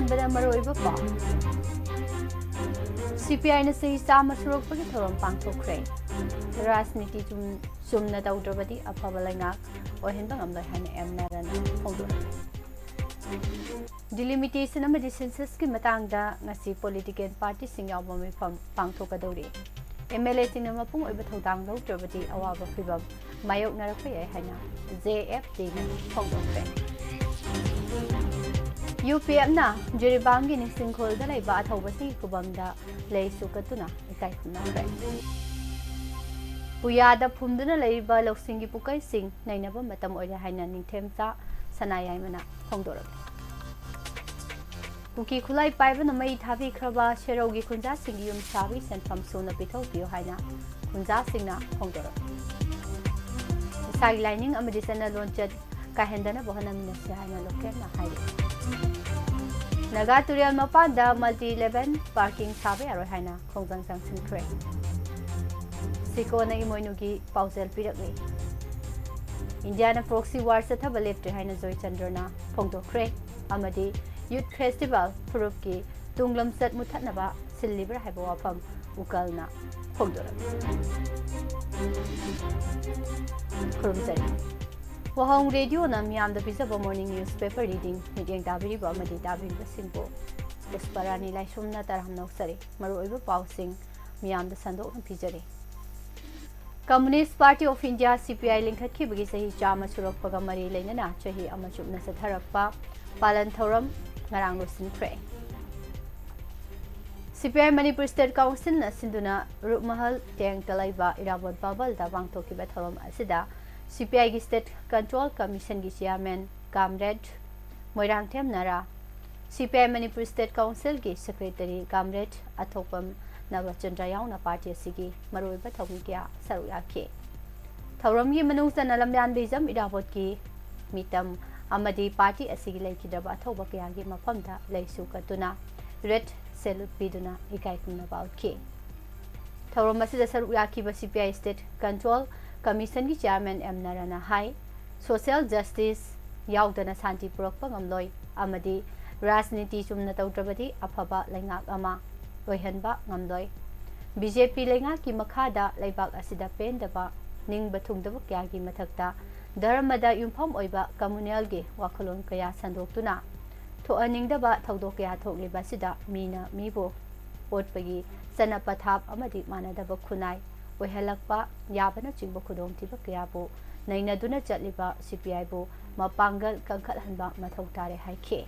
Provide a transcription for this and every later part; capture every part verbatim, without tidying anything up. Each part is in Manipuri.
ꯑꯍꯥꯟꯕꯗ ꯃꯔꯨꯑꯣꯏꯕ ꯄꯥꯎ꯫ ꯁꯤ ꯄꯤ ꯑꯥꯏꯅ ꯆꯍꯤ ꯆꯥꯝꯃ ꯁꯨꯔꯛꯄꯒꯤ ꯊꯧꯔꯝ ꯄꯥꯡꯊꯣꯛꯈ꯭ꯔꯦ꯫ ꯔꯥꯖꯅꯤꯇꯤ ꯆꯨꯝ-, ꯆꯨꯝꯅ ꯇꯧꯗ꯭ꯔꯕꯗꯤ ꯑꯐꯕ ꯂꯩꯉꯥꯛ ꯑꯣꯏꯍꯟꯕ ꯉꯝꯂꯣꯏ ꯍꯥꯏꯅ ꯑꯦꯝ ꯅꯔꯥꯅ ꯐꯣꯡꯗꯣꯛꯂꯦ꯫ ꯗꯤꯂꯤꯃꯤꯇꯦꯁꯟ ꯑꯃꯗꯤ ꯁꯦꯟꯁꯁꯀꯤ ꯃꯇꯥꯡꯗ ꯉꯁꯤ ꯄꯣꯂꯤꯇꯤꯀꯦꯜ ꯄꯥꯔꯇꯤꯁꯤꯡ ꯌꯥꯎꯕ ꯃꯤꯐꯝ ꯄꯥꯡꯊꯣꯛꯀꯗꯧꯔꯤ꯫ ꯑꯦꯝ ꯑꯦꯜ ꯑꯦꯁꯤꯡꯅ ꯃꯄꯨꯡ ꯑꯣꯏꯕ ꯊꯧꯗꯥꯡ ꯂꯧꯗ꯭ꯔꯕꯗꯤ ꯑꯋꯥꯕ ꯐꯤꯚꯝ ꯃꯥꯌꯣꯛꯅꯔꯛꯄ ꯌꯥꯏ ꯍꯥꯏꯅ ꯖꯦ ꯑꯦꯐ ꯇꯤꯅ ꯐꯣꯡꯗꯣꯛꯈ꯭ꯔꯦ꯫ ꯌꯨ ꯄꯤ ꯑꯦꯐꯅ ꯖꯤꯔꯤꯕꯥꯝꯒꯤ ꯅꯤꯡꯁꯤꯡꯈꯣꯜꯗ ꯂꯩꯕ ꯑꯊꯧꯕꯁꯤꯡꯒꯤ ꯈꯨꯕꯝꯗ ꯂꯩꯁꯨ ꯀꯠꯇꯨꯅ ꯏꯀꯥꯏ ꯈꯨꯝꯅꯈ꯭ꯔꯦ꯫ ꯄꯨꯌꯥꯗ ꯐꯨꯝꯗꯨꯅ ꯂꯩꯔꯤꯕ ꯂꯧꯁꯤꯡꯒꯤ ꯄꯨꯀꯩꯁꯤꯡ ꯅꯩꯅꯕ ꯃꯇꯝ ꯑꯣꯏꯔꯦ ꯍꯥꯏꯅ ꯅꯤꯡꯊꯦꯝꯆꯥ ꯁꯅꯥꯌꯥꯏꯃꯅ ꯐꯣꯡꯗꯣꯔꯛꯂꯤ꯫ ꯀꯨꯀꯤ ꯈꯨꯠꯂꯥꯏ ꯄꯥꯏꯕꯅ ꯃꯩ ꯊꯥꯕꯤꯈ꯭ꯔꯕ ꯁꯦꯔꯧꯒꯤ ꯈꯨꯟꯖꯥꯁꯤꯡꯒꯤ ꯌꯨꯝ ꯁꯥꯕꯒꯤ ꯁꯦꯟꯐꯝ ꯁꯨꯅ ꯄꯤꯊꯣꯛꯄꯤꯌꯨ ꯍꯥꯏꯅ ꯈꯨꯟꯖꯥꯁꯤꯡꯅ ꯐꯣꯡꯗꯣꯔꯛꯂꯤ꯫ ꯏꯁꯥꯒꯤ ꯂꯥꯏꯅꯤꯡ ꯑꯃꯗꯤ ꯆꯠꯅ ꯂꯣꯟꯆꯠ ꯀꯥꯏꯍꯟꯗꯅꯕ ꯍꯣꯠꯅꯃꯤꯟꯅꯁꯤ ꯍꯥꯏꯅ ꯂꯣꯀꯦꯜꯅ ꯍꯥꯏꯔꯤ꯫ ꯅꯥꯒꯥ ꯇꯨꯔꯦꯜ ꯃꯄꯥꯟꯗ multi level parking ꯁꯥꯕ ꯌꯥꯔꯣꯏ ꯍꯥꯏꯅ ꯈꯣꯡꯖꯪ ꯆꯪꯁꯤꯟꯈ꯭ꯔꯦ꯫ ꯁꯤꯀꯣꯅ ꯏꯃꯣꯏꯅꯨꯒꯤ ꯄꯥꯎꯖꯦꯜ ꯄꯤꯔꯛꯂꯤ꯫ ꯏꯟꯗꯤꯌꯥꯅ proxy war ꯆꯠꯊꯕ ꯂꯦꯞꯇ꯭ꯔꯦ ꯍꯥꯏꯅ ꯖꯣꯏꯆꯟꯗ꯭ꯔꯅ ꯐꯣꯡꯗꯣꯛꯈ꯭ꯔꯦ꯫ ꯑꯃꯗꯤ ꯌꯨꯊ ꯐꯦꯁꯇꯤꯚꯦꯜ ꯐꯨꯔꯨꯞꯀꯤ ꯇꯨꯡ ꯂꯝꯆꯠ ꯃꯨꯊꯠꯅꯕ ꯁꯤꯜꯂꯤꯕ꯭ꯔꯥ ꯍꯥꯏꯕ ꯋꯥꯐꯝ ꯎꯀꯜꯅ ꯐꯣꯡꯗꯣꯔꯛꯂꯤ꯫ ꯈꯨꯔꯨꯝꯖꯔꯤ꯫ ꯋꯥꯍꯣꯡ ꯔꯦꯗꯤꯑꯣꯅ ꯃꯤꯌꯥꯝꯗ ꯄꯤꯖꯕ morning newspaper reading, ꯃꯤꯠꯌꯦꯡ ꯇꯥꯕꯤꯔꯤꯕ ꯑꯃꯗꯤ ꯇꯥꯕꯤꯔꯤꯕꯁꯤꯡꯕꯨ ꯄꯨꯁꯄꯔꯥꯅꯤ ꯂꯥꯏꯁ꯭ꯔꯝꯅ ꯇꯔꯥꯝꯅ ꯑꯣꯛꯆꯔꯤ꯫ ꯃꯔꯨꯑꯣꯏꯕ ꯄꯥꯎꯁꯤꯡ ꯃꯤꯌꯥꯝꯗ ꯁꯟꯗꯣꯛꯅ ꯄꯤꯖꯔꯤ꯫ Communist Party of India, C P I, ꯂꯤꯡꯈꯠꯈꯤꯕꯒꯤ ꯆꯍꯤ ꯆꯥꯝꯃ ꯁꯨꯔꯛꯄꯒ ꯃꯔꯤ ꯂꯩꯅꯅ ꯆꯍꯤ ꯑꯃ ꯆꯨꯞꯅ ꯆꯠꯊꯔꯛꯄ ꯄꯥꯂꯟ ꯊꯧꯔꯝ ꯉꯔꯥꯡ ꯂꯣꯏꯁꯤꯟꯈ꯭ꯔꯦ꯫ C P I Manipur State Councilꯅ ꯁꯤꯟꯗꯨꯅ ꯔꯨꯞꯃꯍꯜ ꯇꯦꯡꯇ ꯂꯩꯕ ꯏꯔꯥꯕꯣꯠ ꯚꯕꯟꯗ ꯄꯥꯡꯊꯣꯛꯈꯤꯕ ꯊꯧꯔꯝ ꯑꯁꯤꯗ C P Iꯒꯤ State Control Commissionꯒꯤ Chairman Comrade Moirangthem ꯅꯔꯥ, C P I Manipur State Councilꯒꯤ Secretary Comrade ꯑꯊꯣꯛꯄꯝ ꯅꯕꯆꯟꯗ꯭ꯔ ꯌꯥꯎꯅ party ꯑꯁꯤꯒꯤ ꯃꯔꯨꯑꯣꯏꯕ ꯊꯧꯃꯤ ꯀꯌꯥ ꯁꯔꯨꯛ ꯌꯥꯈꯤ꯫ ꯊꯧꯔꯝꯒꯤ ꯃꯅꯨꯡ ꯆꯟꯅ ꯂꯝꯌꯥꯟꯕ ꯍꯤꯖꯝ ꯏꯔꯥꯕꯣꯠꯀꯤ ꯃꯤꯇꯝ ꯑꯃꯗꯤ party ꯑꯁꯤꯒꯤ ꯂꯩꯈꯤꯗ꯭ꯔꯕ ꯑꯊꯧꯕ ꯀꯌꯥꯒꯤ ꯃꯐꯝꯗ ꯂꯩꯁꯨ ꯀꯠꯇꯨꯅ red salute ꯄꯤꯗꯨꯅ ꯏꯀꯥꯏ ꯈꯨꯝꯅꯕ ꯎꯠꯈꯤ꯫ ꯊꯧꯔꯝ ꯑꯁꯤꯗ ꯁꯔꯨꯛ ꯌꯥꯈꯤꯕ C P I State Control Commissionꯒꯤ Chairman ꯑꯦꯝ ꯅꯔꯥꯅ ꯍꯥꯏ, social justice ꯌꯥꯎꯗꯅ ꯁꯥꯟꯇꯤ ꯄꯨꯔꯛꯄ ꯉꯝꯂꯣꯏ ꯑꯃꯗꯤ ꯔꯥꯖꯅꯤꯇꯤ ꯆꯨꯝꯅ ꯇꯧꯗ꯭ꯔꯕꯗꯤ ꯑꯐꯕ ꯂꯩꯉꯥꯛ ꯑꯃ ꯑꯣꯏꯍꯟꯕ ꯉꯝꯂꯣꯏ꯫ ꯕꯤ ꯖꯦ ꯄꯤ ꯂꯩꯉꯥꯛꯀꯤ ꯃꯈꯥꯗ ꯂꯩꯕꯥꯛ ꯑꯁꯤꯗ ꯄꯦꯟꯗꯕ, ꯅꯤꯡꯕ ꯊꯨꯡꯗꯕ ꯀꯌꯥꯒꯤ ꯃꯊꯛꯇ ꯙꯔꯃꯗ ꯌꯨꯝꯐꯝ ꯑꯣꯏꯕ communal ꯒꯤ ꯋꯥꯈꯜꯂꯣꯟ ꯀꯌꯥ ꯁꯟꯗꯣꯛꯇꯨꯅ ꯊꯣꯛꯍꯟꯅꯤꯡꯗꯕ ꯊꯧꯗꯣꯛ ꯀꯌꯥ ꯊꯣꯛꯂꯤꯕ ꯑꯁꯤꯗ ꯃꯤꯅ ꯃꯤꯕꯨ ꯑꯣꯠꯄꯒꯤ ꯆꯠꯅ ꯄꯊꯥꯞ ꯑꯃꯗꯤ ꯃꯥꯟꯅꯗꯕ ꯈꯨꯟꯅꯥꯏ ꯑꯣꯏꯍꯜꯂꯛꯄ ꯌꯥꯕꯅꯆꯤꯡꯕ ꯈꯨꯗꯣꯡꯊꯤꯕ ꯀꯌꯥꯕꯨ ꯅꯩꯅꯗꯨꯅ ꯆꯠꯂꯤꯕ ꯁꯤ ꯄꯤ ꯑꯥꯏꯕꯨ ꯃꯄꯥꯡꯒꯜ ꯀꯟꯈꯠꯍꯟꯕ ꯃꯊꯧ ꯇꯥꯔꯦ ꯍꯥꯏꯈꯤ꯫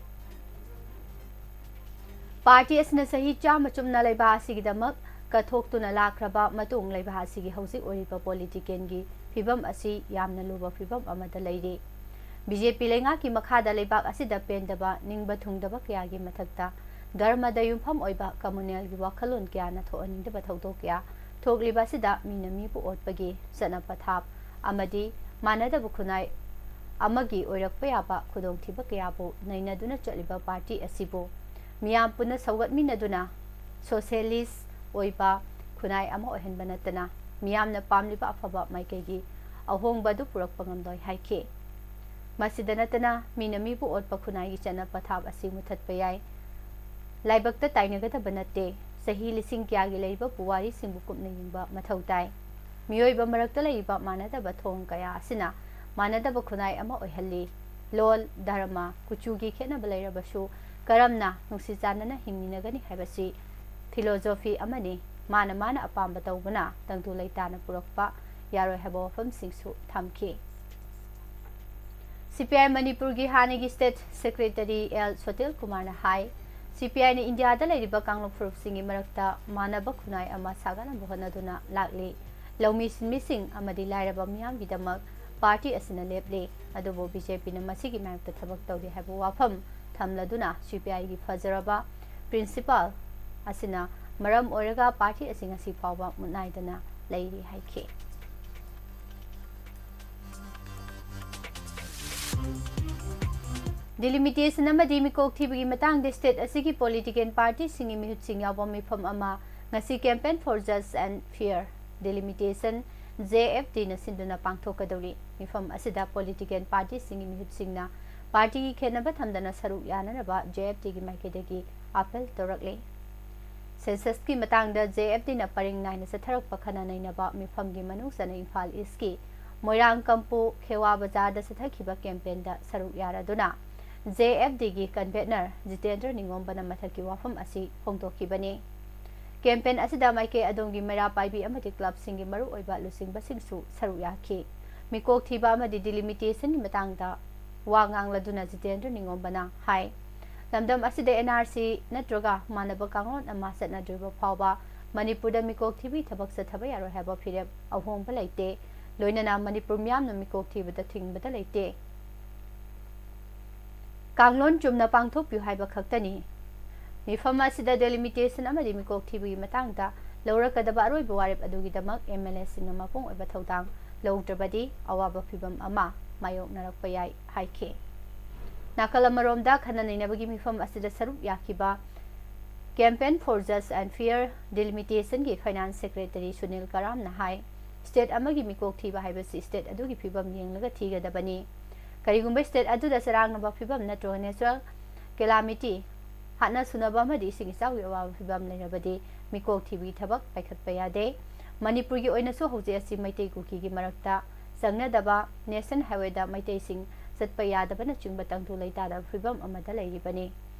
ꯄꯥꯔꯇꯤ ꯑꯁꯤꯅ ꯆꯍꯤ ꯆꯥꯝꯃ ꯆꯨꯝꯅ ꯂꯩꯕꯥꯛ ꯑꯁꯤꯒꯤꯗꯃꯛ ꯀꯠꯊꯣꯛꯇꯨꯅ ꯂꯥꯛꯈ꯭ꯔꯕ ꯃꯇꯨꯡ, ꯂꯩꯕꯥꯛ ꯑꯁꯤꯒꯤ ꯍꯧꯖꯤꯛ ꯑꯣꯏꯔꯤꯕ political ꯒꯤ ꯐꯤꯕꯝ ꯑꯁꯤ ꯌꯥꯝꯅ ꯂꯨꯕ ꯐꯤꯕꯝ ꯑꯃꯗ ꯂꯩꯔꯤ꯫ ꯕꯤ ꯖꯦ ꯄꯤ ꯂꯩꯉꯥꯛꯀꯤ ꯃꯈꯥꯗ ꯂꯩꯕꯥꯛ ꯑꯁꯤꯗ ꯄꯦꯟꯗꯕ, ꯅꯤꯡꯕ ꯊꯨꯡꯗꯕ ꯀꯌꯥꯒꯤ ꯃꯊꯛꯇ ꯙꯔꯃꯗ ꯌꯨꯝꯐꯝ ꯑꯣꯏꯕ communal ꯒꯤ ꯋꯥꯈꯜꯂꯣꯟ ꯀꯌꯥꯅ ꯊꯣꯛꯍꯟꯅꯤꯡꯗꯕ ꯊꯧꯗꯣꯛ ꯀꯌꯥ ꯊꯣꯛꯂꯤꯕ ꯑꯁꯤꯗ ꯃꯤꯅ ꯃꯤꯕꯨ ꯑꯣꯠꯄꯒꯤ ꯆꯠꯅ ꯄꯊꯥꯞ ꯑꯃꯗꯤ ꯃꯥꯟꯅꯗꯕ ꯈꯨꯟꯅꯥꯏ ꯑꯃꯒꯤ ꯑꯣꯏꯔꯛꯄ ꯌꯥꯕ ꯈꯨꯗꯣꯡꯊꯤꯕ ꯀꯌꯥꯕꯨ ꯅꯩꯅꯗꯨꯅ ꯆꯠꯂꯤꯕ ꯄꯥꯔꯇꯤ ꯑꯁꯤꯕꯨ ꯃꯤꯌꯥꯝ ꯄꯨꯟꯅ ꯁꯧꯒꯠꯃꯤꯟꯅꯗꯨꯅ socialist ꯑꯣꯏꯕ ꯈꯨꯟꯅꯥꯏ ꯑꯃ ꯑꯣꯏꯍꯟꯕ ꯅꯠꯇꯅ ꯃꯤꯌꯥꯝꯅ ꯄꯥꯝꯂꯤꯕ ꯑꯐꯕ ꯃꯥꯏꯀꯩꯒꯤ ꯑꯍꯣꯡꯕ ꯑꯗꯨ ꯄꯨꯔꯛꯄ ꯉꯝꯂꯣꯏ ꯍꯥꯏꯈꯤ꯫ ꯃꯁꯤꯗ ꯅꯠꯇꯅ ꯃꯤꯅ ꯃꯤꯕꯨ ꯑꯣꯠꯄ ꯈꯨꯟꯅꯥꯏꯒꯤ ꯆꯠꯅ ꯄꯊꯥꯞ ꯑꯁꯤ ꯃꯨꯊꯠꯄ ꯌꯥꯏ꯫ ꯂꯥꯏꯕꯛꯇ ꯇꯥꯏꯅꯒꯗꯕ ꯅꯠꯇꯦ꯫ ꯆꯍꯤ ꯂꯤꯁꯤꯡ ꯀꯌꯥꯒꯤ ꯂꯩꯔꯤꯕ ꯄꯨꯋꯥꯔꯤꯁꯤꯡꯕꯨ ꯀꯨꯞꯅ ꯌꯦꯡꯕ ꯃꯊꯧ ꯇꯥꯏ꯫ ꯃꯤꯑꯣꯏꯕ ꯃꯔꯛꯇ ꯂꯩꯔꯤꯕ ꯃꯥꯟꯅꯗꯕ ꯊꯣꯡ ꯀꯌꯥ ꯑꯁꯤꯅ ꯃꯥꯟꯅꯗꯕ ꯈꯨꯟꯅꯥꯏ ꯑꯃ ꯑꯣꯏꯍꯜꯂꯤ꯫ ꯂꯣꯜ, ꯙꯔꯃ, ꯀꯨꯆꯨꯒꯤ ꯈꯦꯠꯅꯕ ꯂꯩꯔꯕꯁꯨ ꯀꯔꯝꯅ ꯅꯨꯡꯁꯤ ꯆꯥꯟꯅꯅ ꯍꯤꯡꯃꯤꯟꯅꯒꯅꯤ ꯍꯥꯏꯕꯁꯤ philosophy ꯑꯃꯅꯤ꯫ ꯃꯥꯅ ꯃꯥꯅ ꯑꯄꯥꯝꯕ ꯇꯧꯕꯅ ꯇꯪꯗꯨ ꯂꯩꯇꯥꯅ ꯄꯨꯔꯛꯄ ꯌꯥꯔꯣꯏ ꯍꯥꯏꯕ ꯋꯥꯐꯝꯁꯤꯡꯁꯨ ꯊꯝꯈꯤ꯫ ꯁꯤ ꯄꯤ ꯑꯥꯏ ꯃꯅꯤꯄꯨꯔꯒꯤ ꯍꯥꯟꯅꯒꯤ state secretary ꯑꯦꯜ ꯁꯣꯇꯤꯜ ꯀꯨꯃꯥꯔꯅ ꯍꯥꯏ, ꯁꯤ ꯄꯤ ꯑꯥꯏꯅ ꯏꯟꯗꯤꯌꯥꯗ ꯂꯩꯔꯤꯕ ꯀꯥꯡꯂꯨꯞ ꯐꯨꯔꯨꯞꯁꯤꯡꯒꯤ ꯃꯔꯛꯇ ꯃꯥꯟꯅꯕ ꯈꯨꯟꯅꯥꯏ ꯑꯃ ꯁꯥꯒꯠꯅꯕ ꯍꯣꯠꯅꯗꯨꯅ ꯂꯥꯛꯂꯤ꯫ ꯂꯧꯃꯤ ꯁꯤꯟꯃꯤꯁꯤꯡ ꯑꯃꯗꯤ ꯂꯥꯏꯔꯕ ꯃꯤꯌꯥꯝꯒꯤꯗꯃꯛ ꯄꯥꯔꯇꯤ ꯑꯁꯤꯅ ꯂꯦꯞꯂꯤ, ꯑꯗꯨꯕꯨ ꯕꯤ ꯖꯦ ꯄꯤꯅ ꯃꯁꯤꯒꯤ ꯃꯥꯌꯣꯛꯇ ꯊꯕꯛ ꯇꯧꯔꯤ ꯍꯥꯏꯕ ꯋꯥꯐꯝ ꯊꯝꯂꯗꯨꯅ ꯁꯤ ꯄꯤ ꯑꯥꯏꯒꯤ ꯐꯖꯔꯕ principle ꯑꯁꯤꯅ ꯃꯔꯝ ꯑꯣꯏꯔꯒ ꯄꯥꯔꯇꯤ ꯑꯁꯤ ꯉꯁꯤ ꯐꯥꯎꯕ ꯃꯨꯠꯅꯥꯏꯗꯅ ꯂꯩꯔꯤ ꯍꯥꯏꯈꯤ꯫ Delimitation ꯑꯃꯗꯤ ꯃꯤꯀꯣꯛ ꯊꯤꯕꯒꯤ ꯃꯇꯥꯡꯗ state ꯑꯁꯤꯒꯤ political partyꯁꯤꯡꯒꯤ ꯃꯤꯍꯨꯠꯁꯤꯡ ꯌꯥꯎꯕ ꯃꯤꯐꯝ ꯑꯃ ꯉꯁꯤ Campaign for Just and Fair Delimitation, J F D ꯅ ꯁꯤꯟꯗꯨꯅ ꯄꯥꯡꯊꯣꯛꯀꯗꯧꯔꯤ꯫ ꯃꯤꯐꯝ ꯑꯁꯤꯗ political partyꯁꯤꯡꯒꯤ ꯃꯤꯍꯨꯠꯁꯤꯡꯅ ꯄꯥꯔꯇꯤꯒꯤ ꯈꯦꯠꯅꯕ ꯊꯝꯗꯅ ꯁꯔꯨꯛ ꯌꯥꯅꯅꯕ ꯖꯦ ꯑꯦꯐ ꯇꯤꯒꯤ ꯃꯥꯏꯀꯩꯗꯒꯤ ꯑꯥꯄꯤꯜ ꯇꯧꯔꯛꯂꯤ꯫ ꯁꯦꯟꯁꯁꯀꯤ ꯃꯇꯥꯡꯗ ꯖꯦ ꯑꯦꯐ ꯇꯤꯅ ꯄꯔꯤꯡ ꯅꯥꯏꯅ ꯆꯠꯊꯔꯛꯄ ꯈꯟꯅ ꯅꯩꯅꯕ ꯃꯤꯐꯝꯒꯤ ꯃꯅꯨꯡ ꯆꯟꯅ ꯏꯝꯐꯥꯜ ꯏꯁꯀꯤ ꯃꯣꯏꯔꯥꯡ ꯀꯝꯄꯨ ꯈꯦꯋꯥ ꯕꯖꯥꯔꯗ ꯆꯠꯊꯈꯤꯕ ꯀꯦꯝꯄꯦꯟꯗ ꯁꯔꯨꯛ ꯌꯥꯔꯗꯨꯅ ꯖꯦ ꯑꯦꯐ ꯇꯤꯒꯤ ꯀꯟꯚꯦꯅꯔ ꯖꯤꯇꯦꯟꯗ꯭ꯔ ꯅꯤꯉꯣꯝꯕꯅ ꯃꯊꯛꯀꯤ ꯋꯥꯐꯝ ꯑꯁꯤ ꯐꯣꯡꯗꯣꯛꯈꯤꯕꯅꯤ꯫ ꯀꯦꯝꯄꯦꯟ ꯑꯁꯤꯗ ꯃꯥꯏꯀꯩ ꯑꯗꯣꯝꯒꯤ ꯃꯩꯔꯥ ꯄꯥꯏꯕꯤ ꯑꯃꯗꯤ ꯀ꯭ꯂꯕꯁꯤꯡꯒꯤ ꯃꯔꯨꯑꯣꯏꯕ ꯂꯨꯆꯤꯡꯕꯁꯤꯡꯁꯨ ꯁꯔꯨꯛ ꯌꯥꯈꯤ꯫ ꯃꯤꯀꯣꯛ ꯊꯤꯕ ꯑꯃꯗꯤ ꯗꯤꯂꯤꯃꯤꯇꯦꯁꯟꯒꯤ ꯃꯇꯥꯡꯗ ꯋꯥ ꯉꯥꯡꯂꯗꯨꯅ ꯖꯤꯇꯦꯟꯗ꯭ꯔ ꯅꯤꯉꯣꯝꯕꯅ ꯍꯥꯏ, ꯂꯝꯗꯝ ꯑꯁꯤꯗ ꯑꯦꯟ ꯑꯥꯔ ꯁꯤ ꯅꯠꯇ꯭ꯔꯒ ꯃꯥꯟꯅꯕ ꯀꯥꯡꯂꯣꯟ ꯑꯃ ꯆꯠꯅꯗ꯭ꯔꯤꯕ ꯐꯥꯎꯕ ꯃꯅꯤꯄꯨꯔꯗ ꯃꯤꯀꯣꯛ ꯊꯤꯕꯒꯤ ꯊꯕꯛ ꯆꯠꯊꯕ ꯌꯥꯔꯣꯏ ꯍꯥꯏꯕ ꯐꯤꯔꯦꯞ ꯑꯍꯣꯡꯕ ꯂꯩꯇꯦ꯫ ꯂꯣꯏꯅꯅ ꯃꯅꯤꯄꯨꯔ ꯃꯤꯌꯥꯝꯅ ꯃꯤꯀꯣꯛ ꯊꯤꯕꯗ ꯊꯤꯡꯕꯗ ꯂꯩꯇꯦ꯫ ꯀꯥꯡꯂꯣꯟ ꯆꯨꯝꯅ ꯄꯥꯡꯊꯣꯛꯄꯤꯌꯨ ꯍꯥꯏꯕ ꯈꯛꯇꯅꯤ꯫ ꯃꯤꯐꯝ ꯑꯁꯤꯗ ꯗꯦꯂꯤꯃꯤꯇꯦꯁꯟ ꯑꯃꯗꯤ ꯃꯤꯀꯣꯛ ꯊꯤꯕꯒꯤ ꯃꯇꯥꯡꯗ ꯂꯧꯔꯛꯀꯗꯕ ꯑꯔꯣꯏꯕ ꯋꯥꯔꯦꯞ ꯑꯗꯨꯒꯤꯗꯃꯛ ꯑꯦꯝ ꯑꯦꯜ ꯑꯦꯁꯤꯡꯅ ꯃꯄꯨꯡ ꯑꯣꯏꯕ ꯊꯧꯗꯥꯡ ꯂꯧꯗ꯭ꯔꯕꯗꯤ ꯑꯋꯥꯕ ꯐꯤꯚꯝ ꯑꯃ ꯃꯥꯌꯣꯛꯅꯔꯛꯄ ꯌꯥꯏ ꯍꯥꯏꯈꯤ꯫ ꯅꯥꯀꯜ ꯑꯃꯔꯣꯝꯗ ꯈꯟꯅ ꯅꯩꯅꯕꯒꯤ ꯃꯤꯐꯝ ꯑꯁꯤꯗ ꯁꯔꯨꯛ ꯌꯥꯈꯤꯕ Campaign for Just and Fair Delimitation ꯒꯤ ꯐꯥꯏꯅꯥꯟꯁ ꯁꯦꯀ꯭ꯔꯦꯇꯔꯤ ꯁꯨꯅꯤꯜ ꯀꯔꯥꯝꯅ ꯍꯥꯏ, ꯁ꯭ꯇꯦꯠ ꯑꯃꯒꯤ ꯃꯤꯀꯣꯛ ꯊꯤꯕ ꯍꯥꯏꯕꯁꯤ ꯁ꯭ꯇꯦꯠ ꯑꯗꯨꯒꯤ ꯐꯤꯕꯝ ꯌꯦꯡꯂꯒ ꯊꯤꯒꯗꯕꯅꯤ꯫ ꯀꯔꯤꯒꯨꯝꯕ ꯁ꯭ꯇꯦꯠ ꯑꯗꯨꯗ ꯆꯔꯥꯡꯅꯕ ꯐꯤꯕꯝ ꯅꯠꯇ꯭ꯔꯒ ꯅꯦꯆꯔꯦꯜ ꯀꯦꯂꯥꯃꯤꯇꯤ, ꯍꯥꯠꯅ ꯁꯨꯅꯕ ꯑꯃꯗꯤ ꯏꯁꯤꯡ ꯏꯆꯥꯎꯒꯤ ꯑꯋꯥꯕ ꯐꯤꯕꯝ ꯂꯩꯔꯕꯗꯤ ꯃꯤꯀꯣꯛ ꯊꯤꯕꯒꯤ ꯊꯕꯛ ꯄꯥꯏꯈꯠꯄ ꯌꯥꯗꯦ꯫ ꯃꯅꯤꯄꯨꯔꯒꯤ ꯑꯣꯏꯅꯁꯨ ꯍꯧꯖꯤꯛ ꯑꯁꯤ ꯃꯩꯇꯩ ꯀꯨꯀꯤꯒꯤ ꯃꯔꯛꯇ ꯆꯪꯅꯗꯕ, ꯅꯦꯁꯅꯦꯜ ꯍꯥꯏꯋꯦꯗ ꯃꯩꯇꯩꯁꯤꯡ ꯆꯠꯄ ꯌꯥꯗꯕꯅꯆꯤꯡꯕ ꯇꯪꯗꯨ ꯂꯩꯇꯥꯗꯕ ꯐꯤꯕꯝ ꯑꯃꯗ ꯂꯩꯔꯤꯕꯅꯤ꯫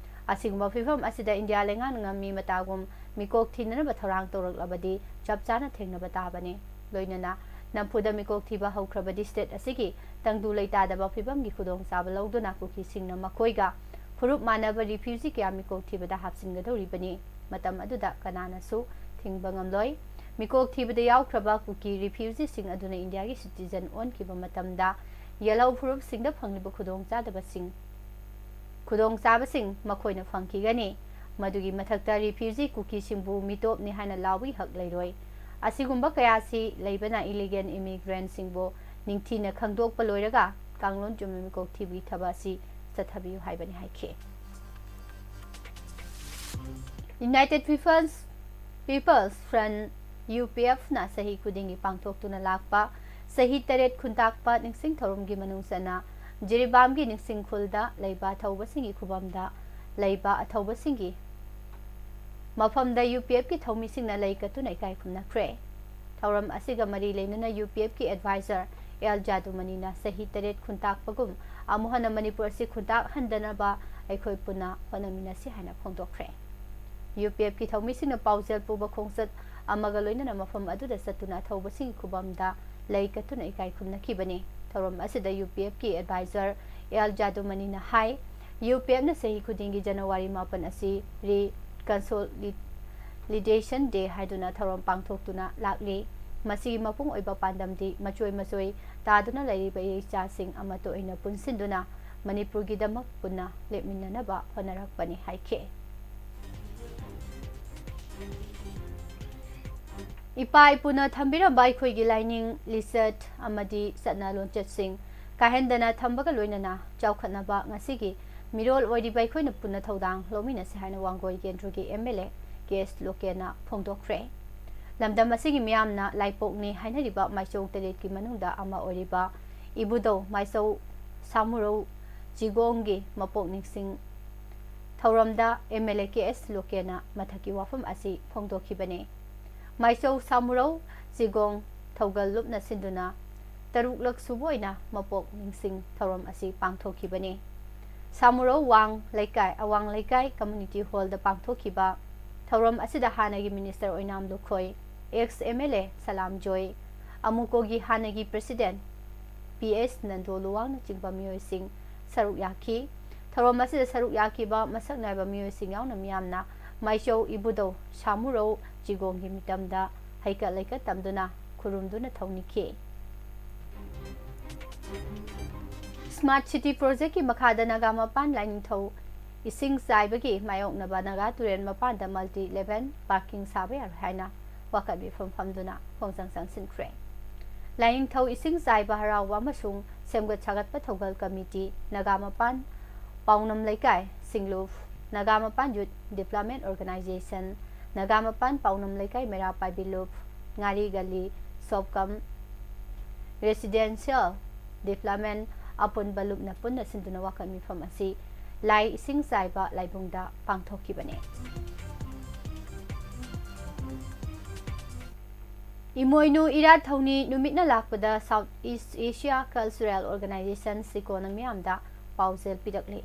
ꯑꯁꯤꯒꯨꯝꯕ ꯐꯤꯕꯝ ꯑꯁꯤꯗ ꯏꯟꯗꯤꯌꯥ ꯂꯩꯉꯥꯛꯅ ꯃꯤ ꯃꯇꯥꯒꯨꯝ ꯃꯤꯀꯣꯛ ꯊꯤꯅꯅꯕ ꯊꯧꯔꯥꯡ ꯇꯧꯔꯛꯂꯕꯗꯤ ꯆꯞ ꯆꯥꯅ ꯊꯦꯡꯅꯕ ꯇꯥꯕꯅꯤ꯫ ꯂꯣꯏꯅꯅ ꯅꯝꯐꯨꯗ ꯃꯤꯀꯣꯛ ꯊꯤꯕ ꯍꯧꯈ꯭ꯔꯕꯗꯤ ꯁ꯭ꯇꯦꯠ ꯑꯁꯤꯒꯤ ꯇꯪꯗꯨ ꯂꯩꯇꯥꯗꯕ ꯐꯤꯕꯝꯒꯤ ꯈꯨꯗꯣꯡꯆꯥꯕ ꯂꯧꯗꯨꯅ ꯀꯨꯀꯤꯁꯤꯡꯅ ꯃꯈꯣꯏꯒ ꯐꯨꯔꯨꯞ ꯃꯥꯟꯅꯕ ꯔꯤꯐ꯭ꯌꯨꯖꯤ ꯀꯌꯥ ꯃꯤꯀꯣꯛ ꯊꯤꯕꯗ ꯍꯥꯞꯆꯤꯟꯒꯗꯧꯔꯤꯕꯅꯤ꯫ ꯃꯇꯝ ꯑꯗꯨꯗ ꯀꯅꯥꯅꯁꯨ ꯊꯤꯡꯕ ꯉꯝꯂꯣꯏ꯫ ꯃꯤꯀꯣꯛ ꯊꯤꯕꯗ ꯌꯥꯎꯈ꯭ꯔꯕ ꯀꯨꯀꯤ ꯔꯤꯐ꯭ꯌꯨꯖꯤꯁꯤꯡ ꯑꯗꯨꯅ ꯏꯟꯗꯤꯌꯥꯒꯤ ꯁꯤꯇꯤꯖꯟ ꯑꯣꯟꯈꯤꯕ ꯃꯇꯝꯗ ꯌꯦꯜꯍꯧ ꯐꯨꯔꯨꯞꯁꯤꯡꯗ ꯐꯪꯂꯤꯕ ꯈꯨꯗꯣꯡꯆꯥꯗꯕꯁꯤꯡ, ꯈꯨꯗꯣꯡꯆꯥꯕꯁꯤꯡ ꯃꯈꯣꯏꯅ ꯐꯪꯈꯤꯒꯅꯤ꯫ ꯃꯗꯨꯒꯤ ꯃꯊꯛꯇ ꯔꯤꯐ꯭ꯌꯨꯖꯤ ꯀꯨꯀꯤꯁꯤꯡꯕꯨ ꯃꯤꯇꯣꯞꯅꯤ ꯍꯥꯏꯅ ꯂꯥꯎꯕꯒꯤ ꯍꯛ ꯂꯩꯔꯣꯏ꯫ ꯑꯁꯤꯒꯨꯝꯕ ꯀꯌꯥꯁꯤ ꯂꯩꯕꯅ ꯏꯂꯤꯒꯦꯜ ꯏꯃꯤꯒ꯭ꯔꯦꯟꯁꯤꯡꯕꯨ ꯅꯤꯡꯊꯤꯅ ꯈꯪꯗꯣꯛꯄ ꯂꯣꯏꯔꯒ ꯀꯥꯡꯂꯣꯟ ꯆꯨꯝꯅ ꯃꯤꯀꯣꯛ ꯊꯤꯕꯒꯤ ꯊꯕꯛ ꯑꯁꯤ ꯆꯠꯊꯕꯤꯌꯨ ꯍꯥꯏꯕꯅꯤ ꯍꯥꯏꯈꯤ꯫ United People's, People's Front, U P ꯑꯦꯐꯅ ꯆꯍꯤ ꯈꯨꯗꯤꯡꯒꯤ ꯄꯥꯡꯊꯣꯛꯇꯨꯅ ꯂꯥꯛꯄ ꯆꯍꯤ ꯇꯔꯦꯠ ꯈꯨꯟꯇꯥꯛꯄ ꯅꯤꯡꯁꯤꯡ ꯊꯧꯔꯝꯒꯤ ꯃꯅꯨꯡ ꯆꯟꯅ ꯖꯤꯔꯤꯕꯥꯝꯒꯤ ꯅꯤꯡꯁꯤꯡ ꯈꯨꯜꯗ ꯂꯩꯕ ꯑꯊꯧꯕꯁꯤꯡꯒꯤ ꯈꯨꯕꯝꯗ ꯂꯩꯕ ꯑꯊꯧꯕꯁꯤꯡꯒꯤ ꯃꯐꯝꯗ UPFꯀꯤ ꯊꯧꯃꯤꯁꯤꯡꯅ ꯂꯩ ꯀꯠꯇꯨꯅ ꯏꯀꯥꯏ ꯈꯨꯝꯅꯈ꯭ꯔꯦ꯫ ꯊꯧꯔꯝ ꯑꯁꯤꯒ ꯃꯔꯤ ꯂꯩꯅꯅ UPFꯀꯤ advisor ꯑꯦꯜ ꯖꯥꯗꯨꯃꯅꯤꯅ ꯆꯍꯤ ꯇꯔꯦꯠ ꯈꯨꯟꯇꯥꯛꯄꯒꯨꯝ ꯑꯃꯨꯛ ꯍꯟꯅ ꯃꯅꯤꯄꯨꯔ ꯑꯁꯤ ꯈꯨꯟꯇꯥꯛꯍꯟꯗꯅꯕ ꯑꯩꯈꯣꯏ ꯄꯨꯟꯅ ꯍꯣꯠꯅꯃꯤꯟꯅꯁꯤ ꯍꯥꯏꯅ ꯐꯣꯡꯗꯣꯛꯈ꯭ꯔꯦ꯫ UPFꯀꯤ ꯊꯧꯃꯤꯁꯤꯡꯅ ꯄꯥꯎꯖꯦꯜ ꯄꯨꯕ ꯈꯣꯡꯆꯠ ꯑꯃꯒ ꯂꯣꯏꯅꯅ ꯃꯐꯝ ꯑꯗꯨꯗ ꯆꯠꯇꯨꯅ ꯑꯊꯧꯕꯁꯤꯡꯒꯤ ꯈꯨꯕꯝꯗ ꯂꯩ ꯀꯠꯇꯨꯅ ꯏꯀꯥꯏ ꯈꯨꯝꯅꯈꯤꯕꯅꯤ꯫ ꯊꯧꯔꯝ ꯑꯁꯤꯗ UPFꯀꯤ advisor ꯑꯦꯜ ꯖꯥꯗꯨꯃꯅꯤꯅ ꯍꯥꯏ, UPFꯅ ꯆꯍꯤ ꯈꯨꯗꯤꯡꯒꯤ ꯖꯅꯋꯥꯔꯤ ꯃꯥꯄꯟ ꯑꯁꯤ Reconciliation Day ꯍꯥꯏꯗꯨꯅ ꯊꯧꯔꯝ ꯄꯥꯡꯊꯣꯛꯇꯨꯅ ꯂꯥꯛꯂꯤ꯫ ꯃꯁꯤꯒꯤ ꯃꯄꯨꯡ ꯑꯣꯏꯕ ꯄꯥꯟꯗꯝꯗꯤ ꯃꯆꯣꯏ ꯃꯆꯣꯏ ꯇꯥꯗꯨꯅ ꯂꯩꯔꯤꯕ ꯏꯆꯥꯁꯤꯡ ꯑꯃꯠꯇ ꯑꯣꯏꯅ ꯄꯨꯟꯁꯤꯟꯗꯨꯅ ꯃꯅꯤꯄꯨꯔꯒꯤꯗꯃꯛ ꯄꯨꯟꯅ ꯂꯦꯞꯃꯤꯟꯅꯅꯕ ꯍꯣꯠꯅꯔꯛꯄꯅꯤ ꯍꯥꯏꯈꯤ꯫ ꯏꯄꯥ ꯏꯄꯨꯅ ꯊꯝꯕꯤꯔꯝꯕ ꯑꯩꯈꯣꯏꯒꯤ ꯂꯥꯏꯅꯤꯡ, ꯂꯤꯆꯠ ꯑꯃꯗꯤ ꯆꯠꯅ ꯂꯣꯟꯆꯠꯁꯤꯡ ꯀꯥꯏꯍꯟꯗꯅ ꯊꯝꯕꯒ ꯂꯣꯏꯅꯅ ꯆꯥꯎꯈꯠꯅꯕ ꯉꯁꯤꯒꯤ ꯃꯤꯔꯣꯜ ꯑꯣꯏꯔꯤꯕ ꯑꯩꯈꯣꯏꯅ ꯄꯨꯟꯅ ꯊꯧꯗꯥꯡ ꯂꯧꯃꯤꯟꯅꯁꯤ ꯍꯥꯏꯅ ꯋꯥꯡꯒꯣꯏ ꯀꯦꯟꯗ꯭ꯔꯒꯤ MLA ꯀꯦ ꯑꯦꯁ ꯂꯣꯀꯦꯟꯅ ꯐꯣꯡꯗꯣꯛꯈ꯭ꯔꯦ꯫ ꯂꯝꯗꯝ ꯑꯁꯤꯒꯤ ꯃꯤꯌꯥꯝꯅ ꯂꯥꯏꯄꯣꯛꯅꯤ ꯍꯥꯏꯅꯔꯤꯕ ꯃꯥꯏꯆꯧ ꯇꯔꯦꯠꯀꯤ ꯃꯅꯨꯡꯗ ꯑꯃ ꯑꯣꯏꯔꯤꯕ ꯏꯕꯨꯙꯧ ꯃꯥꯏꯆꯧ ꯁꯥꯃꯨꯔꯧ ꯆꯤꯒꯣꯡꯒꯤ ꯃꯄꯣꯛ ꯅꯤꯡꯁꯤꯡ ꯊꯧꯔꯝꯗ MLA ꯀꯦ ꯑꯦꯁ ꯂꯣꯀꯦꯟꯅ ꯃꯊꯛꯀꯤ ꯋꯥꯐꯝ ꯑꯁꯤ ꯐꯣꯡꯗꯣꯛꯈꯤꯕꯅꯤ꯫ ꯃꯥꯏꯆꯧ ꯁꯥꯃꯨꯔꯧ ꯆꯤꯒꯣꯡ ꯊꯧꯒꯜ ꯂꯨꯞꯅ ꯁꯤꯟꯗꯨꯅ ꯇꯔꯨꯛꯂꯛ ꯁꯨꯕ ꯑꯣꯏꯅ ꯃꯄꯣꯛ ꯅꯤꯡꯁꯤꯡ ꯊꯧꯔꯝ ꯑꯁꯤ ꯄꯥꯡꯊꯣꯛꯈꯤꯕꯅꯤ꯫ ꯁꯥꯃꯨꯔꯧ ꯋꯥꯡ ꯂꯩꯀꯥꯏ, ꯑꯋꯥꯡ ꯂꯩꯀꯥꯏ community hallꯗ ꯄꯥꯡꯊꯣꯛꯈꯤꯕ ꯊꯧꯔꯝ ꯑꯁꯤꯗ ꯍꯥꯟꯅꯒꯤ minister ꯑꯣꯏꯅꯥꯝ ꯂꯨꯈꯣꯏ, ex MLA ꯁꯂꯥꯝ ꯖꯣꯏ, ꯑꯃꯨꯀꯣꯒꯤ ꯍꯥꯟꯅꯒꯤ president ꯄꯤ ꯑꯦꯁ ꯅꯟꯗꯣ ꯂꯨꯋꯥꯡꯅꯆꯤꯡꯕ ꯃꯤꯑꯣꯏꯁꯤꯡ ꯁꯔꯨꯛ ꯌꯥꯈꯤ꯫ ꯊꯧꯔꯝ ꯑꯁꯤꯗ ꯁꯔꯨꯛ ꯌꯥꯈꯤꯕ ꯃꯁꯛ ꯅꯥꯏꯕ ꯃꯤꯑꯣꯏꯁꯤꯡ ꯌꯥꯎꯅ ꯃꯤꯌꯥꯝꯅ ꯃꯥꯏꯆꯧ ꯏꯕꯨꯙꯧ ꯁꯥꯃꯨꯔꯧ ꯆꯤꯒꯣꯡꯒꯤ ꯃꯤꯇꯝꯗ ꯍꯩꯀꯠ ꯂꯩꯀꯠ ꯇꯝꯗꯨꯅ ꯈꯨꯔꯨꯝꯗꯨꯅ ꯊꯧꯅꯤꯈꯤ꯫ Smart City Projectꯀꯤ ꯃꯈꯥꯗ ꯅꯥꯒꯥ ꯃꯄꯥꯟ ꯂꯥꯏꯅꯤꯡꯊꯧ ꯏꯁꯤꯡ ꯆꯥꯏꯕꯒꯤ ꯃꯥꯌꯣꯛꯅꯕ ꯅꯥꯒꯥ ꯇꯨꯔꯦꯜ ꯃꯄꯥꯟꯗ multi level parking ꯁꯥꯕ ꯌꯥꯔꯣꯏ ꯍꯥꯏꯅ ꯋꯥꯀꯠ ꯃꯤꯐꯝ ꯐꯝꯗꯨꯅ ꯈꯣꯡꯖꯪ ꯆꯪꯁꯤꯟꯈ꯭ꯔꯦ꯫ ꯂꯥꯏꯅꯤꯡꯊꯧ ꯏꯁꯤꯡ ꯆꯥꯏꯕ ꯍꯔꯥꯎꯕ ꯑꯃꯁꯨꯡ ꯁꯦꯝꯒꯠ ꯁꯥꯒꯠꯄ ꯊꯧꯒꯜ ꯀꯃꯤꯇꯤ, ꯅꯥꯒꯥ ꯃꯄꯥꯟ ꯄꯥꯎꯅꯝ ꯂꯩꯀꯥꯏ, ꯁꯤꯡꯂꯨꯞ, ꯅꯥꯒꯥ ꯃꯄꯥꯟ Youth Development Organization, ꯅꯥꯒꯥ ꯃꯄꯥꯟ ꯄꯥꯎꯅꯝ ꯂꯩꯀꯥꯏ ꯃꯩꯔꯥ ꯄꯥꯏꯕꯤ ꯂꯨꯞ, ꯉꯥꯔꯤ ꯒꯂꯤ, ꯁꯣꯞꯀꯝ, Residential Development ꯑꯄꯨꯟꯕ ꯂꯨꯞꯅ ꯄꯨꯟꯅ ꯁꯤꯟꯗꯨꯅ ꯋꯥꯀꯠ ꯃꯤꯐꯝ ꯑꯁꯤ ꯂꯥꯏ ꯏꯁꯤꯡ ꯆꯥꯏꯕ ꯂꯥꯏꯕꯨꯡꯗ ꯄꯥꯡꯊꯣꯛꯈꯤꯕꯅꯤ꯫ ꯏꯃꯣꯏꯅꯨ ꯏꯔꯥꯠ ꯊꯧꯅꯤ ꯅꯨꯃꯤꯠꯅ ꯂꯥꯛꯄꯗ South East Asia Cultural Organization ꯁꯤꯀꯣꯅ ꯃꯤꯌꯥꯝꯗ ꯄꯥꯎꯖꯦꯜ ꯄꯤꯔꯛꯂꯤ꯫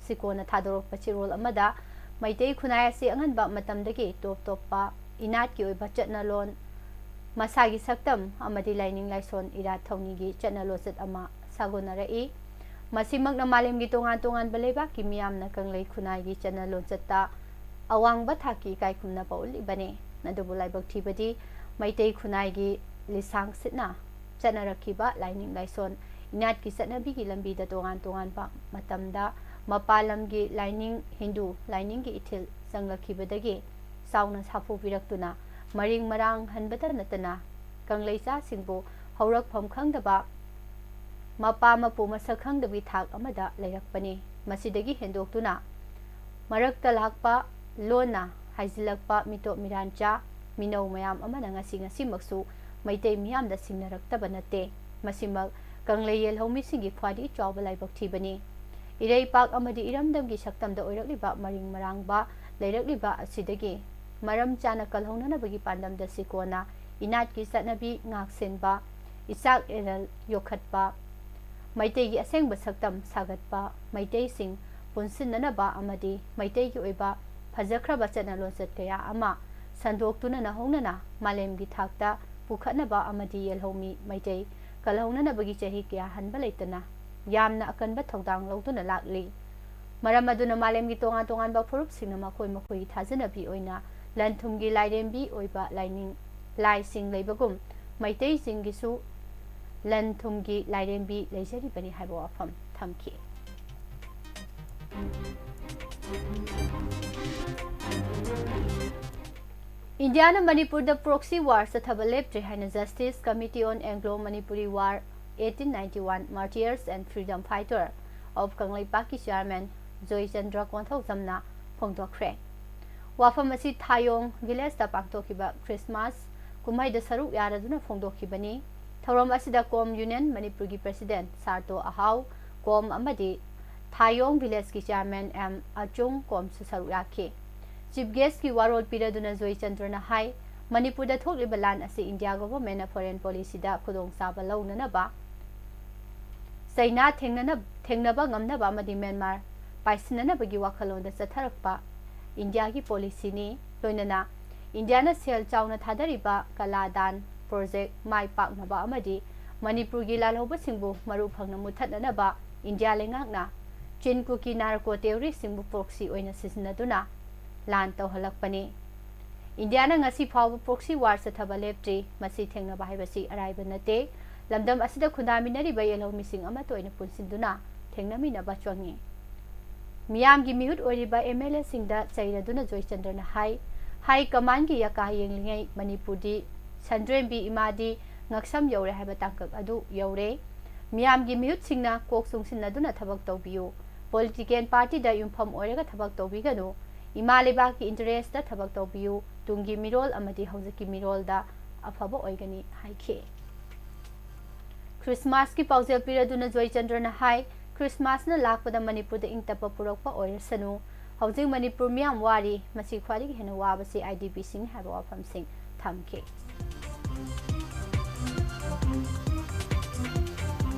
ꯁꯤꯀꯣꯅ ꯊꯥꯗꯣꯔꯛꯄ ꯆꯦꯔꯣꯜ ꯑꯃꯗ ꯃꯩꯇꯩ ꯈꯨꯟꯅꯥꯏ ꯑꯁꯤ ꯑꯉꯟꯕ ꯃꯇꯝꯗꯒꯤ ꯇꯣꯞ ꯇꯣꯞꯄ ꯏꯅꯥꯠꯀꯤ ꯑꯣꯏꯕ ꯆꯠꯅꯂꯣꯟ, ꯃꯁꯥꯒꯤ ꯁꯛꯇꯝ ꯑꯃꯗꯤ ꯂꯥꯏꯅꯤꯡ ꯂꯥꯏꯁꯣꯟ ꯏꯔꯥꯠ ꯊꯧꯅꯤꯒꯤ ꯆꯠꯅ ꯂꯣꯟꯆꯠ ꯑꯃ ꯁꯥꯒꯣꯟꯅꯔꯛꯏ꯫ ꯃꯁꯤꯃꯛꯅ ꯃꯥꯂꯦꯝꯒꯤ ꯇꯣꯉꯥꯟ ꯇꯣꯉꯥꯟꯕ ꯂꯩꯕꯥꯛꯀꯤ ꯃꯤꯌꯥꯝꯅ ꯀꯪꯂꯩ ꯈꯨꯟꯅꯥꯏꯒꯤ ꯆꯠꯅ ꯂꯣꯟꯆꯠꯇ ꯑꯋꯥꯡꯕ ꯊꯥꯛꯀꯤ ꯏꯀꯥꯏ ꯈꯨꯝꯅꯕ ꯎꯠꯂꯤꯕꯅꯤ꯫ ꯑꯗꯨꯕꯨ ꯂꯥꯏꯕꯛ ꯊꯤꯕꯗꯤ ꯃꯩꯇꯩ ꯈꯨꯟꯅꯥꯏꯒꯤ ꯂꯤꯁꯥꯡ ꯁꯤꯠꯅ ꯆꯠꯅꯔꯛꯈꯤꯕ ꯂꯥꯏꯅꯤꯡ ꯂꯥꯏꯁꯣꯟ ꯏꯅꯥꯠꯀꯤ ꯆꯠꯅꯕꯤꯒꯤ ꯂꯝꯕꯤꯗ ꯇꯣꯉꯥꯟ ꯇꯣꯉꯥꯟꯕ ꯃꯇꯝꯗ ꯃꯄꯥꯟ ꯂꯝꯒꯤ ꯂꯥꯏꯅꯤꯡ, ꯍꯤꯟꯗꯨ ꯂꯥꯏꯅꯤꯡꯒꯤ ꯏꯊꯤꯜ ꯆꯪꯂꯛꯈꯤꯕꯗꯒꯤ ꯆꯥꯎꯅ ꯁꯥꯐꯨ ꯄꯤꯔꯛꯇꯨꯅ ꯃꯔꯤꯡ ꯃꯔꯥꯡ ꯍꯟꯕꯇ ꯅꯠꯇꯅ ꯀꯪꯂꯩꯆꯥꯁꯤꯡꯕꯨ ꯍꯧꯔꯛꯐꯝ ꯈꯪꯗꯕ ꯃꯄꯥ ꯃꯄꯨ ꯃꯁꯛ ꯈꯪꯗꯕꯒꯤ ꯊꯥꯛ ꯑꯃꯗ ꯂꯩꯔꯛꯄꯅꯤ꯫ ꯃꯁꯤꯗꯒꯤ ꯍꯦꯟꯗꯣꯛꯇꯨꯅ ꯃꯔꯛꯇ ꯂꯥꯛꯄ ꯂꯣꯟꯅ ꯍꯥꯏꯖꯤꯜꯂꯛꯄ ꯃꯤꯇꯣꯞ ꯃꯤꯔꯥꯟꯆꯥ ꯃꯤꯅꯧ ꯃꯌꯥꯝ ꯑꯃꯅ ꯉꯁꯤ ꯉꯁꯤꯃꯛꯁꯨ ꯃꯩꯇꯩ ꯃꯤꯌꯥꯝꯗ ꯁꯤꯡꯅꯔꯛꯇꯕ ꯅꯠꯇꯦ꯫ ꯃꯁꯤꯃꯛ ꯀꯪꯂꯩ ꯌꯦꯜꯍꯧꯃꯤꯁꯤꯡꯒꯤ ꯈ꯭ꯋꯥꯏꯗꯒꯤ ꯆꯥꯎꯕ ꯂꯥꯏꯕꯛ ꯊꯤꯕꯅꯤ꯫ ꯏꯔꯩꯄꯥꯛ ꯑꯃꯗꯤ ꯏꯔꯝꯗꯝꯒꯤ ꯁꯛꯇꯝꯗ ꯑꯣꯏꯔꯛꯂꯤꯕ ꯃꯔꯤꯡ ꯃꯔꯥꯡꯕ ꯂꯩꯔꯛꯂꯤꯕ ꯑꯁꯤꯗꯒꯤ ꯃꯔꯝ ꯆꯥꯅ ꯀꯜꯍꯧꯅꯅꯕꯒꯤ ꯄꯥꯟꯗꯝꯗ ꯁꯤꯀꯣꯅ ꯏꯅꯥꯠꯀꯤ ꯆꯠꯅꯕꯤ ꯉꯥꯛꯁꯦꯟꯕ, ꯏꯆꯥꯛ ꯏꯔꯜ ꯌꯣꯛꯈꯠꯄ, ꯃꯩꯇꯩꯒꯤ ꯑꯁꯦꯡꯕ ꯁꯛꯇꯝ ꯁꯥꯒꯠꯄ, ꯃꯩꯇꯩꯁꯤꯡ ꯄꯨꯟꯁꯤꯟꯅꯅꯕ ꯑꯃꯗꯤ ꯃꯩꯇꯩꯒꯤ ꯑꯣꯏꯕ ꯐꯖꯈ꯭ꯔꯕ ꯆꯠꯅ ꯂꯣꯟꯆꯠ ꯀꯌꯥ ꯑꯃ ꯁꯟꯗꯣꯛꯇꯨꯅ ꯅꯧꯍꯧꯅꯅ ꯃꯥꯂꯦꯝꯒꯤ ꯊꯥꯛꯇ ꯄꯨꯈꯠꯅꯕ ꯑꯃꯗꯤ ꯌꯦꯜꯍꯧꯃꯤ ꯃꯩꯇꯩ ꯀꯜꯍꯧꯅꯅꯕꯒꯤ ꯆꯍꯤ ꯀꯌꯥ ꯍꯟꯕ ꯂꯩꯇꯅ ꯌꯥꯝꯅ ꯑꯀꯟꯕ ꯊꯧꯗꯥꯡ ꯂꯧꯗꯨꯅ ꯂꯥꯛꯂꯤ꯫ ꯃꯔꯝ ꯑꯗꯨꯅ ꯃꯥꯂꯦꯝꯒꯤ ꯇꯣꯉꯥꯟ ꯇꯣꯉꯥꯟꯕ ꯐꯨꯔꯨꯞꯁꯤꯡꯅ ꯃꯈꯣꯏ ꯃꯈꯣꯏꯒꯤ ꯊꯥꯖꯅꯕꯤ ꯑꯣꯏꯅ ꯂꯟ ꯊꯨꯝꯒꯤ ꯂꯥꯏꯔꯦꯝꯕꯤ ꯑꯣꯏꯕ ꯂꯥꯏꯅꯤꯡ ꯂꯥꯏꯁꯤꯡ ꯂꯩꯕꯒꯨꯝ ꯃꯩꯇꯩꯁꯤꯡꯒꯤꯁꯨ ꯂꯟ ꯊꯨꯝꯒꯤ ꯂꯥꯏꯔꯦꯝꯕꯤ ꯂꯩꯖꯔꯤꯕꯅꯤ ꯍꯥꯏꯕ ꯋꯥꯐꯝ ꯊꯝꯈꯤ꯫ ꯏꯟꯗꯤꯌꯥꯅ ꯃꯅꯤꯄꯨꯔꯗ proxy war ꯆꯠꯊꯕ ꯂꯦꯞꯇ꯭ꯔꯦ ꯍꯥꯏꯅ Justice Committee on Anglo Manipuri War eighteen ninety-one Martyrs and Freedom Fighter of ꯀꯪꯂꯩꯄꯥꯛꯀꯤ chairman ꯖꯣꯏꯆꯟꯗ꯭ꯔ ꯀꯣꯟꯊꯧꯖꯝꯅ ꯐꯣꯡꯗꯣꯛꯈ꯭ꯔꯦ꯫ ꯋꯥꯐꯝ ꯑꯁꯤ ꯊꯥꯌꯣꯡ villageꯇ ꯄꯥꯡꯊꯣꯛꯈꯤꯕ Christmas ꯀꯨꯝꯍꯩꯗ ꯁꯔꯨꯛ ꯌꯥꯔꯗꯨꯅ ꯐꯣꯡꯗꯣꯛꯈꯤꯕꯅꯤ꯫ ꯊꯧꯔꯝ ꯑꯁꯤꯗ ꯀꯣꯝ ꯌꯨꯅꯤꯌꯟ ꯃꯅꯤꯄꯨꯔꯒꯤ ꯄ꯭ꯔꯦꯁꯤꯗꯦꯟꯠ ꯁꯥꯔꯇꯣ ꯑꯍꯥꯎ ꯀꯣꯝ ꯑꯃꯗꯤ ꯊꯥꯌꯣꯡ ꯚꯤꯂꯦꯖꯀꯤ ꯆꯤꯌꯥꯔꯃꯦꯟ ꯑꯦꯝ ꯑꯆꯨꯡ ꯀꯣꯝꯁꯨ ꯁꯔꯨꯛ ꯌꯥꯈꯤ꯫ ꯆꯤꯐ ꯒꯦꯁ꯭ꯠꯀꯤ ꯋꯥꯔꯣꯜ ꯄꯤꯔꯗꯨꯅ ꯖꯣꯏꯆꯟꯗ꯭ꯔꯅ ꯍꯥꯏ, ꯃꯅꯤꯄꯨꯔꯗ ꯊꯣꯛꯂꯤꯕ ꯂꯥꯟ ꯑꯁꯤ ꯏꯟꯗꯤꯌꯥ ꯒꯣꯚꯔꯟꯃꯦꯟꯠꯅ ꯐꯣꯔꯦꯟ ꯄꯣꯂꯤꯁꯤꯗ ꯈꯨꯗꯣꯡꯆꯥꯕ ꯂꯧꯅꯅꯕ, ꯆꯩꯅꯥ ꯊꯦꯡꯅꯅ-, ꯊꯦꯡꯅꯕ ꯉꯝꯅꯕ ꯑꯃꯗꯤ ꯃ꯭ꯌꯥꯟꯃꯥꯔ ꯄꯥꯏꯁꯤꯟꯅꯅꯕꯒꯤ ꯋꯥꯈꯜꯂꯣꯟꯗ ꯆꯠꯊꯔꯛꯄ ꯏꯟꯗꯤꯌꯥꯒꯤ ꯄꯣꯂꯤꯁꯤꯅꯤ꯫ ꯂꯣꯏꯅꯅ ꯏꯟꯗꯤꯌꯥꯅ ꯁꯦꯜ ꯆꯥꯎꯅ ꯊꯥꯗꯔꯤꯕ ꯀꯂꯥꯗꯥꯟ ꯄ꯭ꯔꯣꯖꯦꯛ ꯃꯥꯏ ꯄꯥꯛꯅꯕ ꯑꯃꯗꯤ ꯃꯅꯤꯄꯨꯔꯒꯤ ꯂꯥꯜꯍꯧꯕꯁꯤꯡꯕꯨ ꯃꯔꯨ ꯐꯪꯅ ꯃꯨꯠꯊꯠꯅꯅꯕ ꯏꯟꯗꯤꯌꯥ ꯂꯩꯉꯥꯛꯅ ꯆꯤꯟ ꯀꯨꯀꯤ ꯅꯥꯔꯀꯣ ꯇꯦꯔꯣꯔꯤꯁ꯭ꯠꯁꯤꯡꯕꯨ ꯄ꯭ꯔꯣꯛꯁꯤ ꯑꯣꯏꯅ ꯁꯤꯖꯤꯟꯅꯗꯨꯅ ꯂꯥꯟ ꯇꯧꯍꯜꯂꯛꯄꯅꯤ꯫ ꯏꯟꯗꯤꯌꯥꯅ ꯉꯁꯤ ꯐꯥꯎꯕ ꯄ꯭ꯔꯣꯛꯁꯤ ꯋꯥꯔ ꯆꯠꯊꯕ ꯂꯦꯞꯇ꯭ꯔꯤ꯫ ꯃꯁꯤ ꯊꯦꯡꯅꯕ ꯍꯥꯏꯕꯁꯤ ꯑꯔꯥꯏꯕ ꯅꯠꯇꯦ꯫ ꯂꯝꯗꯝ ꯑꯁꯤꯗ ꯈꯨꯟꯗꯥꯃꯤꯟꯅꯔꯤꯕ ꯌꯦꯜꯍꯧꯃꯤꯁꯤꯡ ꯑꯃꯠꯇ ꯑꯣꯏꯅ ꯄꯨꯟꯁꯤꯟꯗꯨꯅ ꯊꯦꯡꯅꯃꯤꯟꯅꯕ ꯆꯪꯉꯤ꯫ ꯃꯤꯌꯥꯝꯒꯤ ꯃꯤꯍꯨꯠ ꯑꯣꯏꯔꯤꯕ ꯑꯦꯝ ꯑꯦꯜ ꯑꯦꯁꯤꯡꯗ ꯆꯩꯔꯗꯨꯅ ꯖꯣꯏꯆꯟꯗ꯭ꯔꯅ ꯍꯥꯏ, ꯍꯥꯏ ꯀꯃꯥꯟꯒꯤ ꯌꯥꯀꯥ ꯌꯦꯡꯂꯤꯉꯩ ꯃꯅꯤꯄꯨꯔꯗꯤ ꯁꯟꯗ꯭ꯔꯦꯝꯕꯤ ꯏꯃꯥꯗꯤ ꯉꯛꯁꯝ ꯌꯧꯔꯦ ꯍꯥꯏꯕ ꯇꯥꯡꯀꯛ ꯑꯗꯨ ꯌꯧꯔꯦ꯫ ꯃꯤꯌꯥꯝꯒꯤ ꯃꯤꯍꯨꯠꯁꯤꯡꯅ ꯀꯣꯛ ꯆꯨꯡꯁꯤꯟꯅꯗꯨꯅ ꯊꯕꯛ ꯇꯧꯕꯤꯌꯨ꯫ ꯄꯣꯂꯤꯇꯤꯀꯦꯜ ꯄꯥꯔꯇꯤꯗ ꯌꯨꯝꯐꯝ ꯑꯣꯏꯔꯒ ꯊꯕꯛ ꯇꯧꯕꯤꯒꯅꯨ꯫ ꯏꯃꯥ ꯂꯩꯕꯥꯛꯀꯤ ꯏꯟꯇꯔꯦꯁꯇ ꯊꯕꯛ ꯇꯧꯕꯤꯌꯨ꯫ ꯇꯨꯡꯒꯤ ꯃꯤꯔꯣꯜ ꯑꯃꯗꯤ ꯍꯧꯖꯤꯛꯀꯤ ꯃꯤꯔꯣꯜꯗ ꯑꯐꯕ ꯑꯣꯏꯒꯅꯤ ꯍꯥꯏꯈꯤ꯫ ꯈ꯭ꯔꯤꯁꯃꯥꯁꯀꯤ ꯄꯥꯎꯖꯦꯜ ꯄꯤꯔꯗꯨꯅ ꯖꯣꯏꯆꯟꯗ꯭ꯔꯅ ꯍꯥꯏ, ꯈ꯭ꯔꯤꯁꯃꯥꯁꯅ ꯂꯥꯛꯄꯗ ꯃꯅꯤꯄꯨꯔꯗ ꯏꯪ ꯇꯞꯄ ꯄꯨꯔꯛꯄ ꯑꯣꯏꯔꯁꯅꯨ꯫ ꯍꯧꯖꯤꯛ ꯃꯅꯤꯄꯨꯔ ꯃꯤꯌꯥꯝ ꯋꯥꯔꯤ, ꯃꯁꯤ ꯈ꯭ꯋꯥꯏꯗꯒꯤ ꯍꯦꯟꯅ ꯋꯥꯕꯁꯤ ꯑꯥꯏ ꯗꯤ ꯄꯤꯁꯤꯡꯅꯤ ꯍꯥꯏꯕ ꯋꯥꯐꯝꯁꯤꯡ ꯊꯝꯈꯤ꯫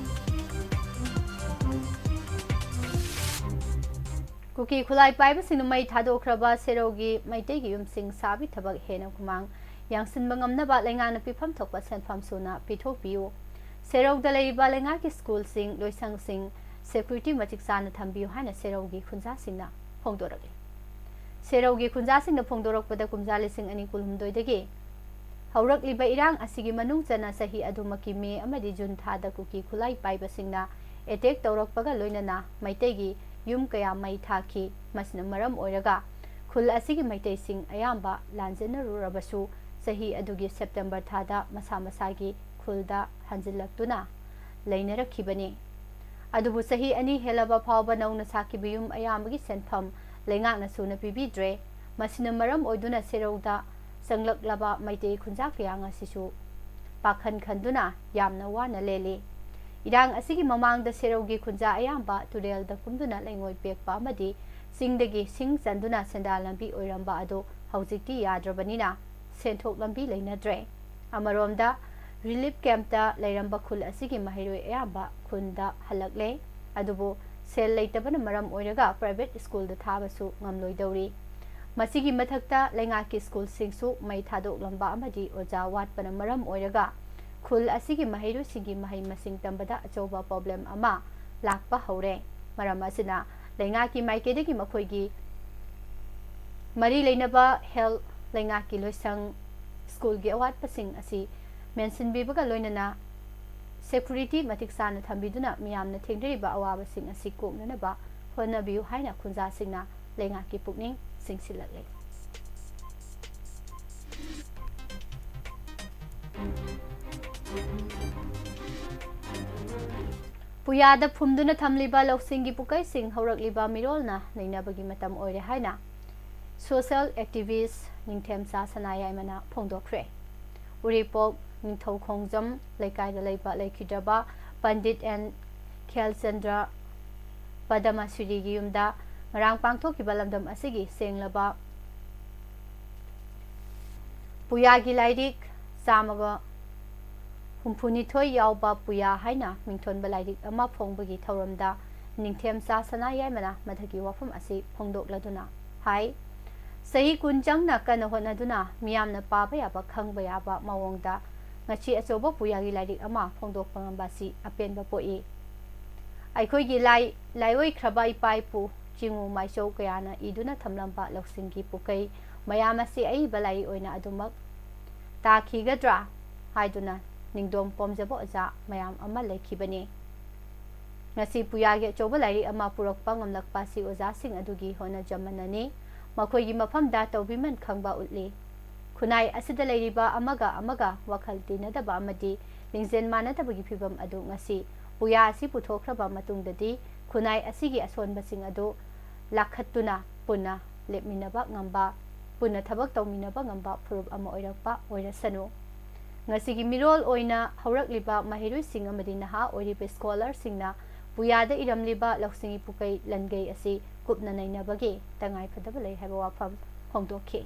ꯀꯨꯀꯤ ꯈꯨꯠꯂꯥꯏ ꯄꯥꯏꯕꯁꯤꯡꯅ ꯃꯩ ꯊꯥꯗꯣꯛꯈ꯭ꯔꯕ ꯁꯦꯔꯧꯒꯤ ꯃꯩꯇꯩꯒꯤ ꯌꯨꯝꯁꯤꯡ ꯁꯥꯕꯒꯤ ꯊꯕꯛ ꯍꯦꯟꯅ ꯈꯨꯃꯥꯡ ꯌꯥꯡꯁꯤꯟꯕ ꯉꯝꯅꯕ ꯂꯩꯉꯥꯛꯅ ꯄꯤꯐꯝ ꯊꯣꯛꯄ ꯁꯦꯟꯐꯝ ꯁꯨꯅ ꯄꯤꯊꯣꯛꯄꯤꯌꯨ꯫ ꯁꯦꯔꯧꯗ ꯂꯩꯔꯤꯕ ꯂꯩꯉꯥꯛꯀꯤ ꯁ꯭ꯀꯨꯜꯁꯤꯡ, ꯂꯣꯏꯁꯪꯁꯤꯡ security ꯃꯇꯤꯛ ꯆꯥꯅ ꯊꯝꯕꯤꯌꯨ ꯍꯥꯏꯅ ꯁꯦꯔꯧꯒꯤ ꯈꯨꯟꯖꯥꯁꯤꯡꯅ ꯐꯣꯡꯗꯣꯔꯛꯂꯤ꯫ ꯁꯦꯔꯧꯒꯤ ꯈꯨꯟꯖꯥꯁꯤꯡꯅ ꯐꯣꯡꯗꯣꯔꯛꯄꯗ ꯀꯨꯝꯖꯥ ꯂꯤꯁꯤꯡ ꯑꯅꯤ ꯀꯨꯟꯍꯨꯝꯗꯣꯏꯗꯒꯤ ꯍꯧꯔꯛꯂꯤꯕ ꯏꯔꯥꯡ ꯑꯁꯤꯒꯤ ꯃꯅꯨꯡ ꯆꯟꯅ ꯆꯍꯤ ꯑꯗꯨꯃꯛꯀꯤ ꯃꯦ ꯑꯃꯗꯤ ꯖꯨꯟ ꯊꯥꯗ ꯀꯨꯀꯤ ꯈꯨꯠꯂꯥꯏ ꯄꯥꯏꯕꯁꯤꯡꯅ attack ꯇꯧꯔꯛꯄꯒ ꯂꯣꯏꯅꯅ ꯃꯩꯇꯩꯒꯤ ꯌꯨꯝ ꯀꯌꯥ ꯃꯩ ꯊꯥꯈꯤ꯫ ꯃꯁꯤꯅ ꯃꯔꯝ ꯑꯣꯏꯔꯒ ꯈꯨꯜ ꯑꯁꯤꯒꯤ ꯃꯩꯇꯩꯁꯤꯡ ꯑꯌꯥꯝꯕ ꯂꯥꯟꯖꯦꯟꯅꯔꯨꯔꯕꯁꯨ ꯆꯍꯤ ꯑꯗꯨꯒꯤ ꯁꯦꯞꯇꯦꯝꯕꯔ ꯊꯥꯗ ꯃꯁꯥ ꯃꯁꯥꯒꯤ ꯈꯨꯜꯗ ꯍꯟꯖꯤꯜꯂꯛꯇꯨꯅ ꯂꯩꯅꯔꯛꯈꯤꯕꯅꯤ꯫ ꯑꯗꯨꯕꯨ ꯆꯍꯤ ꯑꯅꯤ ꯍꯦꯜꯂꯕ ꯐꯥꯎꯕ ꯅꯧꯅ ꯁꯥꯈꯤꯕ ꯌꯨꯝ ꯑꯌꯥꯝꯕꯒꯤ ꯁꯦꯟꯐꯝ ꯂꯩꯉꯥꯛꯅ ꯁꯨꯅ ꯄꯤꯕꯤꯗ꯭ꯔꯦ꯫ ꯃꯁꯤꯅ ꯃꯔꯝ ꯑꯣꯏꯗꯨꯅ ꯁꯦꯔꯧꯗ ꯆꯪꯂꯛꯂꯕ ꯃꯩꯇꯩ ꯈꯨꯟꯖꯥ ꯀꯌꯥ ꯉꯁꯤꯁꯨ ꯄꯥꯈꯟ ꯈꯟꯗꯨꯅ ꯌꯥꯝꯅ ꯋꯥꯅ ꯂꯦꯜꯂꯤ꯫ ꯏꯔꯥꯡ ꯑꯁꯤꯒꯤ ꯃꯃꯥꯡꯗ ꯁꯦꯔꯧꯒꯤ ꯈꯨꯟꯖꯥ ꯑꯌꯥꯝꯕ ꯇꯨꯔꯦꯜꯗ ꯀꯨꯝꯗꯨꯅ ꯂꯩꯉꯣꯏ ꯄꯦꯛꯄ ꯑꯃꯗꯤ ꯆꯤꯡꯗꯒꯤ ꯁꯤꯡ ꯆꯟꯗꯨꯅ ꯁꯦꯟꯗꯥꯟ ꯂꯝꯕꯤ ꯑꯣꯏꯔꯝꯕ ꯑꯗꯨ ꯍꯧꯖꯤꯛꯇꯤ ꯌꯥꯗ꯭ꯔꯕꯅꯤꯅ ꯁꯦꯟꯊꯣꯛ ꯂꯝꯕꯤ ꯂꯩꯅꯗ꯭ꯔꯦ꯫ ꯑꯃꯔꯣꯝꯗ ꯔꯤꯂꯤꯐ ꯀꯦꯝꯞꯇ ꯂꯩꯔꯝꯕ ꯈꯨꯜ ꯑꯁꯤꯒꯤ ꯃꯍꯩꯔꯣꯏ ꯑꯌꯥꯝꯕ ꯈꯨꯟꯗ ꯍꯜꯂꯛꯂꯦ꯫ ꯑꯗꯨꯕꯨ ꯁꯦꯜ ꯂꯩꯇꯕꯅ ꯃꯔꯝ ꯑꯣꯏꯔꯒ ꯄ꯭ꯔꯥꯏꯚꯦꯠ ꯁ꯭ꯀꯨꯜꯗ ꯊꯥꯕꯁꯨ ꯉꯝꯂꯣꯏꯗꯧꯔꯤ꯫ ꯃꯁꯤꯒꯤ ꯃꯊꯛꯇ ꯂꯩꯉꯥꯛꯀꯤ ꯁ꯭ꯀꯨꯜꯁꯤꯡꯁꯨ ꯃꯩ ꯊꯥꯗꯣꯛꯂꯝꯕ ꯑꯃꯗꯤ ꯑꯣꯖꯥ ꯋꯥꯠꯄꯅ ꯃꯔꯝ ꯑꯣꯏꯔꯒ ꯈꯨꯜ ꯑꯁꯤꯒꯤ ꯃꯍꯩꯔꯣꯏꯁꯤꯡꯒꯤ ꯃꯍꯩ ꯃꯁꯤꯡ ꯇꯝꯕꯗ ꯑꯆꯧꯕ ꯄ꯭ꯔꯣꯕ꯭ꯂꯦꯝ ꯑꯃ ꯂꯥꯛꯄ ꯍꯧꯔꯦ꯫ ꯃꯔꯝ ꯑꯁꯤꯅ ꯂꯩꯉꯥꯛꯀꯤ ꯃꯥꯏꯀꯩꯗꯒꯤ ꯃꯈꯣꯏꯒꯤ ꯃꯔꯤ ꯂꯩꯅꯕ ꯍꯦꯜꯊ, ꯂꯩꯉꯥꯛꯀꯤ ꯂꯣꯏꯁꯪ, ꯁ꯭ꯀꯨꯜꯒꯤ ꯑꯋꯥꯠꯄꯁꯤꯡ ꯑꯁꯤ ꯃꯦꯟꯁꯤꯟꯕꯤꯕꯒ ꯂꯣꯏꯅꯅ ꯁꯦꯀꯨꯔꯤꯇꯤ ꯃꯇꯤꯛ ꯆꯥꯅ ꯊꯝꯕꯤꯗꯨꯅ ꯃꯤꯌꯥꯝꯅ ꯊꯦꯡꯅꯔꯤꯕ ꯑꯋꯥꯕꯁꯤꯡ ꯑꯁꯤ ꯀꯣꯛꯅꯅꯕ ꯍꯣꯠꯅꯕꯤꯌꯨ ꯍꯥꯏꯅ ꯈꯨꯟꯖꯥꯁꯤꯡꯅ ꯂꯩꯉꯥꯛꯀꯤ ꯄꯨꯛꯅꯤꯡ ꯆꯤꯡꯁꯤꯜꯂꯛꯂꯤ꯫ ꯄꯨꯌꯥꯗ ꯐꯨꯝꯗꯨꯅ ꯊꯝꯂꯤꯕ ꯂꯧꯁꯤꯡꯒꯤ ꯄꯨꯀꯩꯁꯤꯡ ꯍꯧꯔꯛꯂꯤꯕ ꯃꯤꯔꯣꯜꯅ ꯅꯩꯅꯕꯒꯤ ꯃꯇꯝ ꯑꯣꯏꯔꯦ ꯍꯥꯏꯅ ꯁꯣꯁꯤꯌꯦꯜ ꯑꯦꯛꯇꯤꯚꯤꯁ ꯅꯤꯡꯊꯦꯝꯆꯥ ꯁꯅꯥꯌꯥꯏꯃꯅ ꯐꯣꯡꯗꯣꯛꯈ꯭ꯔꯦ꯫ ꯎꯔꯤꯄꯣꯛ ꯅꯤꯡꯊꯧꯈꯣꯡꯖꯝ ꯂꯩꯀꯥꯏꯗ ꯂꯩꯕ ꯂꯩꯈꯤꯗ꯭ꯔꯕ ꯄꯟꯗꯤꯠ ꯑꯦꯟ ꯈ꯭ꯌꯥꯜꯆꯟꯗ꯭ꯔ ꯄꯗꯃꯁꯤꯔꯤꯒꯤ ꯌꯨꯝꯗ ꯉꯔꯥꯡ ꯄꯥꯡꯊꯣꯛꯈꯤꯕ ꯂꯝꯗꯝ ꯑꯁꯤꯒꯤ ꯁꯦꯡꯂꯕ ꯄꯨꯌꯥꯒꯤ ꯂꯥꯏꯔꯤꯛ ꯆꯥꯝꯃꯒ ꯍꯨꯝꯐꯨꯅꯤꯊꯣꯏ ꯌꯥꯎꯕ ꯄꯨꯌꯥ ꯍꯥꯏꯅ ꯃꯤꯡꯊꯣꯟꯕ ꯂꯥꯏꯔꯤꯛ ꯑꯃ ꯐꯣꯡꯕꯒꯤ ꯊꯧꯔꯝꯗ ꯅꯤꯡꯊꯦꯝꯆꯥ ꯁꯅꯥꯌꯥꯏꯃꯅ ꯃꯊꯛꯀꯤ ꯋꯥꯐꯝ ꯑꯁꯤ ꯐꯣꯡꯗꯣꯛꯂꯗꯨꯅ ꯍꯥꯏ, ꯆꯍꯤ ꯀꯨꯟ ꯆꯪꯅ ꯀꯟꯅ ꯍꯣꯠꯅꯗꯨꯅ ꯃꯤꯌꯥꯝꯅ ꯄꯥꯕ ꯌꯥꯕ, ꯈꯪꯕ ꯌꯥꯕ ꯃꯑꯣꯡꯗ ꯉꯁꯤ ꯑꯆꯧꯕ ꯄꯨꯌꯥꯒꯤ ꯂꯥꯏꯔꯤꯛ ꯑꯃ ꯐꯣꯡꯗꯣꯛꯄ ꯉꯝꯕ ꯑꯁꯤ ꯑꯄꯦꯟꯕ ꯄꯣꯛꯏ꯫ ꯑꯩꯈꯣꯏꯒꯤ ꯂꯥꯏ, ꯂꯥꯏꯑꯣꯏꯈ꯭ꯔꯕ ꯏꯄꯥ ꯏꯄꯨ ꯆꯤꯡꯉꯨ ꯃꯥꯏꯆꯧ ꯀꯌꯥꯅ ꯏꯗꯨꯅ ꯊꯝꯂꯝꯕ ꯂꯧꯁꯤꯡꯒꯤ ꯄꯨꯀꯩ ꯃꯌꯥꯝ ꯑꯁꯤ ꯑꯏꯕ ꯂꯥꯏꯔꯤꯛ ꯑꯣꯏꯅ ꯑꯗꯨꯃꯛ ꯇꯥꯈꯤꯒꯗ꯭ꯔꯥ ꯍꯥꯏꯗꯨꯅ ꯅꯤꯡꯗꯣꯝ ꯄꯣꯝꯖꯕ ꯑꯣꯖꯥ ꯃꯌꯥꯝ ꯑꯃ ꯂꯩꯈꯤꯕꯅꯤ꯫ ꯉꯁꯤ ꯄꯨꯌꯥꯒꯤ ꯑꯆꯧꯕ ꯂꯥꯏꯔꯤꯛ ꯑꯃ ꯄꯨꯔꯛꯄ ꯉꯝꯂꯛꯄ ꯑꯁꯤ ꯑꯣꯖꯥꯁꯤꯡ ꯑꯗꯨꯒꯤ ꯍꯣꯠꯅꯖꯃꯟꯅꯅꯤ꯫ ꯃꯈꯣꯏꯒꯤ ꯃꯐꯝꯗ ꯇꯧꯕꯤꯃꯟ ꯈꯪꯕ ꯎꯠꯂꯤ꯫ ꯈꯨꯟꯅꯥꯏ ꯑꯁꯤꯗ ꯂꯩꯔꯤꯕ ꯑꯃꯒ ꯑꯃꯒ ꯋꯥꯈꯜ ꯇꯤꯟꯅꯗꯕ ꯑꯃꯗꯤ ꯂꯤꯡꯖꯦꯜ ꯃꯥꯟꯅꯗꯕꯒꯤ ꯐꯤꯚꯝ ꯑꯗꯨ ꯉꯁꯤ ꯄꯨꯌꯥ ꯑꯁꯤ ꯄꯨꯊꯣꯛꯈ꯭ꯔꯕ ꯃꯇꯨꯡꯗꯗꯤ ꯈꯨꯟꯅꯥꯏ ꯑꯁꯤꯒꯤ ꯑꯁꯣꯟꯕꯁꯤꯡ ꯑꯗꯨ ꯂꯥꯈꯠꯇꯨꯅ ꯄꯨꯟꯅ ꯂꯦꯞꯃꯤꯟꯅꯕ ꯉꯝꯕ, ꯄꯨꯟꯅ ꯊꯕꯛ ꯇꯧꯃꯤꯟꯅꯕ ꯉꯝꯕ ꯐꯨꯔꯨꯞ ꯑꯃ ꯑꯣꯏꯔꯛꯄ ꯑꯣꯏꯔꯁꯅꯨ꯫ ꯉꯁꯤꯒꯤ ꯃꯤꯔꯣꯜ ꯑꯣꯏꯅ ꯍꯧꯔꯛꯂꯤꯕ ꯃꯍꯩꯔꯣꯏꯁꯤꯡ ꯑꯃꯗꯤ ꯅꯍꯥ ꯑꯣꯏꯔꯤꯕ ꯁ꯭ꯀꯣꯂꯔꯁꯤꯡꯅ ꯄꯨꯌꯥꯗ ꯏꯔꯝꯂꯤꯕ ꯂꯧꯁꯤꯡꯒꯤ ꯄꯨꯀꯩ ꯂꯟꯒꯩ ꯑꯁꯤ ꯀꯨꯞꯅ ꯅꯩꯅꯕꯒꯤ ꯇꯉꯥꯏꯐꯗꯕ ꯂꯩ ꯍꯥꯏꯕ ꯋꯥꯐꯝ ꯐꯣꯡꯗꯣꯛꯈꯤ꯫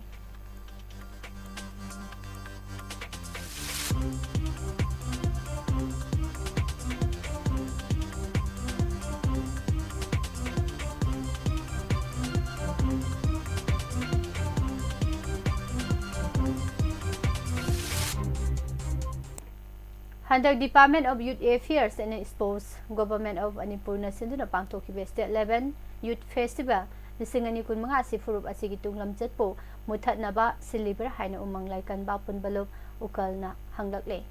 ꯍꯟꯗꯛ Department of Youth Affairs and Sports, Government of Manipurꯅ ꯁꯤꯟꯗꯨꯅ ꯄꯥꯡꯊꯣꯛꯈꯤꯕ State Level Youth Festival ꯂꯤꯁꯤꯡ ꯑꯅꯤ ꯀꯨꯟꯃꯉꯥ ꯑꯁꯤ ꯐꯨꯔꯨꯞ ꯑꯁꯤꯒꯤ ꯇꯨꯡꯂꯝꯆꯠꯄꯨ ꯃꯨꯊꯠꯅꯕ ꯁꯤꯜꯂꯤꯕ꯭ꯔꯥ ꯍꯥꯏꯅ ꯎꯃꯪ ꯂꯥꯏꯀꯟꯕ ꯄꯨꯟꯕ ꯂꯨꯞ ꯎꯀꯜꯅ ꯍꯪꯂꯛꯂꯦ꯫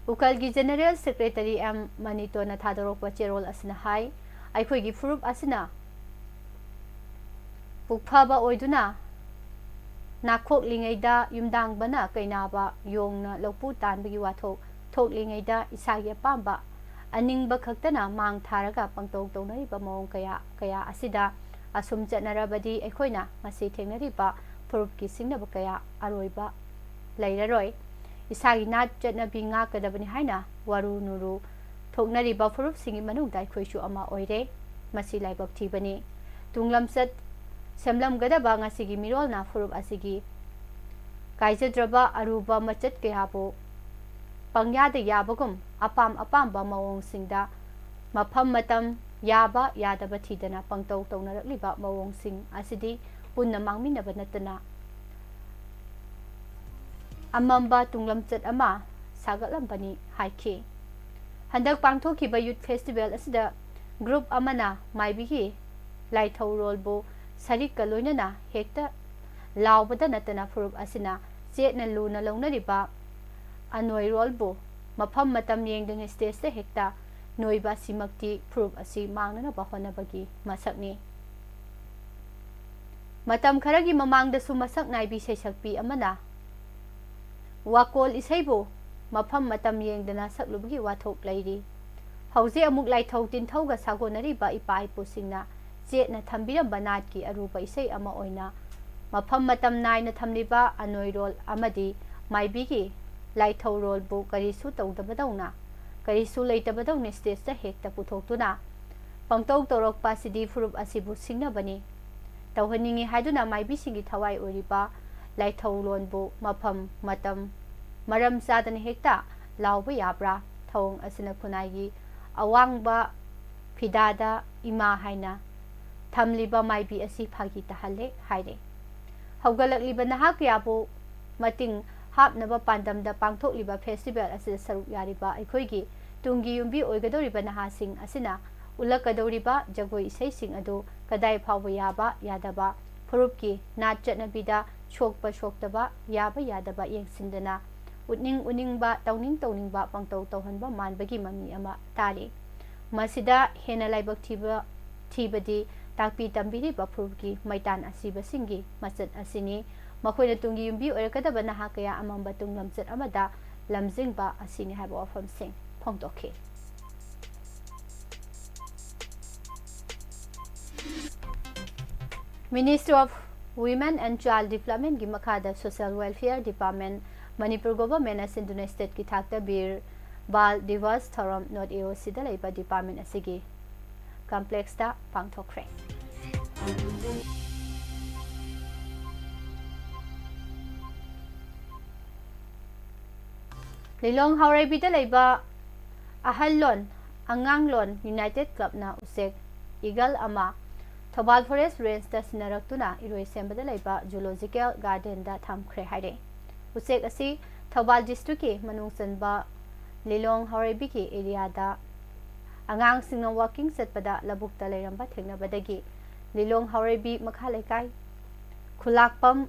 ꯎꯀꯜꯒꯤ General Secretary ꯑꯦꯝ ꯃꯅꯤꯇꯣꯟꯅ ꯊꯥꯗꯣꯔꯛꯄ ꯆꯦꯔꯣꯜ ꯑꯁꯤꯅ ꯍꯥꯏ, ꯑꯩꯈꯣꯏꯒꯤ ꯐꯨꯔꯨꯞ ꯑꯁꯤꯅ ꯄꯨꯛꯐꯕ ꯑꯣꯏꯗꯨꯅ ꯅꯥꯈꯣꯛꯂꯤꯉꯩꯗ ꯌꯨꯝꯗꯥꯡꯕꯅ ꯀꯩꯅꯥꯕ ꯌꯣꯡꯅ ꯂꯧꯄꯨ ꯇꯥꯟꯕꯒꯤ ꯋꯥꯊꯣꯛ ꯊꯣꯛꯂꯤꯉꯩꯗ ꯏꯁꯥꯒꯤ ꯑꯄꯥꯝꯕ ꯑꯅꯤꯡꯕ ꯈꯛꯇꯅ ꯃꯥꯡ ꯊꯥꯔꯒ ꯄꯪꯇꯧ ꯇꯧꯅꯔꯤꯕ ꯃꯑꯣꯡ ꯀꯌꯥ ꯀꯌꯥ ꯑꯁꯤꯗ ꯑꯁꯨꯝ ꯆꯠꯅꯔꯕꯗꯤ ꯑꯩꯈꯣꯏꯅ ꯉꯁꯤ ꯊꯦꯡꯅꯔꯤꯕ ꯐꯨꯔꯨꯞꯀꯤ ꯁꯤꯡꯅꯕ ꯀꯌꯥ ꯑꯔꯣꯏꯕ ꯂꯩꯔꯔꯣꯏ꯫ ꯏꯁꯥꯒꯤ ꯅꯥꯠ ꯆꯠꯅꯕꯤ ꯉꯥꯛꯀꯗꯕꯅꯤ ꯍꯥꯏꯅ ꯋꯥꯔꯨ ꯅꯨꯔꯨ ꯊꯣꯛꯅꯔꯤꯕ ꯐꯨꯔꯨꯞꯁꯤꯡꯒꯤ ꯃꯅꯨꯡꯗ ꯑꯩꯈꯣꯏꯁꯨ ꯑꯃ ꯑꯣꯏꯔꯦ꯫ ꯃꯁꯤ ꯂꯥꯏꯕꯛ ꯊꯤꯕꯅꯤ꯫ ꯇꯨꯡꯂꯝꯆꯠ ꯁꯦꯝꯂꯝꯒꯗꯕ ꯉꯁꯤꯒꯤ ꯃꯤꯔꯣꯜꯅ ꯐꯨꯔꯨꯞ ꯑꯁꯤꯒꯤ ꯀꯥꯏꯖꯗ꯭ꯔꯕ ꯑꯔꯨꯕ ꯃꯆꯠ ꯀꯌꯥꯕꯨ ꯄꯪꯌꯥꯗ ꯌꯥꯕꯒꯨꯝ ꯑꯄꯥꯝ ꯑꯄꯥꯝꯕ ꯃꯑꯣꯡꯁꯤꯡꯗ ꯃꯐꯝ ꯃꯇꯝ ꯌꯥꯕ ꯌꯥꯗꯕ ꯊꯤꯗꯅ ꯄꯪꯇꯧ ꯇꯧꯅꯔꯛꯂꯤꯕ ꯃꯑꯣꯡꯁꯤꯡ ꯑꯁꯤꯗꯤ ꯄꯨꯟꯅ ꯃꯥꯡꯃꯤꯟꯅꯕ ꯅꯠꯇꯅ ꯑꯃꯝꯕ ꯇꯨꯡꯂꯝꯆꯠ ꯑꯃ ꯁꯥꯒꯠꯂꯝꯕꯅꯤ ꯍꯥꯏꯈꯤ꯫ ꯍꯟꯗꯛ ꯄꯥꯡꯊꯣꯛꯈꯤꯕ Youth Festival ꯑꯁꯤꯗ group ꯑꯃꯅ ꯃꯥꯏꯕꯤꯒꯤ ꯂꯥꯏꯊꯧꯔꯣꯜꯕꯨ ꯁꯔꯤꯛꯀ ꯂꯣꯏꯅꯅ ꯍꯦꯛꯇ ꯂꯥꯎꯕꯗ ꯅꯠꯇꯅ ꯐꯨꯔꯨꯞ ꯑꯁꯤꯅ ꯆꯦꯠꯅ ꯂꯨꯅ ꯂꯧꯅꯔꯤꯕ ꯑꯅꯣꯏꯔꯣꯜꯕꯨ ꯃꯐꯝ ꯃꯇꯝ ꯌꯦꯡꯗꯅ stageꯇ ꯍꯦꯛꯇ ꯅꯣꯏꯕ ꯑꯁꯤꯃꯛꯇꯤ ꯐꯨꯔꯨꯞ ꯑꯁꯤ ꯃꯥꯡꯅꯅꯕ ꯍꯣꯠꯅꯕꯒꯤ ꯃꯁꯛꯅꯤ꯫ ꯃꯇꯝ ꯈꯔꯒꯤ ꯃꯃꯥꯡꯗꯁꯨ ꯃꯁꯛ ꯅꯥꯏꯕꯤ ꯁꯩꯁꯛꯄꯤ ꯑꯃꯅ ꯋꯥꯀꯣꯜ ꯏꯁꯩꯕꯨ ꯃꯐꯝ ꯃꯇꯝ ꯌꯦꯡꯗꯅ ꯁꯛꯂꯨꯕꯒꯤ ꯋꯥꯊꯣꯛ ꯂꯩꯔꯤ꯫ ꯍꯧꯖꯤꯛ ꯑꯃꯨꯛ ꯂꯥꯏꯊꯧ ꯇꯤꯟꯊꯧꯒ ꯁꯥꯒꯣꯟꯅꯔꯤꯕ ꯏꯄꯥ ꯏꯄꯨꯁꯤꯡꯅ ꯆꯦꯠꯅ ꯊꯝꯕꯤꯔꯝꯕ ꯅꯥꯠꯀꯤ ꯑꯔꯨꯕ ꯏꯁꯩ ꯑꯃ ꯑꯣꯏꯅ ꯃꯐꯝ ꯃꯇꯝ ꯅꯥꯏꯅ ꯊꯝꯂꯤꯕ ꯑꯅꯣꯏꯔꯣꯜ ꯑꯃꯗꯤ ꯃꯥꯏꯕꯤꯒꯤ ꯂꯥꯏꯊꯧꯔꯣꯜꯕꯨ ꯀꯔꯤꯁꯨ ꯇꯧꯗꯕꯗꯧꯅ, ꯀꯔꯤꯁꯨ ꯂꯩꯇꯕꯗꯧꯅ stageꯇ ꯍꯦꯛꯇ ꯄꯨꯊꯣꯛꯇꯨꯅ ꯄꯪꯇꯧ ꯇꯧꯔꯛꯄ ꯑꯁꯤꯗꯤ ꯐꯨꯔꯨꯞ ꯑꯁꯤꯕꯨ ꯁꯤꯡꯅꯕꯅꯤ꯫ ꯇꯧꯍꯟꯅꯤꯡꯏ ꯍꯥꯏꯗꯨꯅ ꯃꯥꯏꯕꯤꯁꯤꯡꯒꯤ ꯊꯋꯥꯏ ꯑꯣꯏꯔꯤꯕ ꯂꯥꯏꯊꯧꯂꯣꯟꯕꯨ ꯃꯐꯝ, ꯃꯇꯝ, ꯃꯔꯝ ꯆꯥꯗꯅ ꯍꯦꯛꯇ ꯂꯥꯎꯕ ꯌꯥꯕ꯭ꯔꯥ? ꯊꯧꯑꯣꯡ ꯑꯁꯤꯅ ꯈꯨꯟꯅꯥꯏꯒꯤ ꯑꯋꯥꯡꯕ ꯐꯤꯗꯥꯗ ꯏꯃꯥ ꯍꯥꯏꯅ ꯊꯝꯂꯤꯕ ꯃꯥꯏꯕꯤ ꯑꯁꯤ ꯐꯥꯒꯤ ꯇꯥꯍꯜꯂꯦ ꯍꯥꯏꯔꯦ꯫ ꯍꯧꯒꯠꯂꯛꯂꯤꯕ ꯅꯍꯥ ꯀꯌꯥꯕꯨ ꯃꯇꯤꯡ ꯍꯥꯞꯅꯕ ꯄꯥꯟꯗꯝꯗ ꯄꯥꯡꯊꯣꯛꯂꯤꯕ festival ꯑꯁꯤꯗ ꯁꯔꯨꯛ ꯌꯥꯔꯤꯕ ꯑꯩꯈꯣꯏꯒꯤ ꯇꯨꯡꯒꯤ ꯌꯨꯝꯕꯤ ꯑꯣꯏꯒꯗꯧꯔꯤꯕ ꯅꯍꯥꯁꯤꯡ ꯑꯁꯤꯅ ꯎꯠꯂꯛꯀꯗꯧꯔꯤꯕ ꯖꯒꯣꯏ ꯏꯁꯩꯁꯤꯡ ꯑꯗꯨ ꯀꯗꯥꯏ ꯐꯥꯎꯕ ꯌꯥꯕ ꯌꯥꯗꯕ, ꯐꯨꯔꯨꯞꯀꯤ ꯅꯥꯠ ꯆꯠꯅꯕꯤꯗ ꯁꯣꯛꯄ ꯁꯣꯛꯇꯕ, ꯌꯥꯕ ꯌꯥꯗꯕ ꯌꯦꯡꯁꯤꯟꯗꯅ ꯎꯠꯅꯤꯡ ꯎꯅꯤꯡꯕ, ꯇꯧꯅꯤꯡ ꯇꯧꯅꯤꯡꯕ ꯄꯪꯇꯧ ꯇꯧꯍꯟꯕ ꯃꯥꯟꯕꯒꯤ ꯃꯃꯤ ꯑꯃ ꯇꯥꯔꯤ꯫ ꯃꯁꯤꯗ ꯍꯦꯟꯅ ꯂꯥꯏꯕꯛ ꯊꯤꯕ, ꯊꯤꯕꯗꯤ ꯇꯥꯛꯄꯤ ꯇꯝꯕꯤꯔꯤꯕ ꯐꯨꯔꯨꯞꯀꯤ ꯃꯩꯇꯥꯟ ꯑꯁꯤꯕꯁꯤꯡꯒꯤ ꯃꯆꯠ ꯑꯁꯤꯅꯤ꯫ ꯃꯈꯣꯏꯅ ꯇꯨꯡꯒꯤ ꯌꯨꯝꯕꯤ ꯑꯣꯏꯔꯛꯀꯗꯕ ꯅꯍꯥ ꯀꯌꯥ ꯑꯃꯝꯕ ꯇꯨꯡ ꯂꯝꯆꯠ ꯑꯃꯗ ꯂꯝꯖꯤꯡꯕ ꯑꯁꯤꯅꯤ ꯍꯥꯏꯕ ꯋꯥꯐꯝꯁꯤꯡ ꯐꯣꯡꯗꯣꯛꯈꯤ꯫ Ministry of Women and Child Developmentꯀꯤ ꯃꯈꯥꯗ Social Welfare Department, ꯃꯅꯤꯄꯨꯔ Governmentꯅ ꯁꯤꯟꯗꯨꯅ stateꯀꯤ ꯊꯥꯛꯇ ꯕꯤꯔ ꯕꯥꯜ ꯗꯤꯕꯁ ꯊꯧꯔꯝ North AOCꯗ ꯂꯩꯕ department ꯑꯁꯤꯒꯤ complexꯇ ꯄꯥꯡꯊꯣꯛꯈ꯭ꯔꯦ꯫ ꯂꯤꯂꯣꯡ ꯍꯥꯎꯔꯩꯕꯤꯗ ꯂꯩꯕ ꯑꯍꯜꯂꯣꯟ ꯑꯉꯥꯡꯂꯣꯟ United Clubꯅ ꯎꯆꯦꯛ eagle ꯑꯃ ꯊꯧꯕꯥꯜ Forest Rangeꯇ ꯁꯤꯟꯅꯔꯛꯇꯨꯅ ꯏꯔꯣꯏꯁꯦꯝꯕꯗ ꯂꯩꯕ Zoological Gardenꯗ ꯊꯝꯈ꯭ꯔꯦ ꯍꯥꯏꯔꯦ꯫ ꯎꯆꯦꯛ ꯑꯁꯤ ꯊꯧꯕꯥꯜ districtꯀꯤ ꯃꯅꯨꯡ ꯆꯟꯕ ꯂꯤꯂꯣꯡ ꯍꯥꯎꯔꯩꯕꯤꯒꯤ areaꯗ ꯑꯉꯥꯡꯁꯤꯡꯅ walking ꯆꯠꯄꯗ ꯂꯧꯕꯨꯛꯇ ꯂꯩꯔꯝꯕ ꯊꯦꯡꯅꯕꯗꯒꯤ ꯂꯤꯂꯣꯡ ꯍꯥꯎꯔꯩꯕꯤ ꯃꯈꯥ ꯂꯩꯀꯥꯏ ꯈꯨꯂꯥꯛꯄꯝ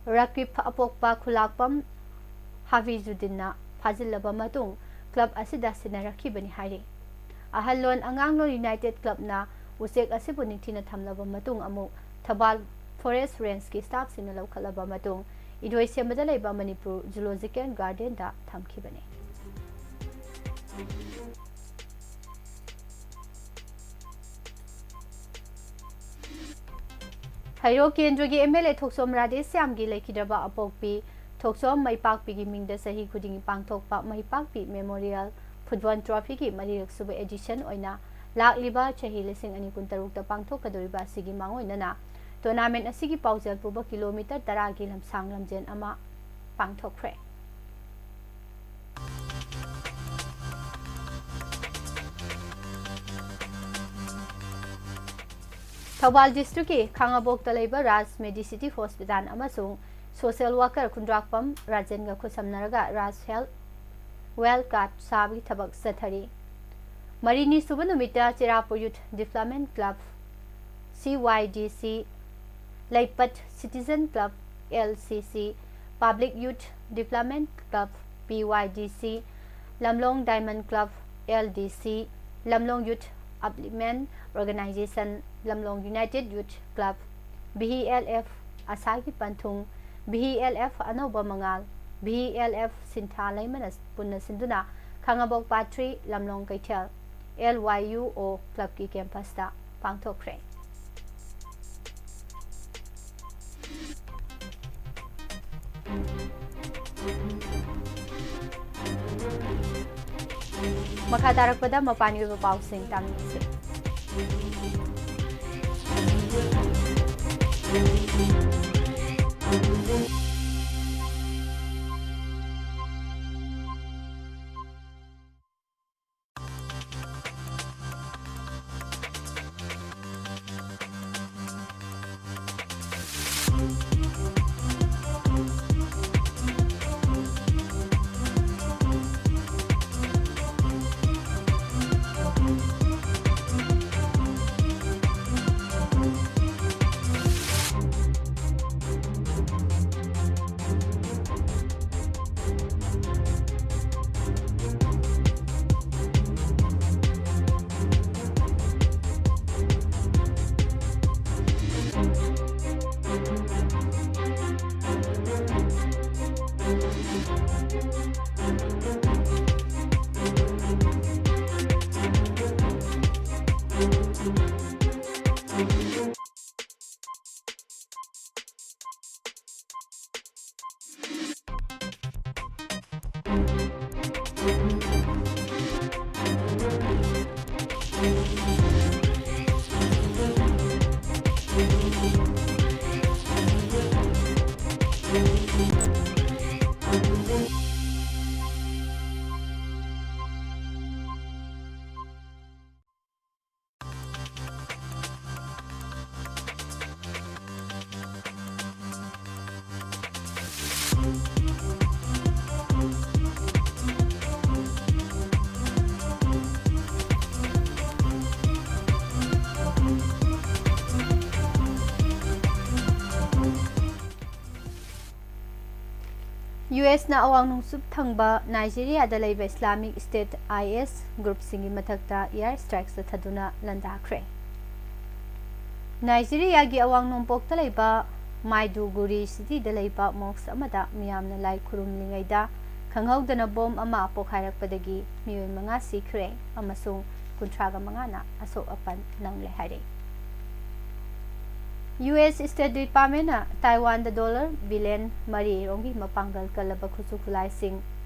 ꯔꯀꯤꯕ ꯑꯄꯣꯛꯄ ꯈꯨꯂꯥꯛꯄꯝ ꯍꯥꯐꯤꯖꯨꯗꯤꯟꯅ ꯐꯥꯖꯤꯜꯂꯕ ꯃꯇꯨꯡ club ꯑꯁꯤꯗ ꯁꯤꯟꯅꯔꯛꯈꯤꯕꯅꯤ ꯍꯥꯏꯔꯤ꯫ ꯑꯍꯜꯂꯣꯟ ꯑꯉꯥꯡꯂꯣꯟ United Clubꯅ ꯎꯆꯦꯛ ꯑꯁꯤꯕꯨ ꯅꯤꯡꯊꯤꯅ ꯊꯝꯂꯕ ꯃꯇꯨꯡ ꯑꯃꯨꯛ ꯊꯧꯕꯥꯜ Forest Rangeꯀꯤ staffꯁꯤꯡꯅ ꯂꯧꯈꯠꯂꯕ ꯃꯇꯨꯡ ꯏꯔꯣꯏꯁꯦꯝꯕꯗ ꯂꯩꯕ ꯃꯅꯤꯄꯨꯔ Zoological Gardenꯗ ꯊꯝꯈꯤꯕꯅꯤ꯫ ꯍꯩꯔꯣꯛ ꯀꯦꯟꯗ꯭ꯔꯒꯤ MLA ꯊꯣꯛꯆꯣꯝ ꯔꯥꯙꯦꯁ꯭ꯌꯥꯝꯒꯤ ꯂꯩꯈꯤꯗ꯭ꯔꯕ ꯑꯄꯣꯛꯄꯤ ꯊꯣꯛꯆꯣꯝ ꯃꯩꯄꯥꯛꯄꯤꯒꯤ ꯃꯤꯡꯗ ꯆꯍꯤ ꯈꯨꯗꯤꯡꯒꯤ ꯄꯥꯡꯊꯣꯛꯄ ꯃꯩꯄꯥꯛꯄꯤ ꯃꯦꯃꯣꯔꯤꯌꯦꯜ ꯐꯨꯠꯕꯣꯜ ꯇ꯭ꯔꯣꯐꯤꯒꯤ ꯃꯔꯤꯔꯛ ꯁꯨꯕ ꯑꯦꯗꯤꯁꯟ ꯑꯣꯏꯅ ꯂꯥꯛꯂꯤꯕ ꯆꯍꯤ ꯂꯤꯁꯤꯡ ꯑꯅꯤ ꯀꯨꯟꯇꯔꯨꯛꯇ ꯄꯥꯡꯊꯣꯛꯀꯗꯧꯔꯤꯕ ꯑꯁꯤꯒꯤ ꯃꯥꯡꯑꯣꯏꯅꯅ ꯇꯣꯔꯅꯥꯃꯦꯟ ꯑꯁꯤꯒꯤ ꯄꯥꯎꯖꯦꯜ ꯄꯨꯕ ꯀꯤꯂꯣꯃꯤꯇꯔ ꯇꯔꯥꯒꯤ ꯂꯝꯁꯥꯡ ꯂꯝꯖꯦꯟ ꯑꯃ ꯄꯥꯡꯊꯣꯛꯈ꯭ꯔꯦ꯫ ꯊꯧꯕꯥꯜ ꯗꯤꯁꯇ꯭ꯔꯤꯛꯀꯤ ꯈꯥꯉꯕꯣꯛꯇ ꯂꯩꯕ ꯔꯥꯖ ꯃꯦꯗꯤꯁꯤꯇꯤ ꯍꯣꯁꯄꯤꯇꯥꯜ ꯑꯃꯁꯨꯡ ꯁꯣꯁꯤꯌꯦꯜ ꯋꯥꯀꯔ ꯈꯨꯟꯗ꯭ꯔꯥꯛꯄꯝ ꯔꯥꯖꯦꯟꯒ ꯈꯨꯠꯁꯝꯅꯔꯒ ꯔꯥꯖ ꯍꯦꯜꯊ ꯋꯦꯜ ꯀꯥꯔꯗ ꯁꯥꯕꯒꯤ ꯊꯕꯛ ꯆꯠꯊꯔꯤ꯫ ꯃꯔꯤꯅꯤ ꯁꯨꯕ ꯅꯨꯃꯤꯠꯇ ꯆꯦꯔꯥꯄꯨꯔ ꯌꯨꯊ ꯗꯤꯕ꯭ꯂꯞꯃꯦꯟ ꯀ꯭ꯂꯕ, ꯁꯤ ꯋꯥꯏ ꯗꯤ ꯁꯤ, ꯂꯩꯄꯠ citizen club, L C C, public youth development club, P Y D C, Lamlong diamond club, L D C, Lamlong youth upliftment organisation, Lamlong united youth club, V E L F ꯑꯁꯥꯒꯤ ꯄꯟꯊꯨꯡ, ꯚꯤ ꯏ ꯑꯦꯜ ꯑꯦꯐ ꯑꯅꯧꯕ ꯃꯉꯥꯜ, ꯚꯤ ꯏ ꯑꯦꯜ ꯑꯦꯐ ꯁꯤꯟꯊꯥ ꯂꯩꯃꯅ ꯄꯨꯟꯅ ꯁꯤꯟꯗꯨꯅ ꯈꯥꯉꯕꯣꯛ ꯄꯥꯠ ꯊ꯭ꯔꯤ ꯂꯝꯂꯣꯡ ꯀꯩꯊꯦꯜ, ꯑꯦꯜ ꯋꯥꯏ ꯌꯨ ꯑꯣ ꯀ꯭ꯂꯕꯀꯤ ꯀꯦꯝꯄꯁꯇ ꯄꯥꯡꯊꯣꯛꯈ꯭ꯔꯦ꯫ ꯃꯈꯥ ꯇꯥꯔꯛꯄꯗ ꯃꯄꯥꯟꯒꯤ ꯑꯣꯏꯕ ꯄꯥꯎꯁꯤꯡ ꯇꯥꯃꯤꯟꯅꯁꯤ꯫ ꯌꯨ ꯑꯦꯁꯅ ꯑꯋꯥꯡ ꯅꯣꯡꯆꯨꯞ ꯊꯪꯕ ꯅꯥꯏꯖꯦꯔꯤꯌꯥꯗ ꯂꯩꯕ ꯏꯁꯂꯥꯃꯤꯛ ꯁ꯭ꯇꯦꯠ, ꯑꯥꯏ ꯑꯦꯁ, ꯒ꯭ꯔꯨꯞꯁꯤꯡꯒꯤ ꯃꯊꯛꯇ ꯏꯌꯥꯔ ꯁ꯭ꯇ꯭ꯔꯥꯏꯛ ꯆꯠꯊꯗꯨꯅ ꯂꯥꯟꯗꯥꯈ꯭ꯔꯦ꯫ ꯅꯥꯏꯖꯦꯔꯤꯌꯥꯒꯤ ꯑꯋꯥꯡ ꯅꯣꯡꯄꯣꯛꯇ ꯂꯩꯕ ꯃꯥꯏꯗꯨꯒꯨꯔꯤ ꯁꯤꯇꯤꯗ ꯂꯩꯕ ꯃꯣꯁꯛ ꯑꯃꯗ ꯃꯤꯌꯥꯝꯅ ꯂꯥꯏ ꯈꯨꯔꯨꯝꯂꯤꯉꯩꯗ ꯈꯪꯍꯧꯗꯅ ꯕꯣꯝ ꯑꯃ ꯄꯣꯈꯥꯏꯔꯛꯄꯗꯒꯤ ꯃꯤꯑꯣꯏ ꯃꯉꯥ ꯁꯤꯈ꯭ꯔꯦ ꯑꯃꯁꯨꯡ ꯀꯨꯟꯊ꯭ꯔꯥꯒ ꯃꯉꯥꯅ ꯑꯁꯣꯛ ꯑꯄꯟ ꯅꯪꯂꯦ ꯍꯥꯏꯔꯤ꯫ ꯌꯨ ꯑꯦꯁ ꯁ꯭ꯇꯦꯠ ꯗꯤꯄꯥꯔꯠꯃꯦꯟꯅ ꯇꯥꯏꯋꯥꯟꯗ ꯗꯣꯂꯔ ꯕꯤꯂꯤꯌꯟ ꯃꯔꯤ ꯔꯣꯝꯒꯤ ꯃꯄꯥꯡꯒꯜ ꯀꯜꯂꯕ ꯈꯨꯠꯁꯨ ꯈꯨꯠꯂꯥꯏꯁꯤꯡ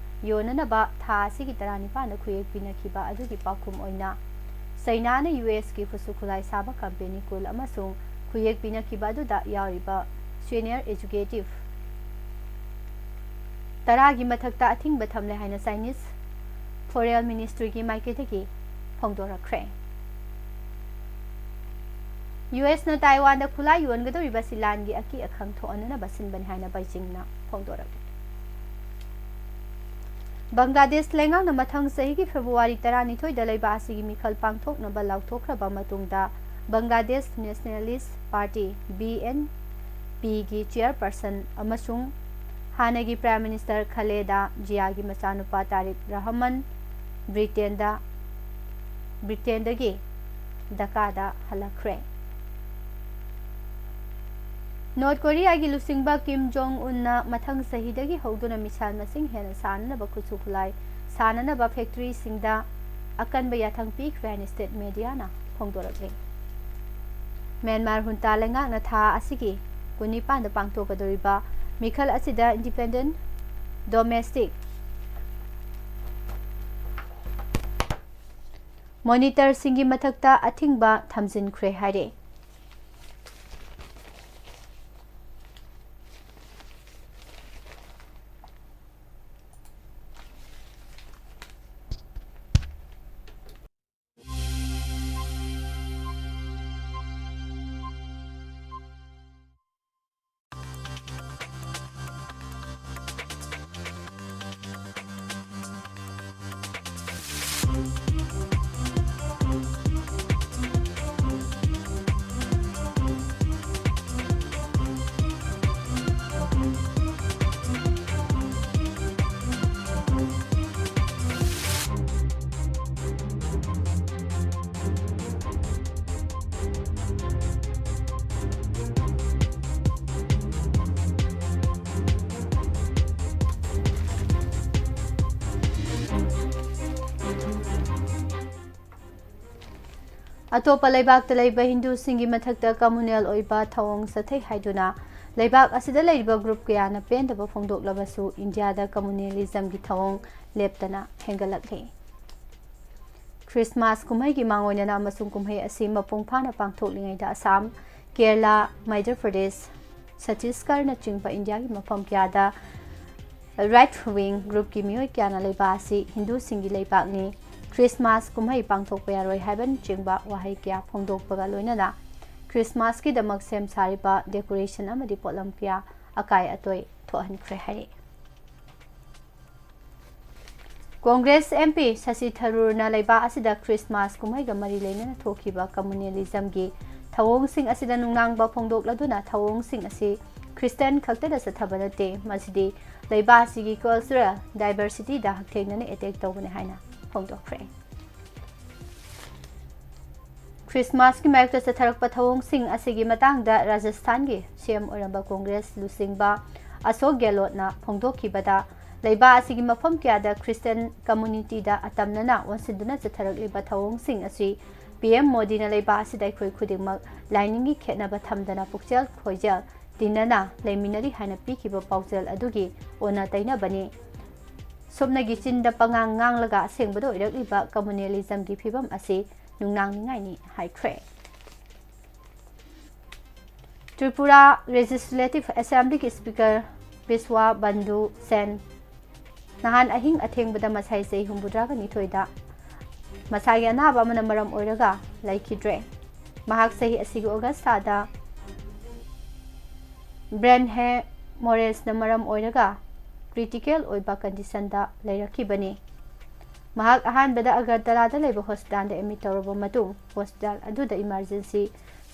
ꯌꯣꯟꯅꯅꯕ ꯊꯥ ꯑꯁꯤꯒꯤ ꯇꯔꯥꯅꯤꯄꯥꯟꯗ ꯈꯨꯌꯦꯛ ꯄꯤꯅꯈꯤꯕ ꯑꯗꯨꯒꯤ ꯄꯥꯎꯈꯨꯝ ꯑꯣꯏꯅ ꯆꯩꯅꯥꯅ ꯌꯨ ꯑꯦꯁꯀꯤ ꯈꯨꯠꯁꯨ ꯈꯨꯠꯂꯥꯏ ꯁꯥꯕ ꯀꯝꯄꯦꯅꯤ ꯀꯨꯟ ꯑꯃꯁꯨꯡ ꯈꯨꯌꯦꯛ ꯄꯤꯅꯈꯤꯕ ꯑꯗꯨꯗ ꯌꯥꯎꯔꯤꯕ ꯁꯤꯅꯤꯌꯔ ꯑꯦꯛꯖꯤꯀ꯭ꯌꯨꯇꯤꯚ ꯇꯔꯥꯒꯤ ꯃꯊꯛꯇ ꯑꯊꯤꯡꯕ ꯊꯝꯂꯦ ꯍꯥꯏꯅ ꯆꯥꯏꯅꯤꯁ ꯐꯣꯔꯦꯟ ꯃꯤꯅꯤꯁꯇ꯭ꯔꯤꯒꯤ ꯃꯥꯏꯀꯩꯗꯒꯤ ꯐꯣꯡꯗꯣꯔꯛꯈ꯭ꯔꯦ꯫ ꯌꯨ ꯑꯦꯁꯅ ꯇꯥꯏꯋꯥꯟꯗ ꯈꯨꯠꯂꯥꯏ ꯌꯣꯟꯒꯗꯧꯔꯤꯕ ꯑꯁꯤ ꯂꯥꯟꯒꯤ ꯑꯀꯤ ꯑꯈꯪ ꯊꯣꯛꯍꯟꯅꯅꯕ ꯁꯤꯟꯕꯅꯤ ꯍꯥꯏꯅ ꯕꯩꯖꯤꯡꯅ ꯐꯣꯡꯗꯣꯔꯛꯂꯤ꯫ ꯕꯪꯒ꯭ꯂꯥꯗꯦꯁ ꯂꯩꯉꯥꯛꯅ ꯃꯊꯪ ꯆꯍꯤꯒꯤ ꯐꯦꯕ꯭ꯔꯨꯋꯥꯔꯤ ꯇꯔꯥꯅꯤꯊꯣꯏꯗ ꯂꯩꯕꯥꯛ ꯑꯁꯤꯒꯤ ꯃꯤꯈꯜ ꯄꯥꯡꯊꯣꯛꯅꯕ ꯂꯥꯎꯊꯣꯛꯈ꯭ꯔꯕ ꯃꯇꯨꯡꯗ, Bangladesh Nationalist Party, B N ꯄꯤꯒꯤ ꯆꯤꯌꯔꯄꯔꯁꯟ ꯑꯃꯁꯨꯡ ꯍꯥꯟꯅꯒꯤ ꯄ꯭ꯔꯥꯏꯝ ꯃꯤꯅꯤꯁꯇꯔ ꯈꯂꯦꯗꯥ ꯖꯤꯌꯥꯒꯤ ꯃꯆꯥꯅꯨꯄꯥ ꯇꯥꯔꯤꯛ ꯔꯍꯃꯟ ꯕ꯭ꯔꯤꯇꯦꯟꯗ, ꯕ꯭ꯔꯤꯇꯦꯟꯗꯒꯤ ꯙꯀꯥꯗ ꯍꯜꯂꯛꯈ꯭ꯔꯦ꯫ ꯅꯣꯔꯠ ꯀꯣꯔꯤꯌꯥꯒꯤ ꯂꯨꯆꯤꯡꯕ ꯀꯤꯝ ꯖꯣꯡ ꯎꯟꯅ ꯃꯊꯪ ꯆꯍꯤꯗꯒꯤ ꯍꯧꯗꯨꯅ ꯃꯤꯁꯥꯏꯜ ꯃꯁꯤꯡ ꯍꯦꯟꯅ ꯁꯥꯅꯅꯕ ꯈꯨꯠꯁꯨ ꯈꯨꯠꯂꯥꯏ ꯁꯥꯅꯅꯕ ꯐꯦꯛꯇꯔꯤꯁꯤꯡꯗ ꯑꯀꯟꯕ ꯌꯥꯊꯪ ꯄꯤꯈ꯭ꯔꯦ ꯍꯥꯏꯅ ꯁ꯭ꯇꯦꯠ ꯃꯦꯗꯤꯌꯥꯅ ꯐꯣꯡꯗꯣꯔꯛꯂꯤ꯫ ꯃ꯭ꯌꯥꯟꯃꯥꯔ ꯍꯨꯟꯇꯥ ꯂꯩꯉꯥꯛꯅ ꯊꯥ ꯑꯁꯤꯒꯤ ꯀꯨꯟꯅꯤꯄꯥꯟꯗ ꯄꯥꯡꯊꯣꯛꯀꯗꯧꯔꯤꯕ ꯃꯤꯈꯜ ꯑꯁꯤꯗ ꯏꯟꯗꯤꯄꯦꯟꯗꯦꯟꯠ ꯗꯣꯃꯦꯁꯇꯤꯛ ꯃꯣꯅꯤꯇꯔꯁꯤꯡꯒꯤ ꯃꯊꯛꯇ ꯑꯊꯤꯡꯕ ꯊꯝꯖꯤꯟꯈ꯭ꯔꯦ ꯍꯥꯏꯔꯦ꯫ ꯑꯇꯣꯞꯄ ꯂꯩꯕꯥꯛꯇ ꯂꯩꯕ ꯍꯤꯟꯗꯨꯁꯤꯡꯒꯤ ꯃꯊꯛꯇ communal ꯑꯣꯏꯕ ꯊꯧꯑꯣꯡ ꯆꯠꯊꯩ ꯍꯥꯏꯗꯨꯅ ꯂꯩꯕꯥꯛ ꯑꯁꯤꯗ ꯂꯩꯔꯤꯕ group ꯀꯌꯥꯅ ꯄꯦꯟꯗꯕ ꯐꯣꯡꯗꯣꯛꯂꯕꯁꯨ, ꯏꯟꯗꯤꯌꯥꯗ communalismꯒꯤ ꯊꯧꯑꯣꯡ ꯂꯦꯞꯇꯅ ꯍꯦꯟꯒꯠꯂꯛꯂꯤ꯫ ꯈ꯭ꯔꯤꯁꯃꯥꯁ ꯀꯨꯝꯍꯩꯒꯤ ꯃꯥꯡꯑꯣꯏꯅꯅ ꯑꯃꯁꯨꯡ ꯀꯨꯝꯍꯩ ꯑꯁꯤ ꯃꯄꯨꯡ ꯐꯥꯅ ꯄꯥꯡꯊꯣꯛꯂꯤꯉꯩꯗ ꯑꯁꯥꯝ, ꯀꯦꯔꯂꯥ, ꯃꯙ꯭ꯌ ꯄ꯭ꯔꯗꯦꯁ, ꯁꯠꯇꯤꯁꯒꯔꯅꯆꯤꯡꯕ ꯏꯟꯗꯤꯌꯥꯒꯤ ꯃꯐꯝ ꯀꯌꯥꯗ right wing groupꯀꯤ ꯃꯤꯑꯣꯏ ꯀꯌꯥꯅ ꯂꯩꯕꯥꯛ ꯑꯁꯤ ꯍꯤꯟꯗꯨꯁꯤꯡꯒꯤ ꯂꯩꯕꯥꯛꯅꯤ, ꯈ꯭ꯔꯤꯁꯃꯥꯁ ꯀꯨꯝꯍꯩ ꯄꯥꯡꯊꯣꯛꯄ ꯌꯥꯔꯣꯏ ꯍꯥꯏꯕꯅꯆꯤꯡꯕ ꯋꯥꯍꯩ ꯀꯌꯥ ꯐꯣꯡꯗꯣꯛꯄꯒ ꯂꯣꯏꯅꯅ ꯈ꯭ꯔꯤꯁꯃꯥꯁꯀꯤꯗꯃꯛ ꯁꯦꯝ ꯁꯥꯔꯤꯕ decoration ꯑꯃꯗꯤ ꯄꯣꯠꯂꯝ ꯀꯌꯥ ꯑꯀꯥꯏ ꯑꯇꯣꯏ ꯊꯣꯛꯍꯟꯈ꯭ꯔꯦ ꯍꯥꯏꯔꯤ꯫ ꯀꯣꯡꯒ꯭ꯔꯦꯁ MP ꯁꯁꯤ ꯊꯔꯨꯔꯅ ꯂꯩꯕꯥꯛ ꯑꯁꯤꯗ ꯈ꯭ꯔꯤꯁꯃꯥꯁ ꯀꯨꯝꯍꯩꯒ ꯃꯔꯤ ꯂꯩꯅꯅ ꯊꯣꯛꯈꯤꯕ communalismꯒꯤ ꯊꯧꯑꯣꯡꯁꯤꯡ ꯑꯁꯤꯗ ꯅꯨꯡꯅꯥꯡꯕ ꯐꯣꯡꯗꯣꯛꯂꯗꯨꯅ ꯊꯧꯑꯣꯡꯁꯤꯡ ꯑꯁꯤ ꯈ꯭ꯔꯤꯁꯇꯤꯌꯥꯟ ꯈꯛꯇꯗ ꯆꯠꯊꯕ ꯅꯠꯇꯦ, ꯃꯁꯤꯗꯤ ꯂꯩꯕꯥꯛ ꯑꯁꯤꯒꯤ cultural diversityꯗ ꯍꯛꯊꯦꯡꯅꯅ attack ꯇꯧꯕꯅꯤ ꯍꯥꯏꯅ ꯐꯣꯡꯗꯣꯛꯈ꯭ꯔꯦ꯫ ꯈ꯭ꯔꯤꯁꯃꯥꯁꯀꯤ ꯃꯥꯌꯣꯛꯇ ꯆꯠꯊꯔꯛꯄ ꯊꯧꯑꯣꯡꯁꯤꯡ ꯑꯁꯤꯒꯤ ꯃꯇꯥꯡꯗ ꯔꯥꯖꯁꯊꯥꯟꯒꯤ CM ꯑꯣꯏꯔꯝꯕ ꯀꯣꯡꯒ꯭ꯔꯦꯁ ꯂꯨꯆꯤꯡꯕ ꯑꯁꯣꯛ ꯒꯦꯍꯂꯣꯠꯅ ꯐꯣꯡꯗꯣꯛꯈꯤꯕꯗ, ꯂꯩꯕꯥꯛ ꯑꯁꯤꯒꯤ ꯃꯐꯝ ꯀꯌꯥꯗ ꯈ꯭ꯔꯤꯁꯇꯤꯌꯥꯟ communityꯗ ꯑꯇꯝꯅꯅ ꯑꯣꯟꯁꯤꯟꯗꯨꯅ ꯆꯠꯊꯔꯛꯂꯤꯕ ꯊꯧꯑꯣꯡꯁꯤꯡ ꯑꯁꯤ PM ꯃꯣꯗꯤꯅ ꯂꯩꯕꯥꯛ ꯑꯁꯤꯗ ꯑꯩꯈꯣꯏ ꯈꯨꯗꯤꯡꯃꯛ ꯂꯥꯏꯅꯤꯡꯒꯤ ꯈꯦꯠꯅꯕ ꯊꯝꯗꯅ ꯄꯨꯛꯆꯦꯜ ꯈꯣꯏꯖꯦꯜ ꯇꯤꯟꯅꯅ ꯂꯩꯃꯤꯟꯅꯔꯤ ꯍꯥꯏꯅ ꯄꯤꯈꯤꯕ ꯄꯥꯎꯖꯦꯜ ꯑꯗꯨꯒꯤ ꯑꯣꯟꯅ ꯇꯩꯅꯕꯅꯤ꯫ ꯁꯨꯞꯅꯒꯤ ꯆꯤꯟꯗ ꯄꯉꯥꯡ ꯉꯥꯡꯂꯒ ꯑꯁꯦꯡꯕꯗ ꯑꯣꯏꯔꯛꯂꯤꯕ communalismꯒꯤ ꯐꯤꯕꯝ ꯑꯁꯤ ꯅꯨꯡꯅꯥꯡꯅꯤꯡꯉꯥꯏꯅꯤ ꯍꯥꯏꯈ꯭ꯔꯦ꯫ ꯇ꯭ꯔꯤꯄꯨꯔꯥ Legislative Assemblyꯒꯤ Speaker ꯕꯤꯁ꯭ꯋꯥ ꯕꯟꯙꯨ ꯁꯦꯟ ꯅꯍꯥꯟ ꯑꯍꯤꯡ ꯑꯊꯦꯡꯕꯗ ꯃꯁꯥꯏ ꯆꯍꯤ ꯍꯨꯝꯐꯨꯇꯔꯥꯒ ꯅꯤꯊꯣꯏꯗ ꯃꯁꯥꯒꯤ ꯑꯅꯥꯕ ꯑꯃꯅ ꯃꯔꯝ ꯑꯣꯏꯔꯒ ꯂꯩꯈꯤꯗ꯭ꯔꯦ꯫ ꯃꯍꯥꯛ ꯆꯍꯤ ꯑꯁꯤꯒꯤ ꯑꯣꯒꯁ ꯊꯥꯗ brain hemorrhageꯅ ꯃꯔꯝ ꯑꯣꯏꯔꯒ critical ꯑꯣꯏꯕ conditionꯗ ꯂꯩꯔꯛꯈꯤꯕꯅꯤ꯫ ꯃꯍꯥꯛ ꯑꯍꯥꯟꯕꯗ ꯑꯒꯔꯇꯂꯥꯗ ꯂꯩꯕ hospitalꯗ admit ꯇꯧꯔꯕ ꯃꯇꯨꯡ, hospital ꯑꯗꯨꯗ emergency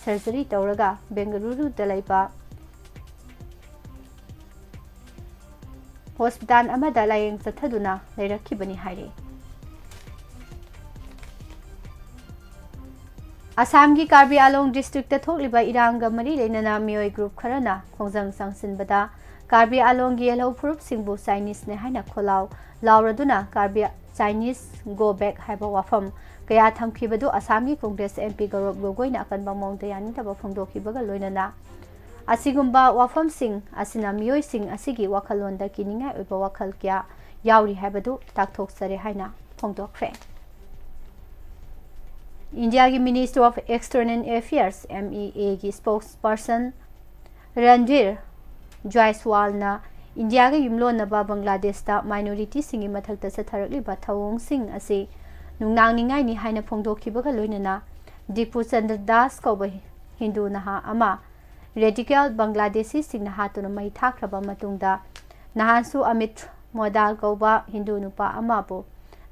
surgery ꯇꯧꯔꯒ ꯕꯦꯡꯒꯂꯨꯔꯨꯗ ꯂꯩꯕ hospital ꯑꯃꯗ ꯂꯥꯌꯦꯡ ꯆꯠꯊꯗꯨꯅ ꯂꯩꯔꯛꯈꯤꯕꯅꯤ ꯍꯥꯏꯔꯤ꯫ ꯑꯁꯥꯝꯒꯤ ꯀꯥꯔꯕꯤ ꯑꯥꯂꯣꯡ districtꯇ ꯊꯣꯛꯂꯤꯕ ꯏꯔꯥꯡꯒ ꯃꯔꯤ ꯂꯩꯅꯅ ꯃꯤꯑꯣꯏ group ꯈꯔꯅ ꯈꯣꯡꯖꯪ ꯆꯪꯁꯤꯟꯕꯗ ꯀꯥꯔꯕꯤ ꯑꯥꯂꯣꯡꯒꯤ ꯌꯦꯜꯍꯧ ꯐꯨꯔꯨꯞꯁꯤꯡꯕꯨ Chineseꯅꯦ ꯍꯥꯏꯅ ꯈꯣꯜꯂꯥꯎ ꯂꯥꯎꯔꯗꯨꯅ ꯀꯥꯔꯕꯤ Chinese Go Back ꯍꯥꯏꯕ ꯋꯥꯐꯝ ꯀꯌꯥ ꯊꯝꯈꯤꯕꯗꯨ ꯑꯁꯥꯝꯒꯤ ꯀꯣꯡꯒ꯭ꯔꯦꯁ M P ꯒꯧꯔꯕ ꯒꯣꯒꯣꯏꯅ ꯑꯀꯟꯕ ꯃꯑꯣꯡꯗ ꯌꯥꯅꯤꯡꯗꯕ ꯐꯣꯡꯗꯣꯛꯈꯤꯕꯒ ꯂꯣꯏꯅꯅ ꯑꯁꯤꯒꯨꯝꯕ ꯋꯥꯐꯝꯁꯤꯡ ꯑꯁꯤꯅ ꯃꯤꯑꯣꯏꯁꯤꯡ ꯑꯁꯤꯒꯤ ꯋꯥꯈꯜꯂꯣꯟꯗ ꯀꯤꯅꯤꯡꯉꯥꯏ ꯑꯣꯏꯕ ꯋꯥꯈꯜ ꯀꯌꯥ ꯌꯥꯎꯔꯤ ꯍꯥꯏꯕꯗꯨ ꯇꯥꯛꯊꯣꯛꯆꯔꯦ ꯍꯥꯏꯅ ꯐꯣꯡꯗꯣꯛꯈ꯭ꯔꯦ꯫ ꯏꯟꯗꯤꯌꯥꯒꯤ Ministry of External Affairs, M E A, ꯒꯤ spokesperson ꯔꯟꯙꯤꯔ ꯖꯥꯏꯁꯋꯥꯜꯅ ꯏꯟꯗꯤꯌꯥꯒ ꯌꯨꯝꯂꯣꯟꯅꯕ ꯕꯪꯒ꯭ꯂꯥꯗꯦꯁꯇ minorityꯁꯤꯡꯒꯤ ꯃꯊꯛꯇ ꯆꯠꯊꯔꯛꯂꯤꯕ ꯊꯧꯑꯣꯡꯁꯤꯡ ꯑꯁꯤ ꯅꯨꯡꯅꯥꯡꯅꯤꯡꯉꯥꯏꯅꯤ ꯍꯥꯏꯅ ꯐꯣꯡꯗꯣꯛꯈꯤꯕꯒ ꯂꯣꯏꯅꯅ ꯗꯤꯄꯨ ꯆꯟꯗ꯭ꯔ ꯗꯥꯁ ꯀꯧꯕ ꯍꯤꯟꯗꯨ ꯅꯍꯥ ꯑꯃ radical ꯕꯪꯒ꯭ꯂꯥꯗꯦꯁꯤꯁꯤꯡꯅ ꯍꯥꯠꯇꯨꯅ ꯃꯩ ꯊꯥꯈ꯭ꯔꯕ ꯃꯇꯨꯡꯗ ꯅꯍꯥꯟꯁꯨ ꯑꯃꯤꯠ ꯃꯣꯗꯥꯜ ꯀꯧꯕ ꯍꯤꯟꯗꯨ ꯅꯨꯄꯥ ꯑꯃꯕꯨ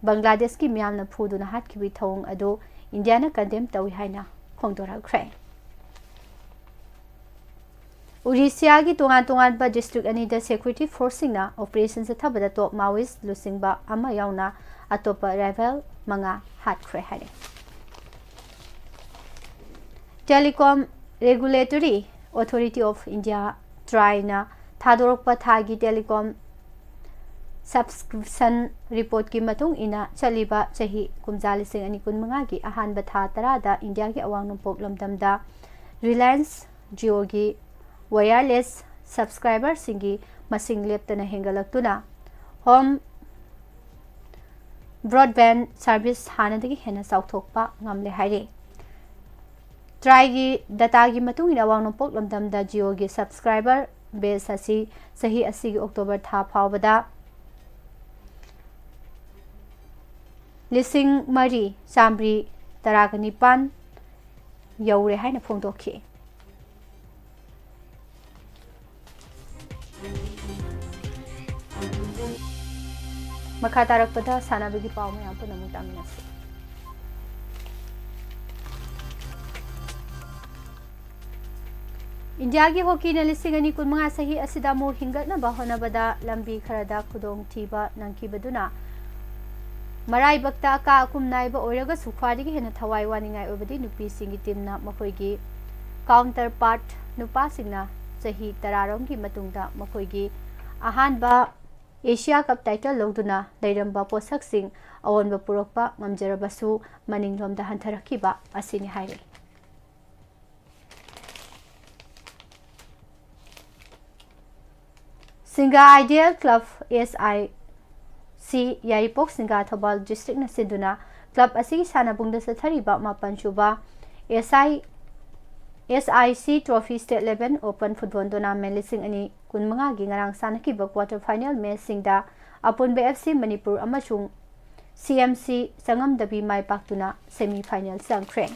ꯕꯪꯒ꯭ꯂꯥꯗꯦꯁꯀꯤ ꯃꯤꯌꯥꯝꯅ ꯐꯨꯗꯨꯅ ꯍꯥꯠꯈꯤꯕꯒꯤ ꯊꯧꯑꯣꯡ ꯑꯗꯨ ꯏꯟꯗꯤꯌꯥꯅ condemn ꯇꯧꯏ ꯍꯥꯏꯅ ꯐꯣꯡꯗꯣꯔꯛꯈ꯭ꯔꯦ꯫ ꯎꯔꯤꯁꯤꯌꯥꯒꯤ ꯇꯣꯉꯥꯟ ꯇꯣꯉꯥꯟꯕ district ꯑꯅꯤꯗ security forceꯁꯤꯡꯅ operation ꯆꯠꯊꯕꯗ top Maoist ꯂꯨꯆꯤꯡꯕ ꯑꯃ ꯌꯥꯎꯅ ꯑꯇꯣꯞꯄ rebel ꯃꯉꯥ ꯍꯥꯠꯈ꯭ꯔꯦ ꯍꯥꯏꯔꯦ꯫ Telecom Regulatory Authority of India, TRAIꯅ ꯊꯥꯗꯣꯔꯛꯄ ꯊꯥꯒꯤ telecom subscription reportꯀꯤ ꯃꯇꯨꯡ ꯏꯟꯅ ꯆꯠꯂꯤꯕ ꯆꯍꯤ ꯀꯨꯝꯖꯥ ꯂꯤꯁꯤꯡ ꯑꯅꯤ ꯀꯨꯟꯃꯉꯥꯒꯤ ꯑꯍꯥꯟꯕ ꯊꯥ ꯇꯔꯥꯗ ꯏꯟꯗꯤꯌꯥꯒꯤ ꯑꯋꯥꯡ ꯅꯣꯡꯄꯣꯛ ꯂꯝꯗꯝꯗ Reliance Jioꯒꯤ wireless subscriberꯁꯤꯡꯒꯤ ꯃꯁꯤꯡ ꯂꯦꯞꯇꯅ ꯍꯦꯟꯒꯠꯂꯛꯇꯨꯅ home broadband service ꯍꯥꯟꯅꯗꯒꯤ ꯍꯦꯟꯅ ꯆꯥꯎꯊꯣꯛꯄ ꯉꯝꯂꯦ ꯍꯥꯏꯔꯤ꯫ TRAIꯒꯤ dataꯒꯤ ꯃꯇꯨꯡ ꯏꯟꯅ ꯑꯋꯥꯡ ꯅꯣꯡꯄꯣꯛ ꯂꯝꯗꯝꯗ Jioꯒꯤ subscriber base ꯑꯁꯤ ꯆꯍꯤ ꯑꯁꯤꯒꯤ October ꯊꯥ ꯐꯥꯎꯕꯗ ꯂꯤꯁꯤꯡ ꯃꯔꯤ ꯆꯥꯃꯔꯤ ꯇꯔꯥꯒ ꯅꯤꯄꯥꯟ ꯌꯧꯔꯦ ꯍꯥꯏꯅ ꯐꯣꯡꯗꯣꯛꯈꯤ꯫ ꯃꯈꯥ ꯇꯥꯔꯛꯄꯗ ꯁꯥꯟꯅꯕꯒꯤ ꯄꯥꯎ ꯃꯌꯥꯝ ꯄꯨꯝꯅꯃꯛ ꯇꯥꯃꯤꯟꯅꯁꯤ꯫ ꯏꯟꯗꯤꯌꯥꯒꯤ ꯍꯣꯀꯤꯅ ꯂꯤꯁꯤꯡ ꯑꯅꯤ ꯀꯨꯟꯃꯉꯥ ꯆꯍꯤ ꯑꯁꯤꯗ ꯑꯃꯨꯛ ꯍꯤꯡꯒꯠꯅꯕ ꯍꯣꯠꯅꯕꯗ ꯂꯝꯕꯤ ꯈꯔꯗ ꯈꯨꯗꯣꯡꯊꯤꯕ ꯅꯪꯈꯤꯕꯗꯨꯅ ꯃꯔꯥꯏꯕꯛꯇ ꯑꯀꯥ ꯑꯀꯨꯝ ꯅꯥꯏꯕ ꯑꯣꯏꯔꯒꯁꯨ ꯈ꯭ꯋꯥꯏꯗꯒꯤ ꯍꯦꯟꯅ ꯊꯋꯥꯏ ꯋꯥꯅꯤꯡꯉꯥꯏ ꯑꯣꯏꯕꯗꯤ ꯅꯨꯄꯤꯁꯤꯡꯒꯤ teamꯅ ꯃꯈꯣꯏꯒꯤ counterpart ꯅꯨꯄꯥꯁꯤꯡꯅ ꯆꯍꯤ ꯇꯔꯥꯔꯣꯝꯒꯤ ꯃꯇꯨꯡꯗ ꯃꯈꯣꯏꯒꯤ ꯑꯍꯥꯟꯕ ꯑꯦꯁꯤꯌꯥ ꯀꯞ ꯇꯥꯏꯇꯜ ꯂꯧꯗꯨꯅ ꯂꯩꯔꯝꯕ ꯄꯣꯠꯁꯛꯁꯤꯡ ꯑꯑꯣꯟꯕ ꯄꯨꯔꯛꯄ ꯉꯝꯖꯔꯕꯁꯨ ꯃꯅꯤꯡꯂꯣꯝꯗ ꯍꯟꯊꯔꯛꯈꯤꯕ ꯑꯁꯤꯅꯤ ꯍꯥꯏꯔꯤ꯫ ꯁꯤꯡꯒꯥ ideal club S I C ꯌꯥꯏꯔꯤꯄꯣꯛ ꯁꯤꯡꯒꯥ ꯊꯧꯕꯥꯜ ꯗꯤꯁꯇ꯭ꯔꯤꯛꯅ ꯁꯤꯟꯗꯨꯅ ꯀ꯭ꯂꯕ ꯑꯁꯤꯒꯤ ꯁꯥꯟꯅꯕꯨꯡꯗ ꯆꯠꯊꯔꯤꯕ ꯃꯥꯄꯟ ꯁꯨꯕ ꯑꯦꯁ ꯑꯥꯏ ꯑꯦꯁ I C trophy state level open football tournament ꯂꯤꯁꯤꯡ ꯑꯅꯤ ꯀꯨꯟꯃꯉꯥꯒꯤ ꯉꯔꯥꯡ ꯁꯥꯟꯅꯈꯤꯕ ꯀ꯭ꯋꯥꯇꯔ ꯐꯥꯏꯅꯦꯜ ꯃꯦꯆꯁꯤꯡꯗ ꯑꯄꯨꯟꯕ ꯑꯦꯐ ꯁꯤ ꯃꯅꯤꯄꯨꯔ ꯑꯃꯁꯨꯡ ꯁꯤ ꯑꯦꯝ ꯁꯤ ꯆꯪꯉꯝꯗꯕꯤ ꯃꯥꯏ ꯄꯥꯛꯇꯨꯅ ꯁꯦꯃꯤ ꯐꯥꯏꯅꯦꯜ ꯆꯪꯈ꯭ꯔꯦ꯫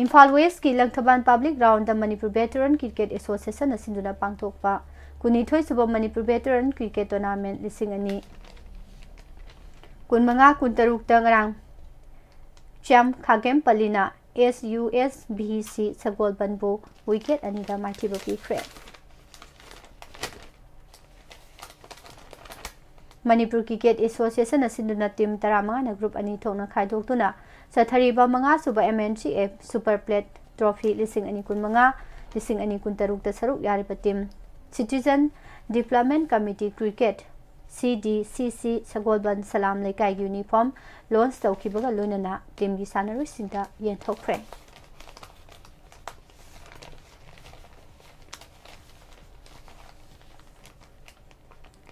ꯏꯝꯐꯥꯜ ꯋꯦꯁꯀꯤ Langthabal public ground Manipur veteran cricket ꯑꯦꯁꯣꯁꯤꯌꯦꯁꯟꯅ ꯁꯤꯟꯗꯨꯅ ꯄꯥꯡꯊꯣꯛꯄ ꯀꯨꯟꯅꯤꯊꯣꯏ ꯁꯨꯕ ꯃꯅꯤꯄꯨꯔ ꯚꯦꯇꯔꯟ ꯀ꯭ꯔꯤꯀꯦꯠ ꯇꯣꯔꯅꯥꯃꯦꯟ ꯂꯤꯁꯤꯡ ꯑꯅꯤ ꯀꯨꯟꯃꯉꯥ ꯀꯨꯟꯇꯔꯨꯛꯇ ꯉꯔꯥꯡ ꯆ꯭ꯌꯥꯝ ꯈꯥꯒꯦꯝꯄꯜꯂꯤꯅ S U S V C ꯁꯒꯣꯜꯕꯟꯕꯨ wicket ꯑꯅꯤꯗ ꯃꯥꯏꯊꯤꯕ ꯄꯤꯈ꯭ꯔꯦ꯫ ꯃꯅꯤꯄꯨꯔ ꯀ꯭ꯔꯤꯀꯦꯠ ꯑꯦꯁꯣꯁꯤꯌꯦꯁꯟꯅ ꯁꯤꯟꯗꯨꯅ ꯇꯤꯝ ꯇꯔꯥꯃꯉꯥꯅ ꯒ꯭ꯔꯨꯞ ꯑꯅꯤ ꯊꯣꯛꯅ ꯈꯥꯏꯗꯣꯛꯇꯨꯅ ꯆꯠꯊꯔꯤꯕ ꯃꯉꯥꯁꯨꯕ M N C F super plate trophy ꯂꯤꯁꯤꯡ ꯑꯅꯤ ꯀꯨꯟꯃꯉꯥ, ꯂꯤꯁꯤꯡ ꯑꯅꯤ ꯀꯨꯟꯇꯔꯨꯛꯇ ꯁꯔꯨꯛ ꯌꯥꯔꯤꯕ team citizen development committee cricket, C D ꯁꯤ ꯁꯤ, ꯁꯒꯣꯜꯕꯟ ꯁꯂꯥꯝ ꯂꯩꯀꯥꯏꯒꯤ ꯌꯨꯅꯤꯐꯣꯔꯝ ꯂꯣꯟꯆ ꯇꯧꯈꯤꯕꯒ ꯂꯣꯏꯅꯅ ꯇꯤꯝꯒꯤ ꯁꯥꯟꯅꯔꯣꯏꯁꯤꯡꯗ ꯌꯦꯟꯊꯣꯛꯈ꯭ꯔꯦ꯫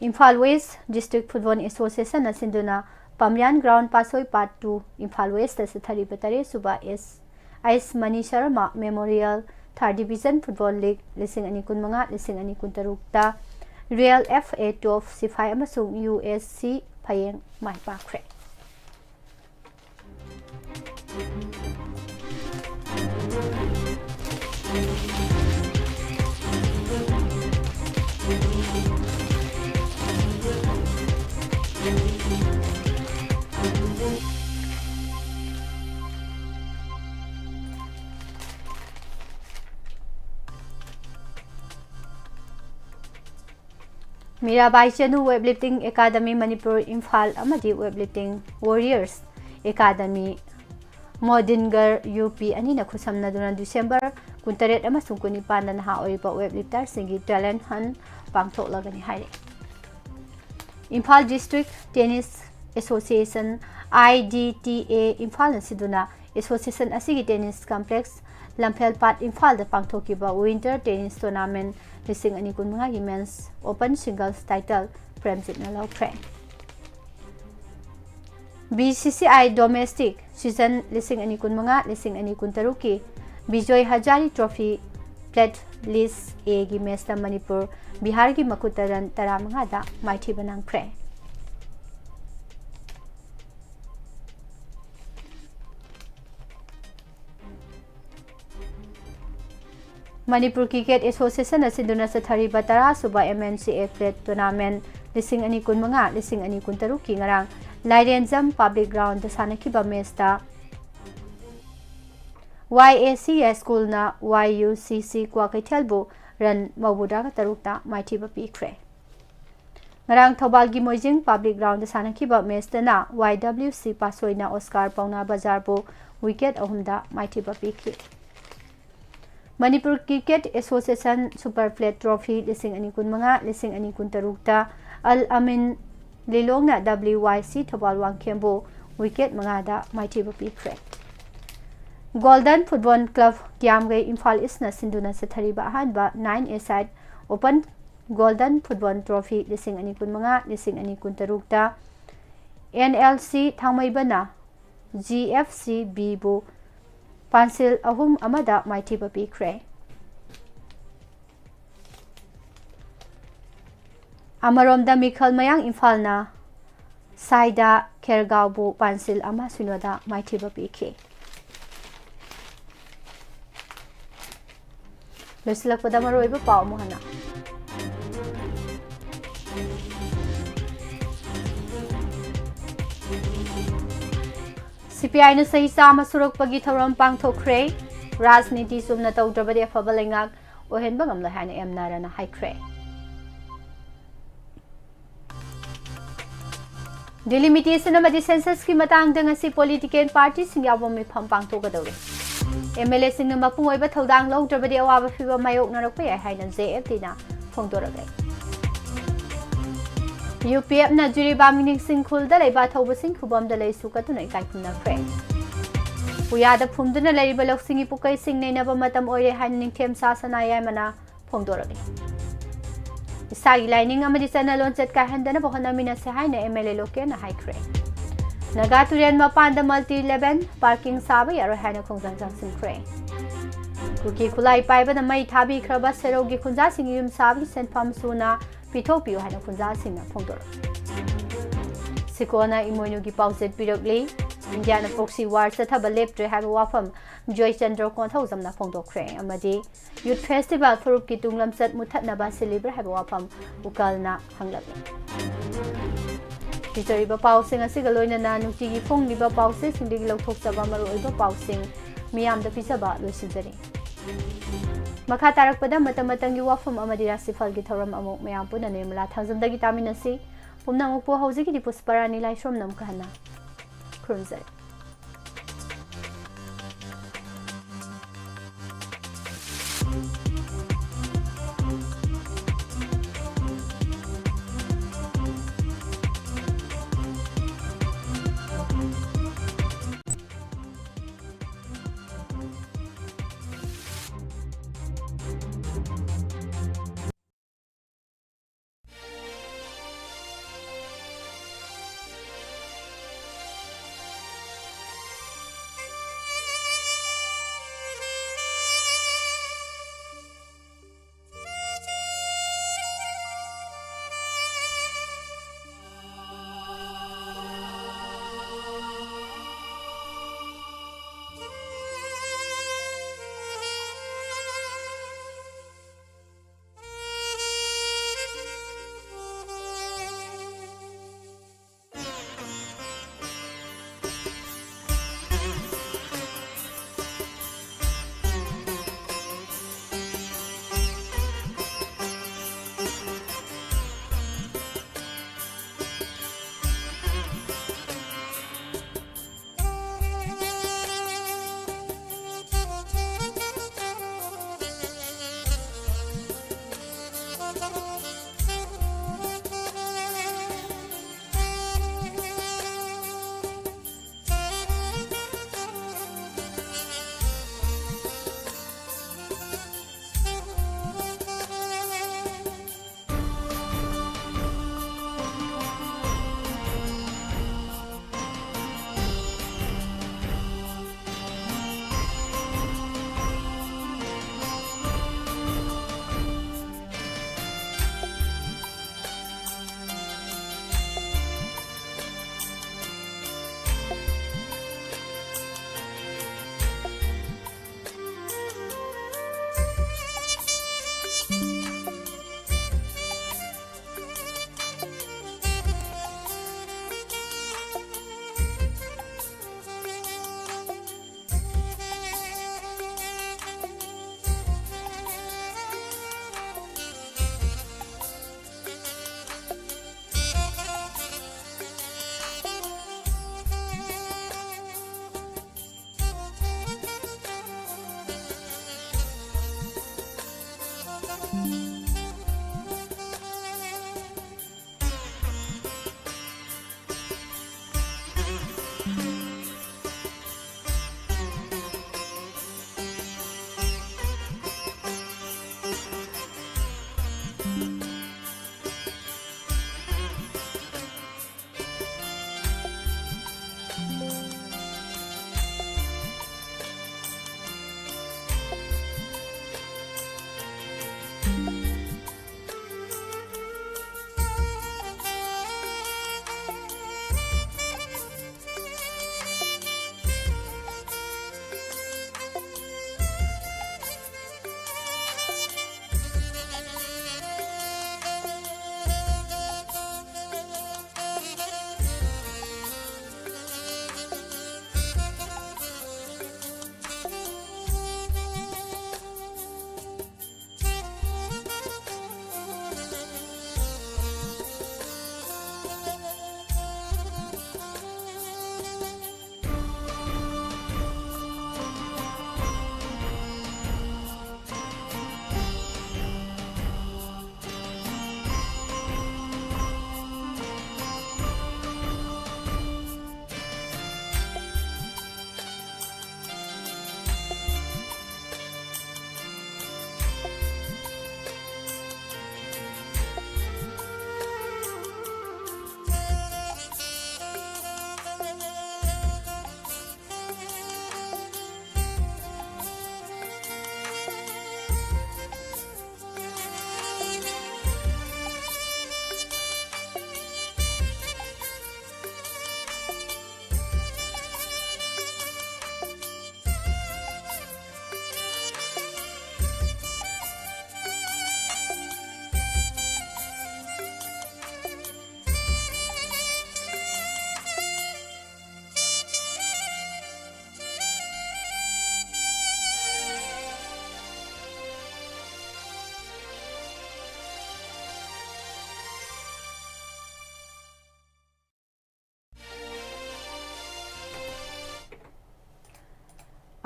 ꯏꯝꯐꯥꯜ ꯋꯦꯁ ꯗꯤꯁꯇ꯭ꯔꯤꯛ ꯐꯨꯠꯕꯣꯜ ꯑꯦꯁꯣꯁꯤꯌꯦꯁꯟꯅ ꯁꯤꯟꯗꯨꯅ ꯄꯥꯝꯌꯥꯟ ꯒ꯭ꯔꯥꯎꯟ ꯄꯥꯠꯁꯣꯏ ꯄꯥꯔꯠ ꯇꯨ ꯏꯝꯐꯥꯜ ꯋꯦꯁꯇ ꯆꯠꯊꯔꯤꯕ ꯇꯔꯦꯠ ꯁꯨꯕ ꯑꯦꯁ ꯑꯩꯁ ꯃꯅꯤ ꯁꯔꯃ ꯃꯦꯃꯣꯔꯤꯌꯦꯜ ꯊꯥꯔꯠ ꯗꯤꯕꯤꯖꯟ ꯐꯨꯠꯕꯣꯜ ꯂꯤꯒ ꯂꯤꯁꯤꯡ ꯑꯅꯤ ꯀꯨꯟꯃꯉꯥ ꯂꯤꯁꯤꯡ ꯑꯅꯤ ꯀꯨꯟꯇꯔꯨꯛꯇ ꯔꯤꯌꯦꯜ ꯑꯦꯐ ꯑꯦ ꯇꯣꯞ ꯁꯤꯐꯥꯏ ꯑꯃꯁꯨꯡ ꯌꯨ ꯑꯦꯁ ꯁꯤ ꯐꯌꯦꯡ ꯃꯥꯏ ꯄꯥꯛꯈ꯭ꯔꯦ꯫ Mirabai Chanu weight lifting academy Manipur Imphal ꯑꯃꯗꯤ weight lifting warriors academy Modinagar U P ꯑꯅꯤꯅ ꯈꯨꯠꯁꯝꯅꯗꯨꯅ ꯗꯤꯁꯦꯝꯕꯔ ꯀꯨꯟꯇꯔꯦꯠ ꯑꯃꯁꯨꯡ ꯀꯨꯟꯅꯤꯄꯥꯟꯗ ꯅꯍꯥ ꯑꯣꯏꯔꯤꯕ ꯋꯦꯠ ꯂꯤꯐꯇꯔꯁꯤꯡꯒꯤ ꯇꯦꯂꯦꯟꯠ ꯍꯟꯠ ꯄꯥꯡꯊꯣꯛꯂꯒꯅꯤ ꯍꯥꯏꯔꯤ꯫ Imphal District Tennis Association, I D T A, ꯏꯝꯐꯥꯜꯅ ꯁꯤꯟꯗꯨꯅ association ꯑꯁꯤꯒꯤ tennis complex ꯂꯝꯐꯦꯜ ꯄꯥꯠ ꯏꯝꯐꯥꯜꯗ ꯄꯥꯡꯊꯣꯛꯈꯤꯕ Winter Tennis Tournament ꯂꯤꯁꯤꯡ ꯑꯅꯤ ꯀꯨꯟꯃꯉꯥꯒꯤ men's open singles title ꯄ꯭ꯔꯦꯝꯖꯤꯠꯅ ꯂꯧꯈ꯭ꯔꯦ꯫ B C C I Domestic Season ꯂꯤꯁꯤꯡ ꯑꯅꯤ ꯀꯨꯟꯃꯉꯥ ꯂꯤꯁꯤꯡ ꯑꯅꯤ ꯀꯨꯟꯇꯔꯨꯛꯀꯤ Bijoy ꯍꯖꯥꯔꯤ Trophy Plate List A ꯒꯤ matchꯇ ꯃꯅꯤꯄꯨꯔ ꯕꯤꯍꯥꯔꯒꯤ ꯃꯈꯨꯠꯇ run ꯇꯔꯥꯃꯉꯥꯗ ꯃꯥꯏꯊꯤꯕ ꯅꯪꯈ꯭ꯔꯦ꯫ ꯃꯅꯤꯄꯨꯔ Cricket Association ꯅ ꯁꯤꯟꯗꯨꯅ ꯆꯠꯊꯔꯤꯕ ꯇꯔꯥꯁꯨꯕ M N C A Plate Tournament ꯂꯤꯁꯤꯡ ꯑꯅꯤ ꯀꯨꯟꯃꯉꯥ ꯂꯤꯁꯤꯡ ꯑꯅꯤ ꯀꯨꯟꯇꯔꯨꯛꯀꯤ ꯉꯔꯥꯡ ꯂꯥꯏꯔꯦꯟꯖꯝ Public Ground ꯗ ꯁꯥꯟꯅꯈꯤꯕ matchꯇ Y A C S School ꯅ Y U C C ꯀ꯭ꯋꯥꯀꯩꯊꯦꯜꯕꯨ run ꯃꯧꯗ꯭ꯔꯥꯒ ꯇꯔꯨꯛꯇ ꯃꯥꯏꯊꯤꯕ ꯄꯤꯈ꯭ꯔꯦ꯫ ꯉꯔꯥꯡ ꯊꯧꯕꯥꯜꯒꯤ ꯃꯣꯏꯖꯤꯡ Public Ground ꯗ ꯁꯥꯟꯅꯈꯤꯕ matchꯇꯅ Y W C ꯄꯥꯠꯁꯣꯏꯅ Oscar ꯄꯥꯎꯅꯥ ꯕꯖꯥꯔꯕꯨ wicket ꯑꯍꯨꯝꯗ ꯃꯥꯏꯊꯤꯕ ꯄꯤꯈꯤ꯫ Manipur Cricket Association Super Plate Trophy ꯂꯤꯁꯤꯡ ꯑꯅꯤ ꯀꯨꯟꯃꯉꯥ ꯂꯤꯁꯤꯡ ꯑꯅꯤ ꯀꯨꯟꯇꯔꯨꯛꯇ ꯑꯜ ꯑꯃꯤꯟ ꯂꯤꯂꯣꯡꯅ W Y C Thoubal ꯋꯥꯡꯈꯦꯝꯕꯨ wicket ꯃꯉꯥꯗ ꯃꯥꯏꯊꯤꯕ ꯄꯤꯈ꯭ꯔꯦ꯫ Golden Football Club ꯀꯤꯌꯥꯝꯒꯩ Imphal East ꯅ ꯁꯤꯟꯗꯨꯅ ꯆꯠꯊꯔꯤꯕ ꯑꯍꯥꯟꯕ nine-a-side Open Golden Football Trophy ꯂꯤꯁꯤꯡ ꯑꯅꯤ ꯀꯨꯟꯃꯉꯥ ꯂꯤꯁꯤꯡ ꯑꯅꯤ ꯀꯨꯟꯇꯔꯨꯛꯇ N L C ꯊꯥꯡꯃꯩꯕꯟꯅ G F C B ꯕꯨ ꯄꯥꯟꯁꯤꯜ ꯑꯍꯨꯝ ꯑꯃꯗ ꯃꯥꯏꯊꯤꯕ ꯄꯤꯈ꯭ꯔꯦ꯫ ꯑꯃꯔꯣꯝꯗ ꯃꯤꯈꯜ ꯃꯌꯥꯡ ꯏꯝꯐꯥꯜꯅ ꯁꯥꯏꯗꯥ ꯈꯦꯔꯒꯥꯎꯕꯨ ꯄꯥꯟꯁꯤꯜ ꯑꯃ ꯁꯤꯅꯣꯗ ꯃꯥꯏꯊꯤꯕ ꯄꯤꯈꯤ꯫ ꯂꯣꯏꯁꯤꯜꯂꯛꯄꯗ ꯃꯔꯨꯑꯣꯏꯕ ꯄꯥꯎ ꯑꯃꯨꯛ ꯍꯟꯅ꯫ C P I ꯅ ꯆꯍꯤ ꯆꯥꯝꯃ ꯁꯨꯔꯛꯄꯒꯤ ꯊꯧꯔꯝ ꯄꯥꯡꯊꯣꯛꯈ꯭ꯔꯦ꯫ ꯔꯥꯖꯅꯤꯇꯤ ꯆꯨꯝꯅ ꯇꯧꯗ꯭ꯔꯕꯗꯤ ꯑꯐꯕ ꯂꯩꯉꯥꯛ ꯑꯣꯏꯍꯟꯕ ꯉꯝꯂꯣꯏ ꯍꯥꯏꯅ ꯑꯦꯝ ꯅꯥꯔꯥꯅ ꯍꯥꯏꯈ꯭ꯔꯦ꯫ Delimitation ꯑꯃꯗꯤ census ꯀꯤ ꯃꯇꯥꯡꯗ ꯉꯁꯤ political party ꯁꯤꯡ ꯌꯥꯎꯕ ꯃꯤꯐꯝ ꯄꯥꯡꯊꯣꯛꯀꯗꯧꯔꯤ꯫ M L A ꯁꯤꯡꯅ ꯃꯄꯨꯡ ꯑꯣꯏꯕ ꯊꯧꯗꯥꯡ ꯂꯧꯗ꯭ꯔꯕꯗꯤ ꯑꯋꯥꯕ ꯐꯤꯚꯝ ꯃꯥꯌꯣꯛꯅꯔꯛꯄ ꯌꯥꯏ ꯍꯥꯏꯅ J F D ꯅ ꯐꯣꯡꯗꯣꯔꯛꯂꯦ꯫ UPFꯅ ꯖꯤꯔꯤꯕꯥꯝꯒꯤ ꯅꯤꯡꯁꯤꯡ ꯈꯨꯜꯗ ꯂꯩꯕ ꯑꯊꯧꯕꯁꯤꯡ ꯈꯨꯕꯝꯗ ꯂꯩꯁꯨ ꯀꯠꯇꯨꯅ ꯏꯀꯥꯏ ꯈꯨꯝꯅꯈ꯭ꯔꯦ꯫ ꯄꯨꯌꯥꯗ ꯐꯨꯝꯗꯨꯅ ꯂꯩꯔꯤꯕ ꯂꯧꯁꯤꯡꯒꯤ ꯄꯨꯀꯩꯁꯤꯡ ꯅꯩꯅꯕ ꯃꯇꯝ ꯑꯣꯏꯔꯦ ꯍꯥꯏꯅ ꯅꯤꯡꯊꯦꯝ ꯁꯥ ꯁꯅꯥ ꯌꯥꯏꯃꯅ ꯐꯣꯡꯗꯣꯔꯛꯂꯤ꯫ ꯏꯁꯥꯒꯤ ꯂꯥꯏꯅꯤꯡ ꯑꯃꯗꯤ ꯆꯠꯅ ꯂꯣꯟꯆꯠ ꯀꯥꯏꯍꯟꯗꯅꯕ ꯍꯣꯠꯅꯃꯤꯟꯅꯁꯦ ꯍꯥꯏꯅ MLA ꯂꯣꯀꯦꯟꯅ ꯍꯥꯏꯈ꯭ꯔꯦ꯫ ꯅꯥꯒꯥ ꯇꯨꯔꯦꯜ ꯃꯄꯥꯟꯗ multi level parking ꯁꯥꯕ ꯌꯥꯔꯣꯏ ꯍꯥꯏꯅ ꯈꯣꯡꯖꯪ ꯆꯪꯁꯤꯟꯈ꯭ꯔꯦ꯫ ꯀꯨꯀꯤ ꯈꯨꯠꯂꯥꯏ ꯄꯥꯏꯕꯅ ꯃꯩ ꯊꯥꯕꯤꯈ꯭ꯔꯕ ꯁꯦꯔꯧꯒꯤ ꯈꯨꯟꯖꯥꯁꯤꯡꯒꯤ ꯌꯨꯝ ꯁꯥꯕꯒꯤ ꯁꯦꯟꯐꯝ ꯁꯨꯅ ꯄꯤꯊꯣꯛꯄꯤꯌꯨ ꯍꯥꯏꯅ ꯈꯨꯟꯖꯥꯁꯤꯡꯅ ꯐꯣꯡꯗꯣꯔꯛꯂꯤ꯫ ꯁꯤꯀꯣꯅ ꯏꯃꯣꯏꯅꯨꯒꯤ ꯄꯥꯎꯖꯦꯜ ꯄꯤꯔꯛꯂꯤ꯫ ꯏꯟꯗꯤꯌꯥꯅ proxy war ꯆꯠꯊꯕ ꯂꯦꯞꯇ꯭ꯔꯦ ꯍꯥꯏꯕ ꯋꯥꯐꯝ ꯖꯣꯏꯆꯟꯗ꯭ꯔ ꯀꯣꯟꯊꯧꯖꯝꯅ ꯐꯣꯡꯗꯣꯛꯈ꯭ꯔꯦ ꯑꯃꯗꯤ Youth Festival ꯐꯨꯔꯨꯞꯀꯤ ꯇꯨꯡ ꯂꯝꯆꯠ ꯃꯨꯠꯊꯠꯅꯕ ꯁꯤꯜꯂꯤꯕ꯭ꯔꯥ ꯍꯥꯏꯕ ꯋꯥꯐꯝ ꯎꯀꯜꯅ ꯍꯪꯂꯛꯂꯤ꯫ ꯄꯤꯖꯔꯤꯕ ꯄꯥꯎꯁꯤꯡ ꯑꯁꯤꯒ ꯂꯣꯏꯅꯅ ꯅꯨꯡꯇꯤꯒꯤ ꯐꯣꯡꯂꯤꯕ ꯄꯥꯎꯆꯦꯁꯤꯡꯗꯒꯤ ꯂꯧꯊꯣꯛꯆꯕ ꯃꯔꯨꯑꯣꯏꯕ ꯄꯥꯎꯁꯤꯡ ꯃꯤꯌꯥꯝꯗ ꯄꯤꯖꯕ ꯂꯣꯏꯁꯤꯟꯖꯔꯤ꯫ ꯃꯈꯥ ꯇꯥꯔꯛꯄꯗ ꯃꯇꯝ ꯃꯇꯝꯒꯤ ꯋꯥꯐꯝ ꯑꯃꯗꯤ ꯔꯥꯁꯤꯐꯜꯒꯤ ꯊꯧꯔꯝ ꯑꯃꯨꯛ ꯃꯌꯥꯝ ꯄꯨꯟꯅ ꯅꯤꯔꯃꯂꯥ ꯊꯥꯡꯖꯝꯗꯒꯤ ꯇꯥꯃꯤꯟꯅꯁꯤ꯫ ꯄꯨꯝꯅꯃꯛꯄꯨ ꯍꯧꯖꯤꯛꯀꯤꯗꯤ ꯄꯨꯁꯄꯔꯥꯅꯤ ꯂꯥꯏꯁ꯭ꯔꯝꯅ ꯑꯃꯨꯛꯀ ꯍꯟꯅ ꯈꯨꯔꯨꯝꯖꯔꯤ꯫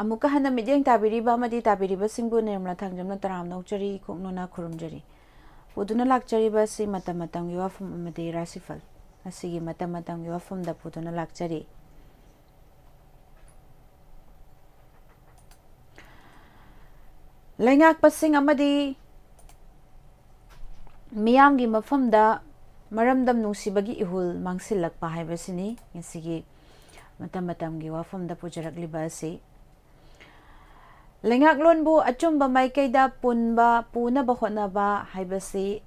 ꯑꯃꯨꯛꯀ ꯍꯟꯅ ꯃꯤꯠꯌꯦꯡ ꯇꯥꯕꯤꯔꯤꯕ ꯑꯃꯗꯤ ꯇꯥꯕꯤꯔꯤꯕꯁꯤꯡꯕꯨ ꯅꯤꯔꯃꯂꯥ ꯊꯥꯡꯖꯝꯅ ꯇꯔꯥꯝꯅ ꯑꯣꯛꯆꯔꯤ, ꯏꯀꯣꯛꯅꯅ ꯈꯨꯔꯨꯝꯖꯔꯤ꯫ ꯄꯨꯗꯨꯅ ꯂꯥꯛꯆꯔꯤꯕ ꯑꯁꯤ ꯃꯇꯝ ꯃꯇꯝꯒꯤ ꯋꯥꯐꯝ ꯑꯃꯗꯤ ꯔꯥꯁꯤꯐꯜ꯫ ꯉꯁꯤꯒꯤ ꯃꯇꯝ ꯃꯇꯝꯒꯤ ꯋꯥꯐꯝꯗ ꯄꯨꯗꯨꯅ ꯂꯥꯛꯆꯔꯤ꯫ ꯂꯩꯉꯥꯛꯄꯁꯤꯡ ꯑꯃꯗꯤ ꯃꯤꯌꯥꯝꯒꯤ ꯃꯐꯝꯗ ꯃꯔꯝꯗꯝ ꯅꯨꯡꯁꯤꯕꯒꯤ ꯏꯍꯨꯜ ꯃꯥꯡꯁꯤꯜꯂꯛꯄ ꯍꯥꯏꯕꯁꯤꯅꯤ ꯉꯁꯤꯒꯤ ꯃꯇꯝ ꯃꯇꯝꯒꯤ ꯋꯥꯐꯝꯗ ꯄꯨꯖꯔꯛꯂꯤꯕ ꯑꯁꯤ꯫ ꯂꯩꯉꯥꯛꯂꯣꯟꯕꯨ ꯑꯆꯨꯝꯕ ꯃꯥꯏꯀꯩꯗ ꯄꯨꯟꯕ, ꯄꯨꯅꯕ ꯍꯣꯠꯅꯕ ꯍꯥꯏꯕꯁꯤ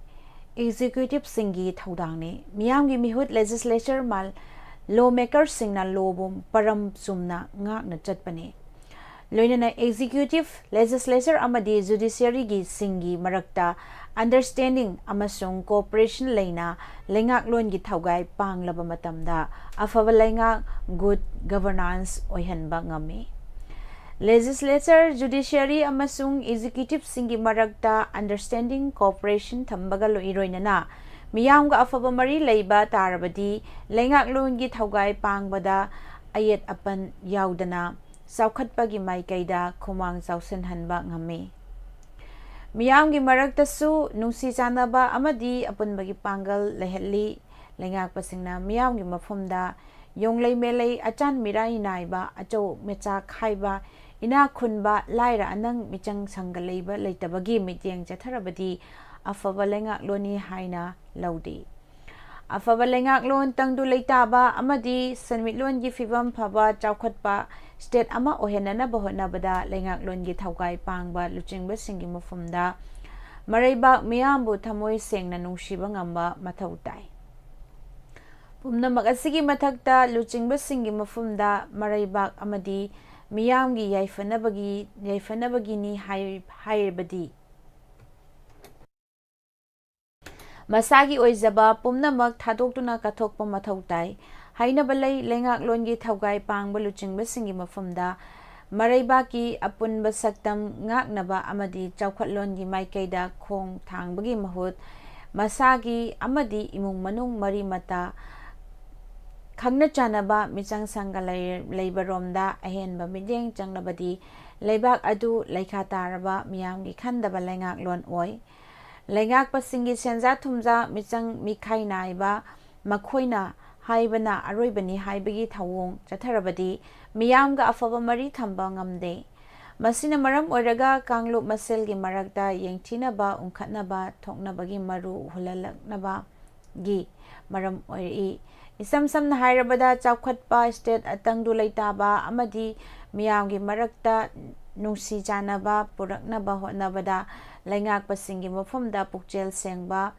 ꯑꯦꯛꯖꯤꯀ꯭ꯌꯨꯇꯤꯚꯁꯤꯡꯒꯤ ꯊꯧꯗꯥꯡꯅꯤ꯫ ꯃꯤꯌꯥꯝꯒꯤ ꯃꯤꯍꯨꯠ ꯂꯦꯖꯤꯁꯂꯦꯆꯔ ꯃꯥꯜ-, ꯂꯣ ꯃꯦꯀꯔꯁꯤꯡꯅ ꯂꯣꯕꯨ ꯄꯔꯝ ꯆꯨꯝꯅ ꯉꯥꯛꯅ ꯆꯠꯄꯅꯤ꯫ ꯂꯣꯏꯅꯅ ꯑꯦꯛꯖꯤꯀ꯭ꯌꯨꯇꯤꯚ, ꯂꯦꯖꯤꯁꯂꯦꯆꯔ ꯑꯃꯗꯤ ꯖꯨꯗꯤꯁꯤꯌꯔꯤꯒꯤ ꯁꯤꯡꯒꯤ ꯃꯔꯛꯇ ꯑꯟꯗꯔꯁ꯭ꯇꯦꯟꯗꯤꯡ ꯑꯃꯁꯨꯡ ꯀꯣꯑꯣꯄꯔꯦꯁꯟ ꯂꯩꯅ ꯂꯩꯉꯥꯛꯂꯣꯟꯒꯤ ꯊꯧꯒꯥꯏ ꯄꯥꯡꯂꯕ ꯃꯇꯝꯗ ꯑꯐꯕ ꯂꯩꯉꯥꯛ, ꯒꯨꯗ ꯒꯚꯔꯅꯥꯟꯁ ꯑꯣꯏꯍꯟꯕ ꯉꯝꯃꯤ꯫ ꯂꯦꯖꯤꯁꯂꯦꯆꯔ, ꯖꯨꯗꯤꯁꯤꯌꯔꯤ ꯑꯃꯁꯨꯡ ꯑꯦꯛꯖꯤꯀ꯭ꯌꯨꯇꯤꯚꯁꯤꯡꯒꯤ ꯃꯔꯛꯇ ꯑꯟꯗꯔꯁ꯭ꯇꯦꯟꯗꯤꯡ, ꯀꯣꯑꯣꯄꯔꯦꯁꯟ ꯊꯝꯕꯒ ꯂꯣꯏ-, ꯏꯔꯣꯏꯅꯅ ꯃꯤꯌꯥꯝꯒ ꯑꯐꯕ ꯃꯔꯤ ꯂꯩꯕ ꯇꯥꯔꯕꯗꯤ ꯂꯩꯉꯥꯛꯂꯣꯟꯒꯤ ꯊꯧꯒꯥꯏ ꯄꯥꯡꯕꯗ ꯑꯌꯦꯠ ꯑꯄꯟ ꯌꯥꯎꯗꯅ ꯆꯥꯎꯈꯠꯄꯒꯤ ꯃꯥꯏꯀꯩꯗ ꯈꯨꯃꯥꯡ ꯆꯥꯎꯁꯤꯟꯍꯟꯕ ꯉꯝꯃꯤ꯫ ꯃꯤꯌꯥꯝꯒꯤ ꯃꯔꯛꯇꯁꯨ ꯅꯨꯡꯁꯤ ꯆꯥꯟꯅꯕ ꯑꯃꯗꯤ ꯑꯄꯨꯟꯕꯒꯤ ꯄꯥꯡꯒꯜ ꯂꯩꯍꯜꯂꯤ꯫ ꯂꯩꯉꯥꯛꯄꯁꯤꯡꯅ ꯃꯤꯌꯥꯝꯒꯤ ꯃꯐꯝꯗ ꯌꯣꯡꯂꯩ ꯃꯦꯂꯩ, ꯑꯆꯥꯟ ꯃꯤꯔꯥꯏ ꯅꯥꯏꯕ, ꯑꯆꯧ ꯃꯆꯥ ꯈꯥꯏꯕ, ꯏꯅꯥꯛ ꯈꯨꯟꯕ, ꯂꯥꯏꯔ ꯑꯅꯪ, ꯃꯤꯆꯪ ꯁꯪꯒ ꯂꯩꯕ ꯂꯩꯇꯕꯒꯤ ꯃꯤꯠꯌꯦꯡ ꯆꯠꯊꯔꯕꯗꯤ ꯑꯐꯕ ꯂꯩꯉꯥꯛꯂꯣꯟꯅꯤ ꯍꯥꯏꯅ ꯂꯧꯗꯦ꯫ ꯑꯐꯕ ꯂꯩꯉꯥꯛꯂꯣꯟ ꯇꯪꯗꯨ ꯂꯩꯇꯥꯕ ꯑꯃꯗꯤ ꯁꯦꯟꯃꯤꯠꯂꯣꯟꯒꯤ ꯐꯤꯕꯝ ꯐꯕ ꯆꯥꯎꯈꯠꯄ ꯁ꯭ꯇꯦꯠ ꯑꯃ ꯑꯣꯏꯍꯟꯅꯅꯕ ꯍꯣꯠꯅꯕꯗ ꯂꯩꯉꯥꯛꯂꯣꯟꯒꯤ ꯊꯧꯒꯥꯏ ꯄꯥꯡꯕ ꯂꯨꯆꯤꯡꯕꯁꯤꯡꯒꯤ ꯃꯐꯝꯗ ꯃꯔꯩꯕꯥꯛ ꯃꯤꯌꯥꯝꯕꯨ ꯊꯃꯣꯏ ꯁꯦꯡꯅ ꯅꯨꯡꯁꯤꯕ ꯉꯝꯕ ꯃꯊꯧ ꯇꯥꯏ꯫ ꯄꯨꯝꯅꯃꯛ ꯑꯁꯤꯒꯤ ꯃꯊꯛꯇ ꯂꯨꯆꯤꯡꯕꯁꯤꯡꯒꯤ ꯃꯐꯝꯗ ꯃꯔꯩꯕꯥꯛ ꯑꯃꯗꯤ ꯃꯤꯌꯥꯝꯒꯤ ꯌꯥꯏꯐꯅꯕꯒꯤ, ꯌꯥꯏꯐꯅꯕꯒꯤꯅꯤ ꯍꯥꯏ-, ꯍꯥꯏꯔꯕꯗꯤ ꯃꯁꯥꯒꯤ ꯑꯣꯏꯖꯕ ꯄꯨꯝꯅꯃꯛ ꯊꯥꯗꯣꯛꯇꯨꯅ ꯀꯠꯊꯣꯛꯄ ꯃꯊꯧ ꯇꯥꯏ꯫ ꯍꯥꯏꯅꯕ ꯂꯩ, ꯂꯩꯉꯥꯛꯂꯣꯟꯒꯤ ꯊꯧꯒꯥꯏ ꯄꯥꯡꯕ ꯂꯨꯆꯤꯡꯕꯁꯤꯡꯒꯤ ꯃꯐꯝꯗ ꯃꯔꯩꯕꯥꯛꯀꯤ ꯑꯄꯨꯟꯕ ꯁꯛꯇꯝ ꯉꯥꯛꯅꯕ ꯑꯃꯗꯤ ꯆꯥꯎꯈꯠꯂꯣꯟꯒꯤ ꯃꯥꯏꯀꯩꯗ ꯈꯣꯡ ꯊꯥꯡꯕꯒꯤ ꯃꯍꯨꯠ ꯃꯁꯥꯒꯤ ꯑꯃꯗꯤ ꯏꯃꯨꯡ ꯃꯅꯨꯡ ꯃꯔꯤ ꯃꯇꯥ ꯈꯪꯅ ꯆꯥꯟꯅꯕ ꯃꯤꯆꯪ ꯁꯪꯒ ꯂꯩ-, ꯂꯩꯕꯔꯣꯝꯗ ꯑꯍꯦꯟꯕ ꯃꯤꯠꯌꯦꯡ ꯆꯪꯂꯕꯗꯤ ꯂꯩꯕꯥꯛ ꯑꯗꯨ ꯂꯩꯈꯥ ꯇꯥꯔꯕ ꯃꯤꯌꯥꯝꯒꯤ ꯈꯟꯗꯕ ꯂꯩꯉꯥꯛꯂꯣꯟ ꯑꯣꯏ꯫ ꯂꯩꯉꯥꯛꯄꯁꯤꯡꯒꯤ ꯁꯦꯟꯖꯥ ꯊꯨꯝꯖꯥ ꯃꯤꯆꯪ ꯃꯤꯈꯥꯏ ꯅꯥꯏꯕ ꯃꯈꯣꯏꯅ ꯍꯥꯏꯕꯅ ꯑꯔꯣꯏꯕꯅꯤ ꯍꯥꯏꯕꯒꯤ ꯊꯧꯑꯣꯡ ꯆꯠꯊꯔꯕꯗꯤ ꯃꯤꯌꯥꯝꯒ ꯑꯐꯕ ꯃꯔꯤ ꯊꯝꯕ ꯉꯝꯗꯦ꯫ ꯃꯁꯤꯅ ꯃꯔꯝ ꯑꯣꯏꯔꯒ ꯀꯥꯡꯂꯨꯞ ꯃꯁꯦꯜꯒꯤ ꯃꯔꯛꯇ ꯌꯦꯡꯊꯤꯅꯕ, ꯎꯪꯈꯠꯅꯕ ꯊꯣꯛꯅꯕꯒꯤ ꯃꯔꯨ ꯍꯨꯜꯍꯜꯂꯛꯅꯕꯒꯤ ꯃꯔꯝ ꯑꯣꯏꯔꯛꯏ꯫ ꯏꯁꯝ ꯁꯝꯅ ꯍꯥꯏꯔꯕꯗ, ꯆꯥꯎꯈꯠꯄ state ꯑꯇꯪꯗꯨ ꯂꯩꯇꯥꯕ ꯑꯃꯗꯤ ꯃꯤꯌꯥꯝꯒꯤ ꯃꯔꯛꯇ ꯅꯨꯡꯁꯤ ꯆꯥꯟꯅꯕ ꯄꯨꯔꯛꯅꯕ ꯍꯣꯠꯅꯕꯗ ꯂꯩꯉꯥꯛꯄꯁꯤꯡꯒꯤ ꯃꯐꯝꯗ ꯄꯨꯛꯆꯦꯜ ꯁꯦꯡꯕ,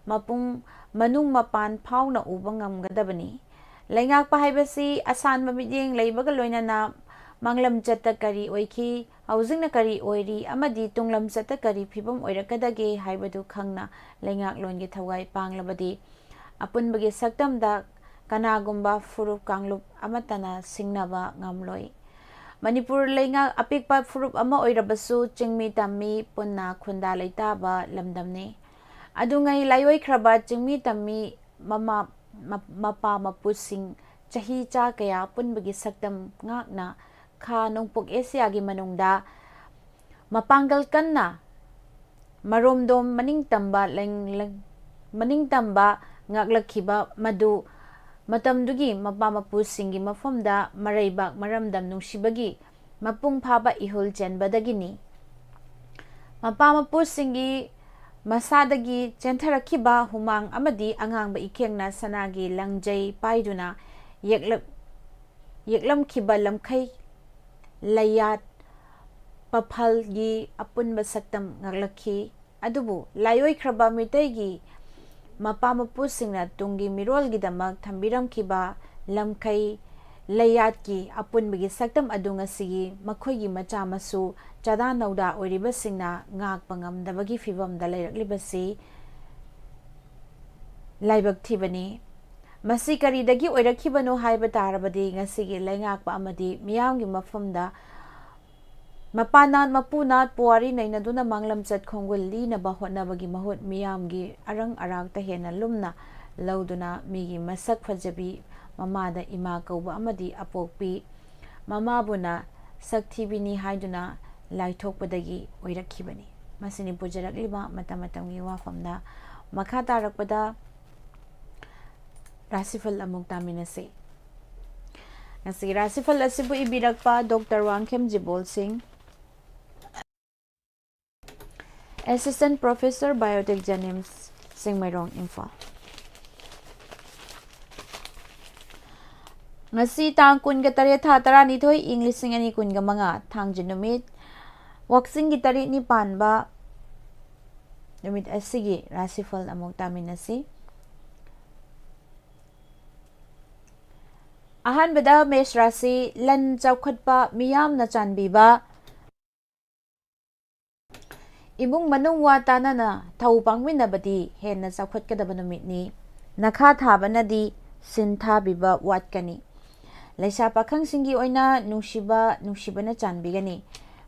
ꯃꯄꯨꯡ, ꯃꯅꯨꯡ ꯃꯄꯥꯟ ꯐꯥꯎꯅ ꯎꯕ ꯉꯝꯒꯗꯕꯅꯤ꯫ ꯂꯩꯉꯥꯛꯄ ꯍꯥꯏꯕꯁꯤ ꯑꯁꯥꯟꯕ ꯃꯤꯠꯌꯦꯡ ꯂꯩꯕꯒ ꯂꯣꯏꯅꯅ ꯃꯥꯡꯂꯝꯆꯠꯇ ꯀꯔꯤ ꯑꯣꯏꯈꯤ, ꯍꯧꯖꯤꯛꯅ ꯀꯔꯤ ꯑꯣꯏꯔꯤ ꯑꯃꯗꯤ ꯇꯨꯡꯂꯝꯆꯠꯇ ꯀꯔꯤ ꯐꯤꯕꯝ ꯑꯣꯏꯔꯛꯀꯗꯒꯦ ꯍꯥꯏꯕꯗꯨ ꯈꯪꯅ ꯂꯩꯉꯥꯛꯂꯣꯟꯒꯤ ꯊꯧꯒꯥꯏ ꯄꯥꯡꯂꯕꯗꯤ ꯑꯄꯨꯟꯕꯒꯤ ꯁꯛꯇꯝꯗ ꯀꯅꯥꯒꯨꯝꯕ ꯐꯨꯔꯨꯞ ꯀꯥꯡꯂꯨꯞ ꯑꯃꯠꯇꯅ ꯁꯤꯡꯅꯕ ꯉꯝꯂꯣꯏ꯫ ꯃꯅꯤꯄꯨꯔ ꯂꯩꯉꯥꯛ ꯑꯄꯤꯛꯄ ꯐꯨꯔꯨꯞ ꯑꯃ ꯑꯣꯏꯔꯕꯁꯨ ꯆꯤꯡꯃꯤ ꯇꯝꯃꯤ ꯄꯨꯟꯅ ꯈꯨꯟꯗꯥ ꯂꯩꯇꯥꯕ ꯂꯝꯗꯝꯅꯤ꯫ ꯑꯗꯨꯉꯩ ꯂꯥꯏꯑꯣꯏꯈ꯭ꯔꯕ ꯆꯤꯡꯃꯤ ꯇꯝꯃꯤ ꯃꯃꯥ, ꯃ-, ꯃꯄꯥ ꯃꯄꯨꯁꯤꯡ ꯆꯍꯤ ꯆꯥ ꯀꯌꯥ ꯄꯨꯟꯕꯒꯤ ꯁꯛꯇꯝ ꯉꯥꯛꯅ ꯈꯥ ꯅꯣꯡꯄꯣꯛ ꯑꯦꯁꯤꯌꯥꯒꯤ ꯃꯅꯨꯡꯗ ꯃꯄꯥꯡꯒꯜ ꯀꯟꯅ ꯃꯔꯣꯝꯗꯣꯝ ꯃꯅꯤꯡꯇꯝꯕ ꯂꯦꯡ-, ꯂꯦꯡ-, ꯃꯅꯤꯡꯇꯝꯕ ꯉꯥꯛꯂꯛꯈꯤꯕ ꯃꯗꯨ ꯃꯇꯝꯗꯨꯒꯤ ꯃꯄꯥ ꯃꯄꯨꯁꯤꯡꯒꯤ ꯃꯐꯝꯗ ꯃꯔꯩꯕꯥꯛ ꯃꯔꯝꯗꯝ ꯅꯨꯡꯁꯤꯕꯒꯤ ꯃꯄꯨꯡ ꯐꯥꯕ ꯏꯍꯨꯜ ꯆꯦꯟꯕꯗꯒꯤꯅꯤ꯫ ꯃꯄꯥ ꯃꯄꯨꯁꯤꯡꯒꯤ ꯃꯁꯥꯗꯒꯤ ꯆꯦꯟꯊꯔꯛꯈꯤꯕ ꯍꯨꯃꯥꯡ ꯑꯃꯗꯤ ꯑꯉꯥꯡꯕ ꯏꯈꯦꯡꯅ ꯁꯅꯥꯒꯤ ꯂꯪꯖꯩ ꯄꯥꯏꯗꯨꯅ ꯌꯦꯛꯂꯛ-, ꯌꯦꯛꯂꯝꯈꯤꯕ ꯂꯝꯈꯩ ꯂꯩꯌꯥꯠ ꯄꯐꯜꯒꯤ ꯑꯄꯨꯟꯕ ꯁꯛꯇꯝ ꯉꯥꯛꯂꯛꯈꯤ꯫ ꯑꯗꯨꯕꯨ ꯂꯥꯏꯑꯣꯏꯈ꯭ꯔꯕ ꯃꯤꯇꯩꯒꯤ ꯃꯄꯥ ꯃꯄꯨꯁꯤꯡꯅ ꯇꯨꯡꯒꯤ ꯃꯤꯔꯣꯜꯒꯤꯗꯃꯛ ꯊꯝꯕꯤꯔꯝꯈꯤꯕ ꯂꯝꯈꯩ ꯂꯩꯌꯥꯠꯀꯤ ꯑꯄꯨꯟꯕꯒꯤ ꯁꯛꯇꯝ ꯑꯗꯨ ꯉꯁꯤꯒꯤ ꯃꯈꯣꯏꯒꯤ ꯃꯆꯥ ꯃꯁꯨ ꯆꯥꯗꯥ ꯅꯧꯗꯥ ꯑꯣꯏꯔꯤꯕꯁꯤꯡꯅ ꯉꯥꯛꯄ ꯉꯝꯗꯕꯒꯤ ꯐꯤꯕꯝꯗ ꯂꯩꯔꯛꯂꯤꯕꯁꯤ ꯂꯥꯏꯕꯛ ꯊꯤꯕꯅꯤ꯫ ꯃꯁꯤ ꯀꯔꯤꯗꯒꯤ ꯑꯣꯏꯔꯛꯈꯤꯕꯅꯣ ꯍꯥꯏꯕ ꯇꯥꯔꯕꯗꯤ ꯉꯁꯤꯒꯤ ꯂꯩꯉꯥꯛꯄ ꯑꯃꯗꯤ ꯃꯤꯌꯥꯝꯒꯤ ꯃꯐꯝꯗ ꯃꯄꯥ ꯅꯥꯠ, ꯃꯄꯨ ꯅꯥꯠ, ꯄꯨꯋꯥꯔꯤ ꯅꯩꯅꯗꯨꯅ ꯃꯥꯡꯂꯝꯆꯠ ꯈꯣꯡꯒꯨꯜ ꯂꯤꯅꯕ ꯍꯣꯠꯅꯕꯒꯤ ꯃꯍꯨꯠ ꯃꯤꯌꯥꯝꯒꯤ ꯑꯔꯪ ꯑꯔꯥꯛꯇ ꯍꯦꯟꯅ ꯂꯨꯝꯅ ꯂꯧꯗꯨꯅ ꯃꯤꯒꯤ ꯃꯁꯛ ꯐꯖꯕꯤ ꯃꯃꯥꯗ ꯏꯃꯥ ꯀꯧꯕ ꯑꯃꯗꯤ ꯑꯄꯣꯛꯄꯤ ꯃꯃꯥꯕꯨꯅ ꯁꯛ ꯊꯤꯕꯤꯅꯤ ꯍꯥꯏꯗꯨꯅ ꯂꯥꯏꯊꯣꯛꯄꯗꯒꯤ ꯑꯣꯏꯔꯛꯈꯤꯕꯅꯤ꯫ ꯃꯁꯤꯅꯤ ꯄꯨꯖꯔꯛꯂꯤꯕ ꯃꯇꯝ ꯃꯇꯝꯒꯤ ꯋꯥꯐꯝꯗ꯫ ꯃꯈꯥ ꯇꯥꯔꯛꯄꯗ ꯔꯥꯁꯤꯐꯜ ꯑꯃꯨꯛ ꯇꯥꯃꯤꯟꯅꯁꯤ꯫ ꯉꯁꯤꯒꯤ ꯔꯥꯁꯤꯐꯜ ꯑꯁꯤꯕꯨ ꯏꯕꯤꯔꯛꯄ ꯗꯣꯛꯇꯔ ꯋꯥꯡꯈꯦꯝ ꯖꯤꯕꯣꯜ ꯁꯤꯡ, Assistant Professor, Biotech, JNIMS, Chingmeirong, Imphal. ꯉꯁꯤ ꯇꯥꯡ ꯀꯨꯟꯒ ꯇꯔꯦꯠ, ꯊꯥ ꯇꯔꯥꯅꯤꯊꯣꯏ, ꯏꯪ ꯂꯤꯁꯤꯡ ꯑꯅꯤ ꯀꯨꯟꯒ ꯃꯉꯥ, ꯊꯥꯡꯖ ꯅꯨꯃꯤꯠ, ꯋꯥꯛꯆꯤꯡꯒꯤ ꯇꯔꯦꯠꯅꯤ ꯄꯥꯟꯕ ꯅꯨꯃꯤꯠ ꯑꯁꯤꯒꯤ ꯔꯥꯁꯤꯐꯜ ꯑꯃꯨꯛ ꯇꯥꯃꯤꯟꯅꯁꯤ꯫ ꯑꯍꯥꯟꯕꯗ ꯃꯦꯁ ꯔꯥꯁꯤ, ꯂꯟ ꯆꯥꯎꯈꯠꯄ, ꯃꯤꯌꯥꯝꯅ ꯆꯥꯟꯕꯤꯕ, ꯏꯃꯨꯡ ꯃꯅꯨꯡ ꯋꯥ ꯇꯥꯅꯅ ꯊꯧ ꯄꯥꯡꯃꯤꯟꯅꯕꯗꯤ ꯍꯦꯟꯅ ꯆꯥꯎꯈꯠꯀꯗꯕ ꯅꯨꯃꯤꯠꯅꯤ꯫ ꯅꯈꯥ ꯊꯥꯕꯅꯗꯤ ꯁꯤꯟ ꯊꯥꯕꯤꯕ ꯋꯥꯠꯀꯅꯤ꯫ ꯂꯩꯁꯥ ꯄꯥꯈꯪꯁꯤꯡꯒꯤ ꯑꯣꯏꯅ ꯅꯨꯡꯁꯤꯕ, ꯅꯨꯡꯁꯤꯕꯅ ꯆꯥꯟꯕꯤꯒꯅꯤ꯫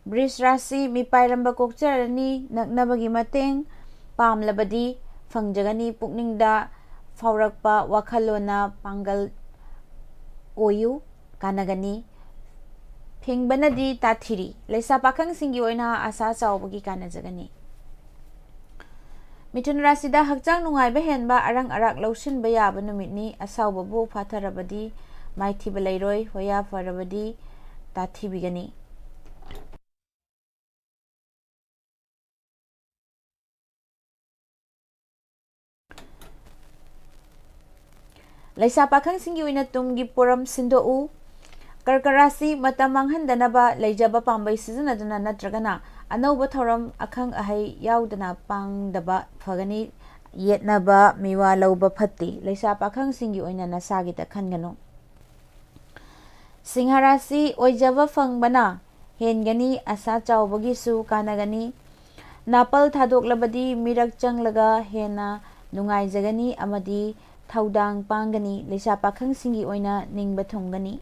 ꯕ꯭ꯔꯤꯖ ꯔꯥꯁꯤ, ꯃꯤꯄꯥꯏꯔꯝꯕ ꯀꯣꯛꯆꯔꯅꯤ, ꯅꯛꯅꯕꯒꯤ ꯃꯇꯦꯡ ꯄꯥꯝꯂꯕꯗꯤ ꯐꯪꯖꯒꯅꯤ꯫ ꯄꯨꯛꯅꯤꯡꯗ ꯐꯥꯎꯔꯛꯄ ꯋꯥꯈꯜꯂꯣꯟꯅ ꯄꯥꯡꯒꯜ ꯑꯣꯏꯌꯨ, ꯀꯥꯟꯅꯒꯅꯤ꯫ ꯐꯤꯡꯕꯅꯗꯤ ꯇꯥꯊꯤꯔꯤ꯫ ꯂꯩꯁꯥ ꯄꯥꯈꯪꯁꯤꯡꯒꯤ ꯑꯣꯏꯅ ꯑꯁꯥ ꯆꯥꯎꯕꯒꯤ ꯀꯥꯟꯅꯖꯒꯅꯤ꯫ ꯃꯤꯊꯨꯟ ꯔꯥꯁꯤꯗ ꯍꯛꯆꯥꯡ ꯅꯨꯡꯉꯥꯏꯕ ꯍꯦꯟꯕ, ꯑꯔꯪ ꯑꯔꯥꯛ ꯂꯧꯁꯤꯟꯕ ꯌꯥꯕ ꯅꯨꯃꯤꯠꯅꯤ꯫ ꯑꯁꯥꯎꯕꯕꯨ ꯐꯥꯊꯔꯕꯗꯤ ꯃꯥꯏꯊꯤꯕ ꯂꯩꯔꯣꯏ, ꯍꯣꯌꯥ ꯐꯔꯕꯗꯤ ꯇꯥꯊꯤꯕꯤꯒꯅꯤ꯫ ꯂꯩꯁꯥ ꯄꯥꯈꯪꯁꯤꯡꯒꯤ ꯑꯣꯏꯅ ꯇꯨꯡꯒꯤ ꯄꯣꯔꯝ ꯁꯤꯟꯗꯣꯛꯎ꯫ ꯀꯔꯀ ꯔꯥꯁꯤ, ꯃꯇꯝ ꯃꯥꯡꯍꯟꯗꯅꯕ ꯂꯩꯖꯕ ꯄꯥꯝꯕꯩ ꯁꯤꯖꯤꯟꯅꯗꯨꯅ ꯅꯠꯇ꯭ꯔꯒꯅ ꯑꯅꯧꯕ ꯊꯧꯔꯝ ꯑꯈꯪ ꯑꯍꯩ ꯌꯥꯎꯗꯅ ꯄꯥꯡꯗꯕ ꯐꯒꯅꯤ꯫ ꯌꯦꯠꯅꯕ ꯃꯤꯋꯥ ꯂꯧꯕ ꯐꯠꯇꯦ꯫ ꯂꯩꯁꯥ ꯄꯥꯈꯪꯁꯤꯡꯒꯤ ꯑꯣꯏꯅ ꯅꯁꯥꯒꯤꯗ ꯈꯟꯒꯅꯨ꯫ ꯁꯤꯡꯍ ꯔꯥꯁꯤ, ꯑꯣꯏꯖꯕ ꯐꯪꯕꯅ ꯍꯦꯟꯒꯅꯤ, ꯑꯁꯥ ꯆꯥꯎꯕꯒꯤꯁꯨ ꯀꯥꯟꯅꯒꯅꯤ꯫ ꯅꯥꯄꯜ ꯊꯥꯗꯣꯛꯂꯕꯗꯤ ꯃꯤꯔꯛ ꯆꯪꯂꯒ ꯍꯦꯟꯅ ꯅꯨꯡꯉꯥꯏꯖꯒꯅꯤ ꯑꯃꯗꯤ ꯊꯧꯗꯥꯡ ꯄꯥꯡꯒꯅꯤ꯫ ꯂꯩꯁꯥ ꯄꯥꯈꯪꯁꯤꯡꯒꯤ ꯑꯣꯏꯅ ꯅꯤꯡꯕ ꯊꯨꯡꯒꯅꯤ꯫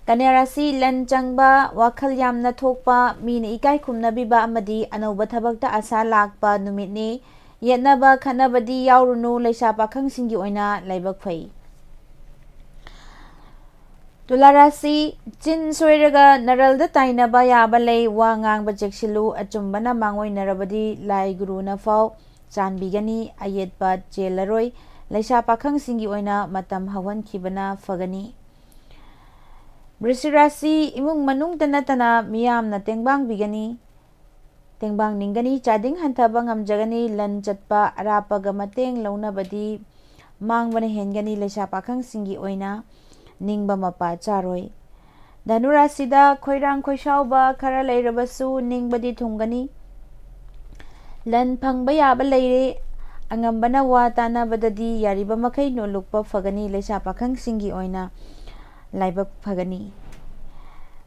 ꯀꯟꯌꯥ ꯔꯥꯁꯤ, ꯂꯟ ꯆꯪꯕ, ꯋꯥꯈꯜ ꯌꯥꯝꯅ ꯊꯣꯛꯄ, ꯃꯤꯅ ꯏꯀꯥꯏ ꯈꯨꯝꯅꯕꯤꯕ ꯑꯃꯗꯤ ꯑꯅꯧꯕ ꯊꯕꯛꯇ ꯑꯁꯥ ꯂꯥꯛꯄ ꯅꯨꯃꯤꯠꯅꯤ꯫ ꯌꯦꯠꯅꯕ ꯈꯠꯅꯕꯗꯤ ꯌꯥꯎꯔꯨꯅꯨ, ꯂꯩꯁꯥ ꯄꯥꯈꯪꯁꯤꯡꯒꯤ ꯑꯣꯏꯅ ꯂꯥꯏꯕꯛ ꯐꯩ꯫ ꯇꯨꯂꯥ ꯔꯥꯁꯤ, ꯆꯤꯟ ꯁꯣꯏꯔꯒ ꯅꯔꯜꯗ ꯇꯥꯏꯅꯕ ꯌꯥꯕ ꯂꯩ꯫ ꯋꯥ ꯉꯥꯡꯕ ꯆꯦꯛꯁꯤꯜꯂꯨ꯫ ꯑꯆꯨꯝꯕꯅ ꯃꯥꯡꯑꯣꯏꯅꯔꯕꯗꯤ ꯂꯥꯏ ꯒꯨꯔꯨꯅ ꯐꯥꯎ ꯆꯥꯟꯕꯤꯒꯅꯤ꯫ ꯑꯌꯦꯠꯄ ꯆꯦꯜꯂꯔꯣꯏ꯫ ꯂꯩꯁꯥ ꯄꯥꯈꯪꯁꯤꯡꯒꯤ ꯑꯣꯏꯅ ꯃꯇꯝ ꯍꯧꯍꯟꯈꯤꯕꯅ ꯐꯒꯅꯤ꯫ ꯕ꯭ꯔꯤꯁꯤꯛ ꯔꯥꯁꯤ, ꯏꯃꯨꯡ ꯃꯅꯨꯡꯇ ꯅꯠꯇꯅ ꯃꯤꯌꯥꯝꯅ ꯇꯦꯡꯕꯥꯡꯕꯤꯒꯅꯤ꯫ ꯇꯦꯡꯕꯥꯡ ꯅꯤꯡꯒꯅꯤ, ꯆꯥꯗꯤꯡ ꯍꯟꯊꯕ ꯉꯝꯖꯒꯅꯤ꯫ ꯂꯟ ꯆꯠꯄ ꯑꯔꯥꯞꯄꯒ ꯃꯇꯦꯡ ꯂꯧꯅꯕꯗꯤ ꯃꯥꯡꯕꯅ ꯍꯦꯟꯒꯅꯤ꯫ ꯂꯩꯁꯥ ꯄꯥꯈꯪꯁꯤꯡꯒꯤ ꯑꯣꯏꯅ ꯅꯤꯡꯕ ꯃꯄꯥ ꯆꯥꯔꯣꯏ꯫ ꯙꯅꯨ ꯔꯥꯁꯤꯗ ꯈꯣꯏꯔꯥꯡ ꯈꯣꯏꯁꯥꯎꯕ ꯈꯔ ꯂꯩꯔꯕꯁꯨ ꯅꯤꯡꯕꯗꯤ ꯊꯨꯡꯒꯅꯤ꯫ ꯂꯟ ꯐꯪꯕ ꯌꯥꯕ ꯂꯩꯔꯦ꯫ ꯑꯉꯝꯕꯅ ꯋꯥ ꯇꯥꯅꯕꯗꯗꯤ ꯌꯥꯔꯤꯕ ꯃꯈꯩ ꯅꯣꯜꯂꯨꯛꯄ ꯐꯒꯅꯤ꯫ ꯂꯩꯁꯥ ꯄꯥꯈꯪꯁꯤꯡꯒꯤ ꯑꯣꯏꯅ ꯂꯥꯏꯕꯛ ꯐꯒꯅꯤ꯫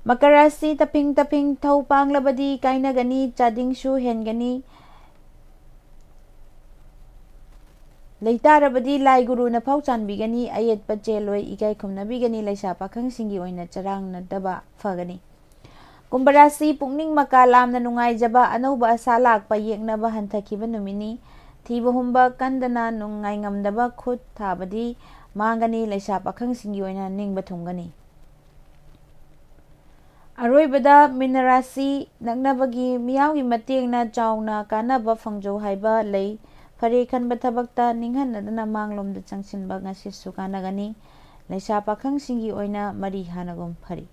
ꯃꯀꯔ ꯔꯥꯁꯤ, ꯇꯞꯐꯤꯡ ꯇꯞꯐꯤꯡ ꯊꯧ ꯄꯥꯡꯂꯕꯗꯤ ꯀꯥꯏꯅꯒꯅꯤ, ꯆꯥꯗꯤꯡꯁꯨ ꯍꯦꯟꯒꯅꯤ꯫ ꯂꯩꯇꯥꯔꯕꯗꯤ ꯂꯥꯏ ꯒꯨꯔꯨꯅ ꯐꯥꯎ ꯆꯥꯟꯕꯤꯒꯅꯤ, ꯑꯌꯦꯠꯄ ꯆꯦꯜꯂꯣꯏ, ꯏꯀꯥꯏ ꯈꯨꯝꯅꯕꯤꯒꯅꯤ꯫ ꯂꯩꯁꯥ ꯄꯥꯈꯪꯁꯤꯡꯒꯤ ꯑꯣꯏꯅ ꯆꯔꯥꯡꯅꯗꯕ ꯐꯒꯅꯤ꯫ ꯀꯨꯝꯚ ꯔꯥꯁꯤ, ꯄꯨꯛꯅꯤꯡ ꯃꯀꯥ ꯂꯥꯝꯅ ꯅꯨꯡꯉꯥꯏꯖꯕ, ꯑꯅꯧꯕ ꯑꯁꯥ ꯂꯥꯛꯄ, ꯌꯦꯛꯅꯕ ꯍꯟꯊꯈꯤꯕ ꯅꯨꯃꯤꯠꯅꯤ꯫ ꯊꯤꯕ ꯍꯨꯝꯕ ꯀꯟꯗꯅ ꯅꯨꯡꯉꯥꯏꯉꯝꯗꯕ ꯈꯨꯠ ꯊꯥꯕꯗꯤ ꯃꯥꯡꯒꯅꯤ꯫ ꯂꯩꯁꯥ ꯄꯥꯈꯪꯁꯤꯡꯒꯤ ꯑꯣꯏꯅ ꯅꯤꯡꯕ ꯊꯨꯡꯒꯅꯤ꯫ ꯑꯔꯣꯏꯕꯗ ꯃꯤꯅ ꯔꯥꯁꯤ, ꯅꯛꯅꯕꯒꯤ ꯃꯤꯌꯥꯝꯒꯤ ꯃꯇꯦꯡꯅ ꯆꯥꯎꯅ ꯀꯥꯟꯅꯕ ꯐꯪꯖꯧ ꯍꯥꯏꯕ ꯂꯩ꯫ ꯐꯔꯦ ꯈꯟꯕ ꯊꯕꯛꯇ ꯅꯤꯡꯍꯟꯅꯗꯅ ꯃꯥꯡꯂꯣꯝꯗ ꯆꯪꯁꯤꯟꯕ ꯉꯁꯤꯁꯨ ꯀꯥꯟꯅꯒꯅꯤ꯫ ꯂꯩꯁꯥ ꯄꯥꯈꯪꯁꯤꯡꯒꯤ ꯑꯣꯏꯅ ꯃꯔꯤ ꯍꯥꯟꯅꯒꯨꯝ ꯐꯔꯤ꯫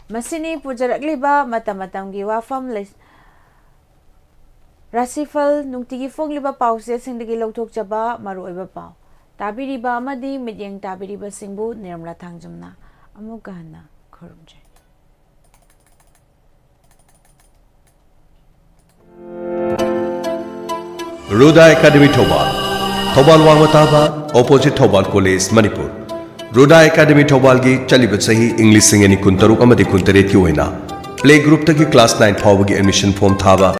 ꯃꯁꯤꯅꯤ ꯄꯨꯖꯔꯛꯂꯤꯕ ꯃꯇꯝ ꯃꯇꯝꯒꯤ ꯋꯥꯐꯝ ꯂꯩ-, ꯔꯥꯁꯤꯐꯜ ꯅꯨꯡꯇꯤꯒꯤ ꯐꯣꯡꯂꯤꯕ ꯄꯥꯎꯆꯦꯁꯤꯡꯗꯒꯤ ꯂꯧꯊꯣꯛꯆꯕ ꯃꯔꯨꯑꯣꯏꯕ ꯄꯥꯎ꯫ ꯇꯥꯕꯤꯔꯤꯕ ꯑꯃꯗꯤ ꯃꯤꯠꯌꯦꯡ ꯇꯥꯕꯤꯔꯤꯕꯁꯤꯡꯕꯨ ꯅꯤꯔꯃꯂꯥ ꯊꯥꯡꯖꯝꯅ ꯑꯃꯨꯛꯀ ꯍꯟꯅ ꯈꯨꯔꯨꯝꯖꯩ꯫ ꯔꯨꯗꯥ ꯑꯦꯀꯥꯗꯦꯃꯤ ꯊꯧꯕꯥꯜ, ꯊꯧꯕꯥꯜ ꯋꯥꯡꯃ ꯇꯥꯕ, opposite Thoubal college, Manipur. Ruda academy ꯊꯧꯕꯥꯜꯒꯤ ꯆꯠꯂꯤꯕ ꯆꯍꯤ ꯏꯪ ꯂꯤꯁꯤꯡ ꯑꯅꯤ ꯀꯨꯟꯇꯔꯨꯛ ꯑꯃꯗꯤ ꯀꯨꯟꯇꯔꯦꯠꯀꯤ ꯑꯣꯏꯅ ꯄ꯭ꯂꯦ ꯒ꯭ꯔꯨꯞꯇꯒꯤ ꯀ꯭ꯂꯥꯁ ꯅꯥꯏꯟ ꯐꯥꯎꯕꯒꯤ ꯑꯦꯗꯃꯤꯁꯟ ꯐꯣꯔꯝ ꯊꯥꯕ